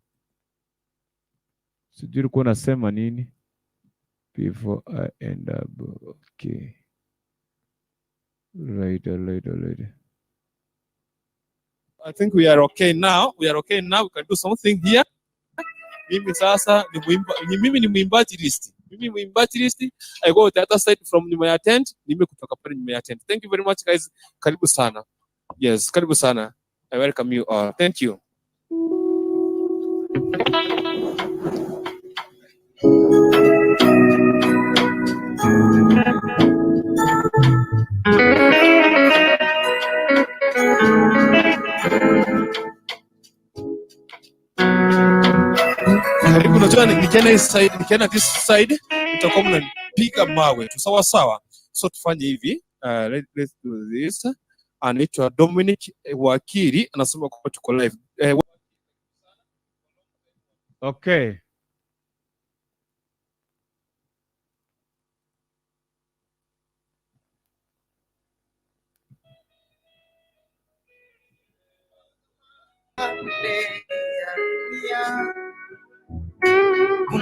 Sijui ulikuwa unasema nini? Before I end up, okay. Later, later, later. I think we are okay now. We are okay now. We can do something here. Mimi sasa ni muimba, ni mimi ni mwimbaji list. Mimi mwimbaji list. I go the other side from nyuma ya tent. Nime kutoka pale nyuma ya tent. Thank you very much guys. Karibu sana. Yes, karibu sana. I welcome you all. Thank you. Karibu, unajua nikienda hii side, nikienda this side mtakuwa mnanipiga mawe tu, sawa sawa. So tufanye hivi, let's do this. Anaitwa Dominic Wakili anasema kwamba tuko live. Okay.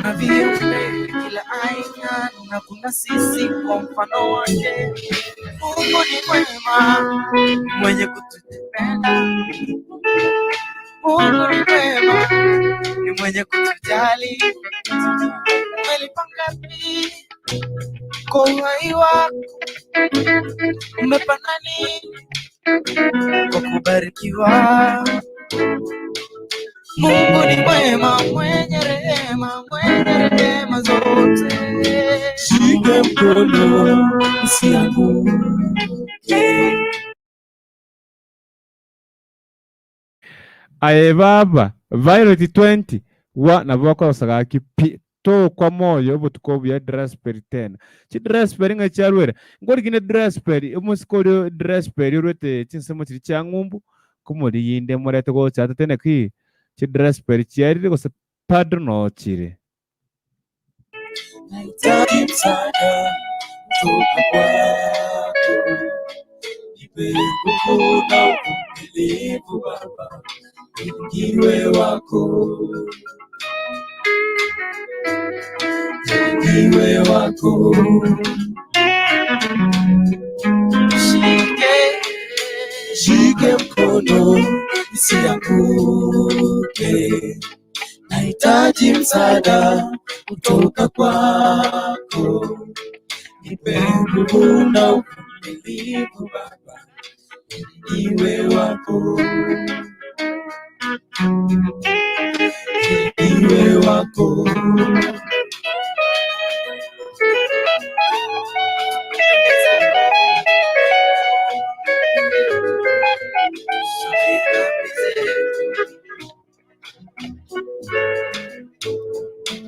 Kuna viumbe kila aina na kuna sisi kwa mfano wake. Mungu ni mwema, mwenye kutupenda. Mungu ni mwema, ni mwenye kutujali. Umelipa ngapi kwa uhai wako? Umepanda nini kwa kubarikiwa? Mungu ni mwema, mwenye rehema, mwenye rehema zote. Shike mkono usianguke. Aye baba Violet 20 wa nabo bakorosaga pi to kwa moyo obotuko obuya dress tena chi dress ng'a chiarwere ngorigine dress omosiko orio dress orwete chinsemo chiri chia ng'umbu komoriyinde morete gochata tene ki chi dress chiarire gose padre no chire. Nahitaji msaada kutoka kwako, nipe nguvu na uvumilivu Baba, niwe wako, niwe wako. Shike, Shike mkono nisianguke, nahitaji msaada kutoka kwako, nipe nguvu na uvumilivu Baba, niwe wako, niwe wako.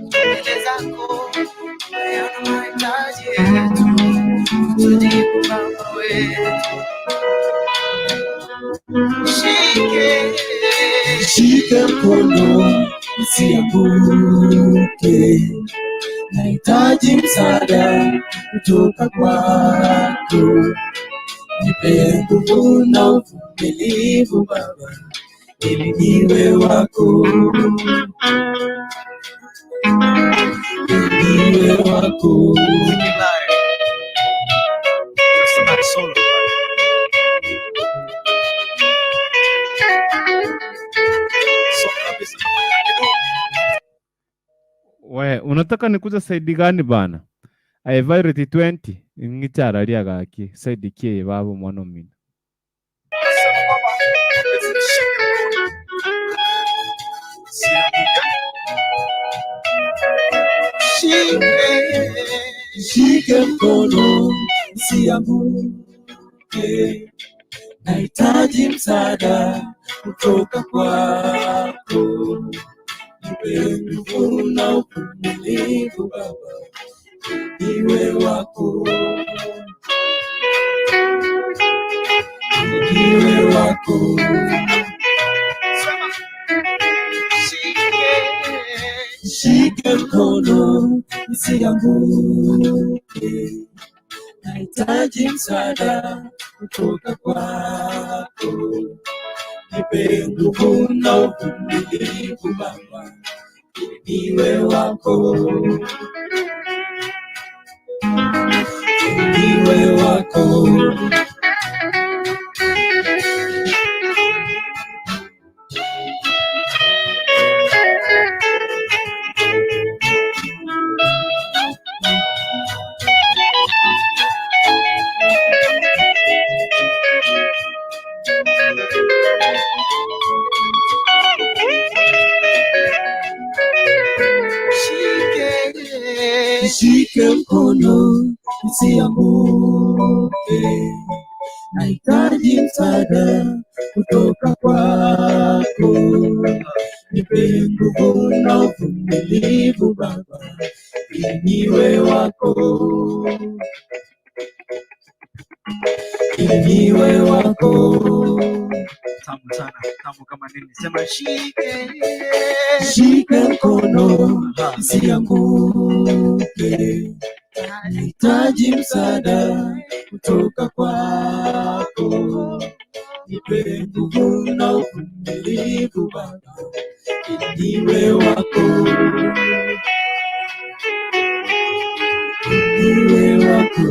Mbele zako umeona mahitaji yetu, utujibu Baba wetu. Shike, Shike mkono nisianguke, nahitaji msaada kutoka kwako, nipe nguvu na uvumilivu Baba, ili niwe wako, ili niwe wako. We unataka nikuza saidi gani bana? Aye Violet 20 ng'ichararia gaki saidi kie babo mwana omino. Shike, Shike mkono nisianguke, nahitaji msaada kutoka kwako, nipe nguvu na uvumilivu Baba, niwe wako, niwe wako. Shike, Shike mkono nisianguke, nahitaji msaada kutoka kwako, nipe nguvu na uvumilivu Baba, ili niwe wako, ili niwe wako. Shike, Shike mkono nisianguke, nahitaji msaada kutoka kwako, nipe nguvu na uvumilivu Baba, ili niwe wako, ili niwe wako. Tamu sana, tamu kama nini. Sema shike, Shike mkono nisianguke, nahitaji msaada kutoka kwako, nipe nguvu na uvumilivu Baba, ili niwe wako, niwe wako.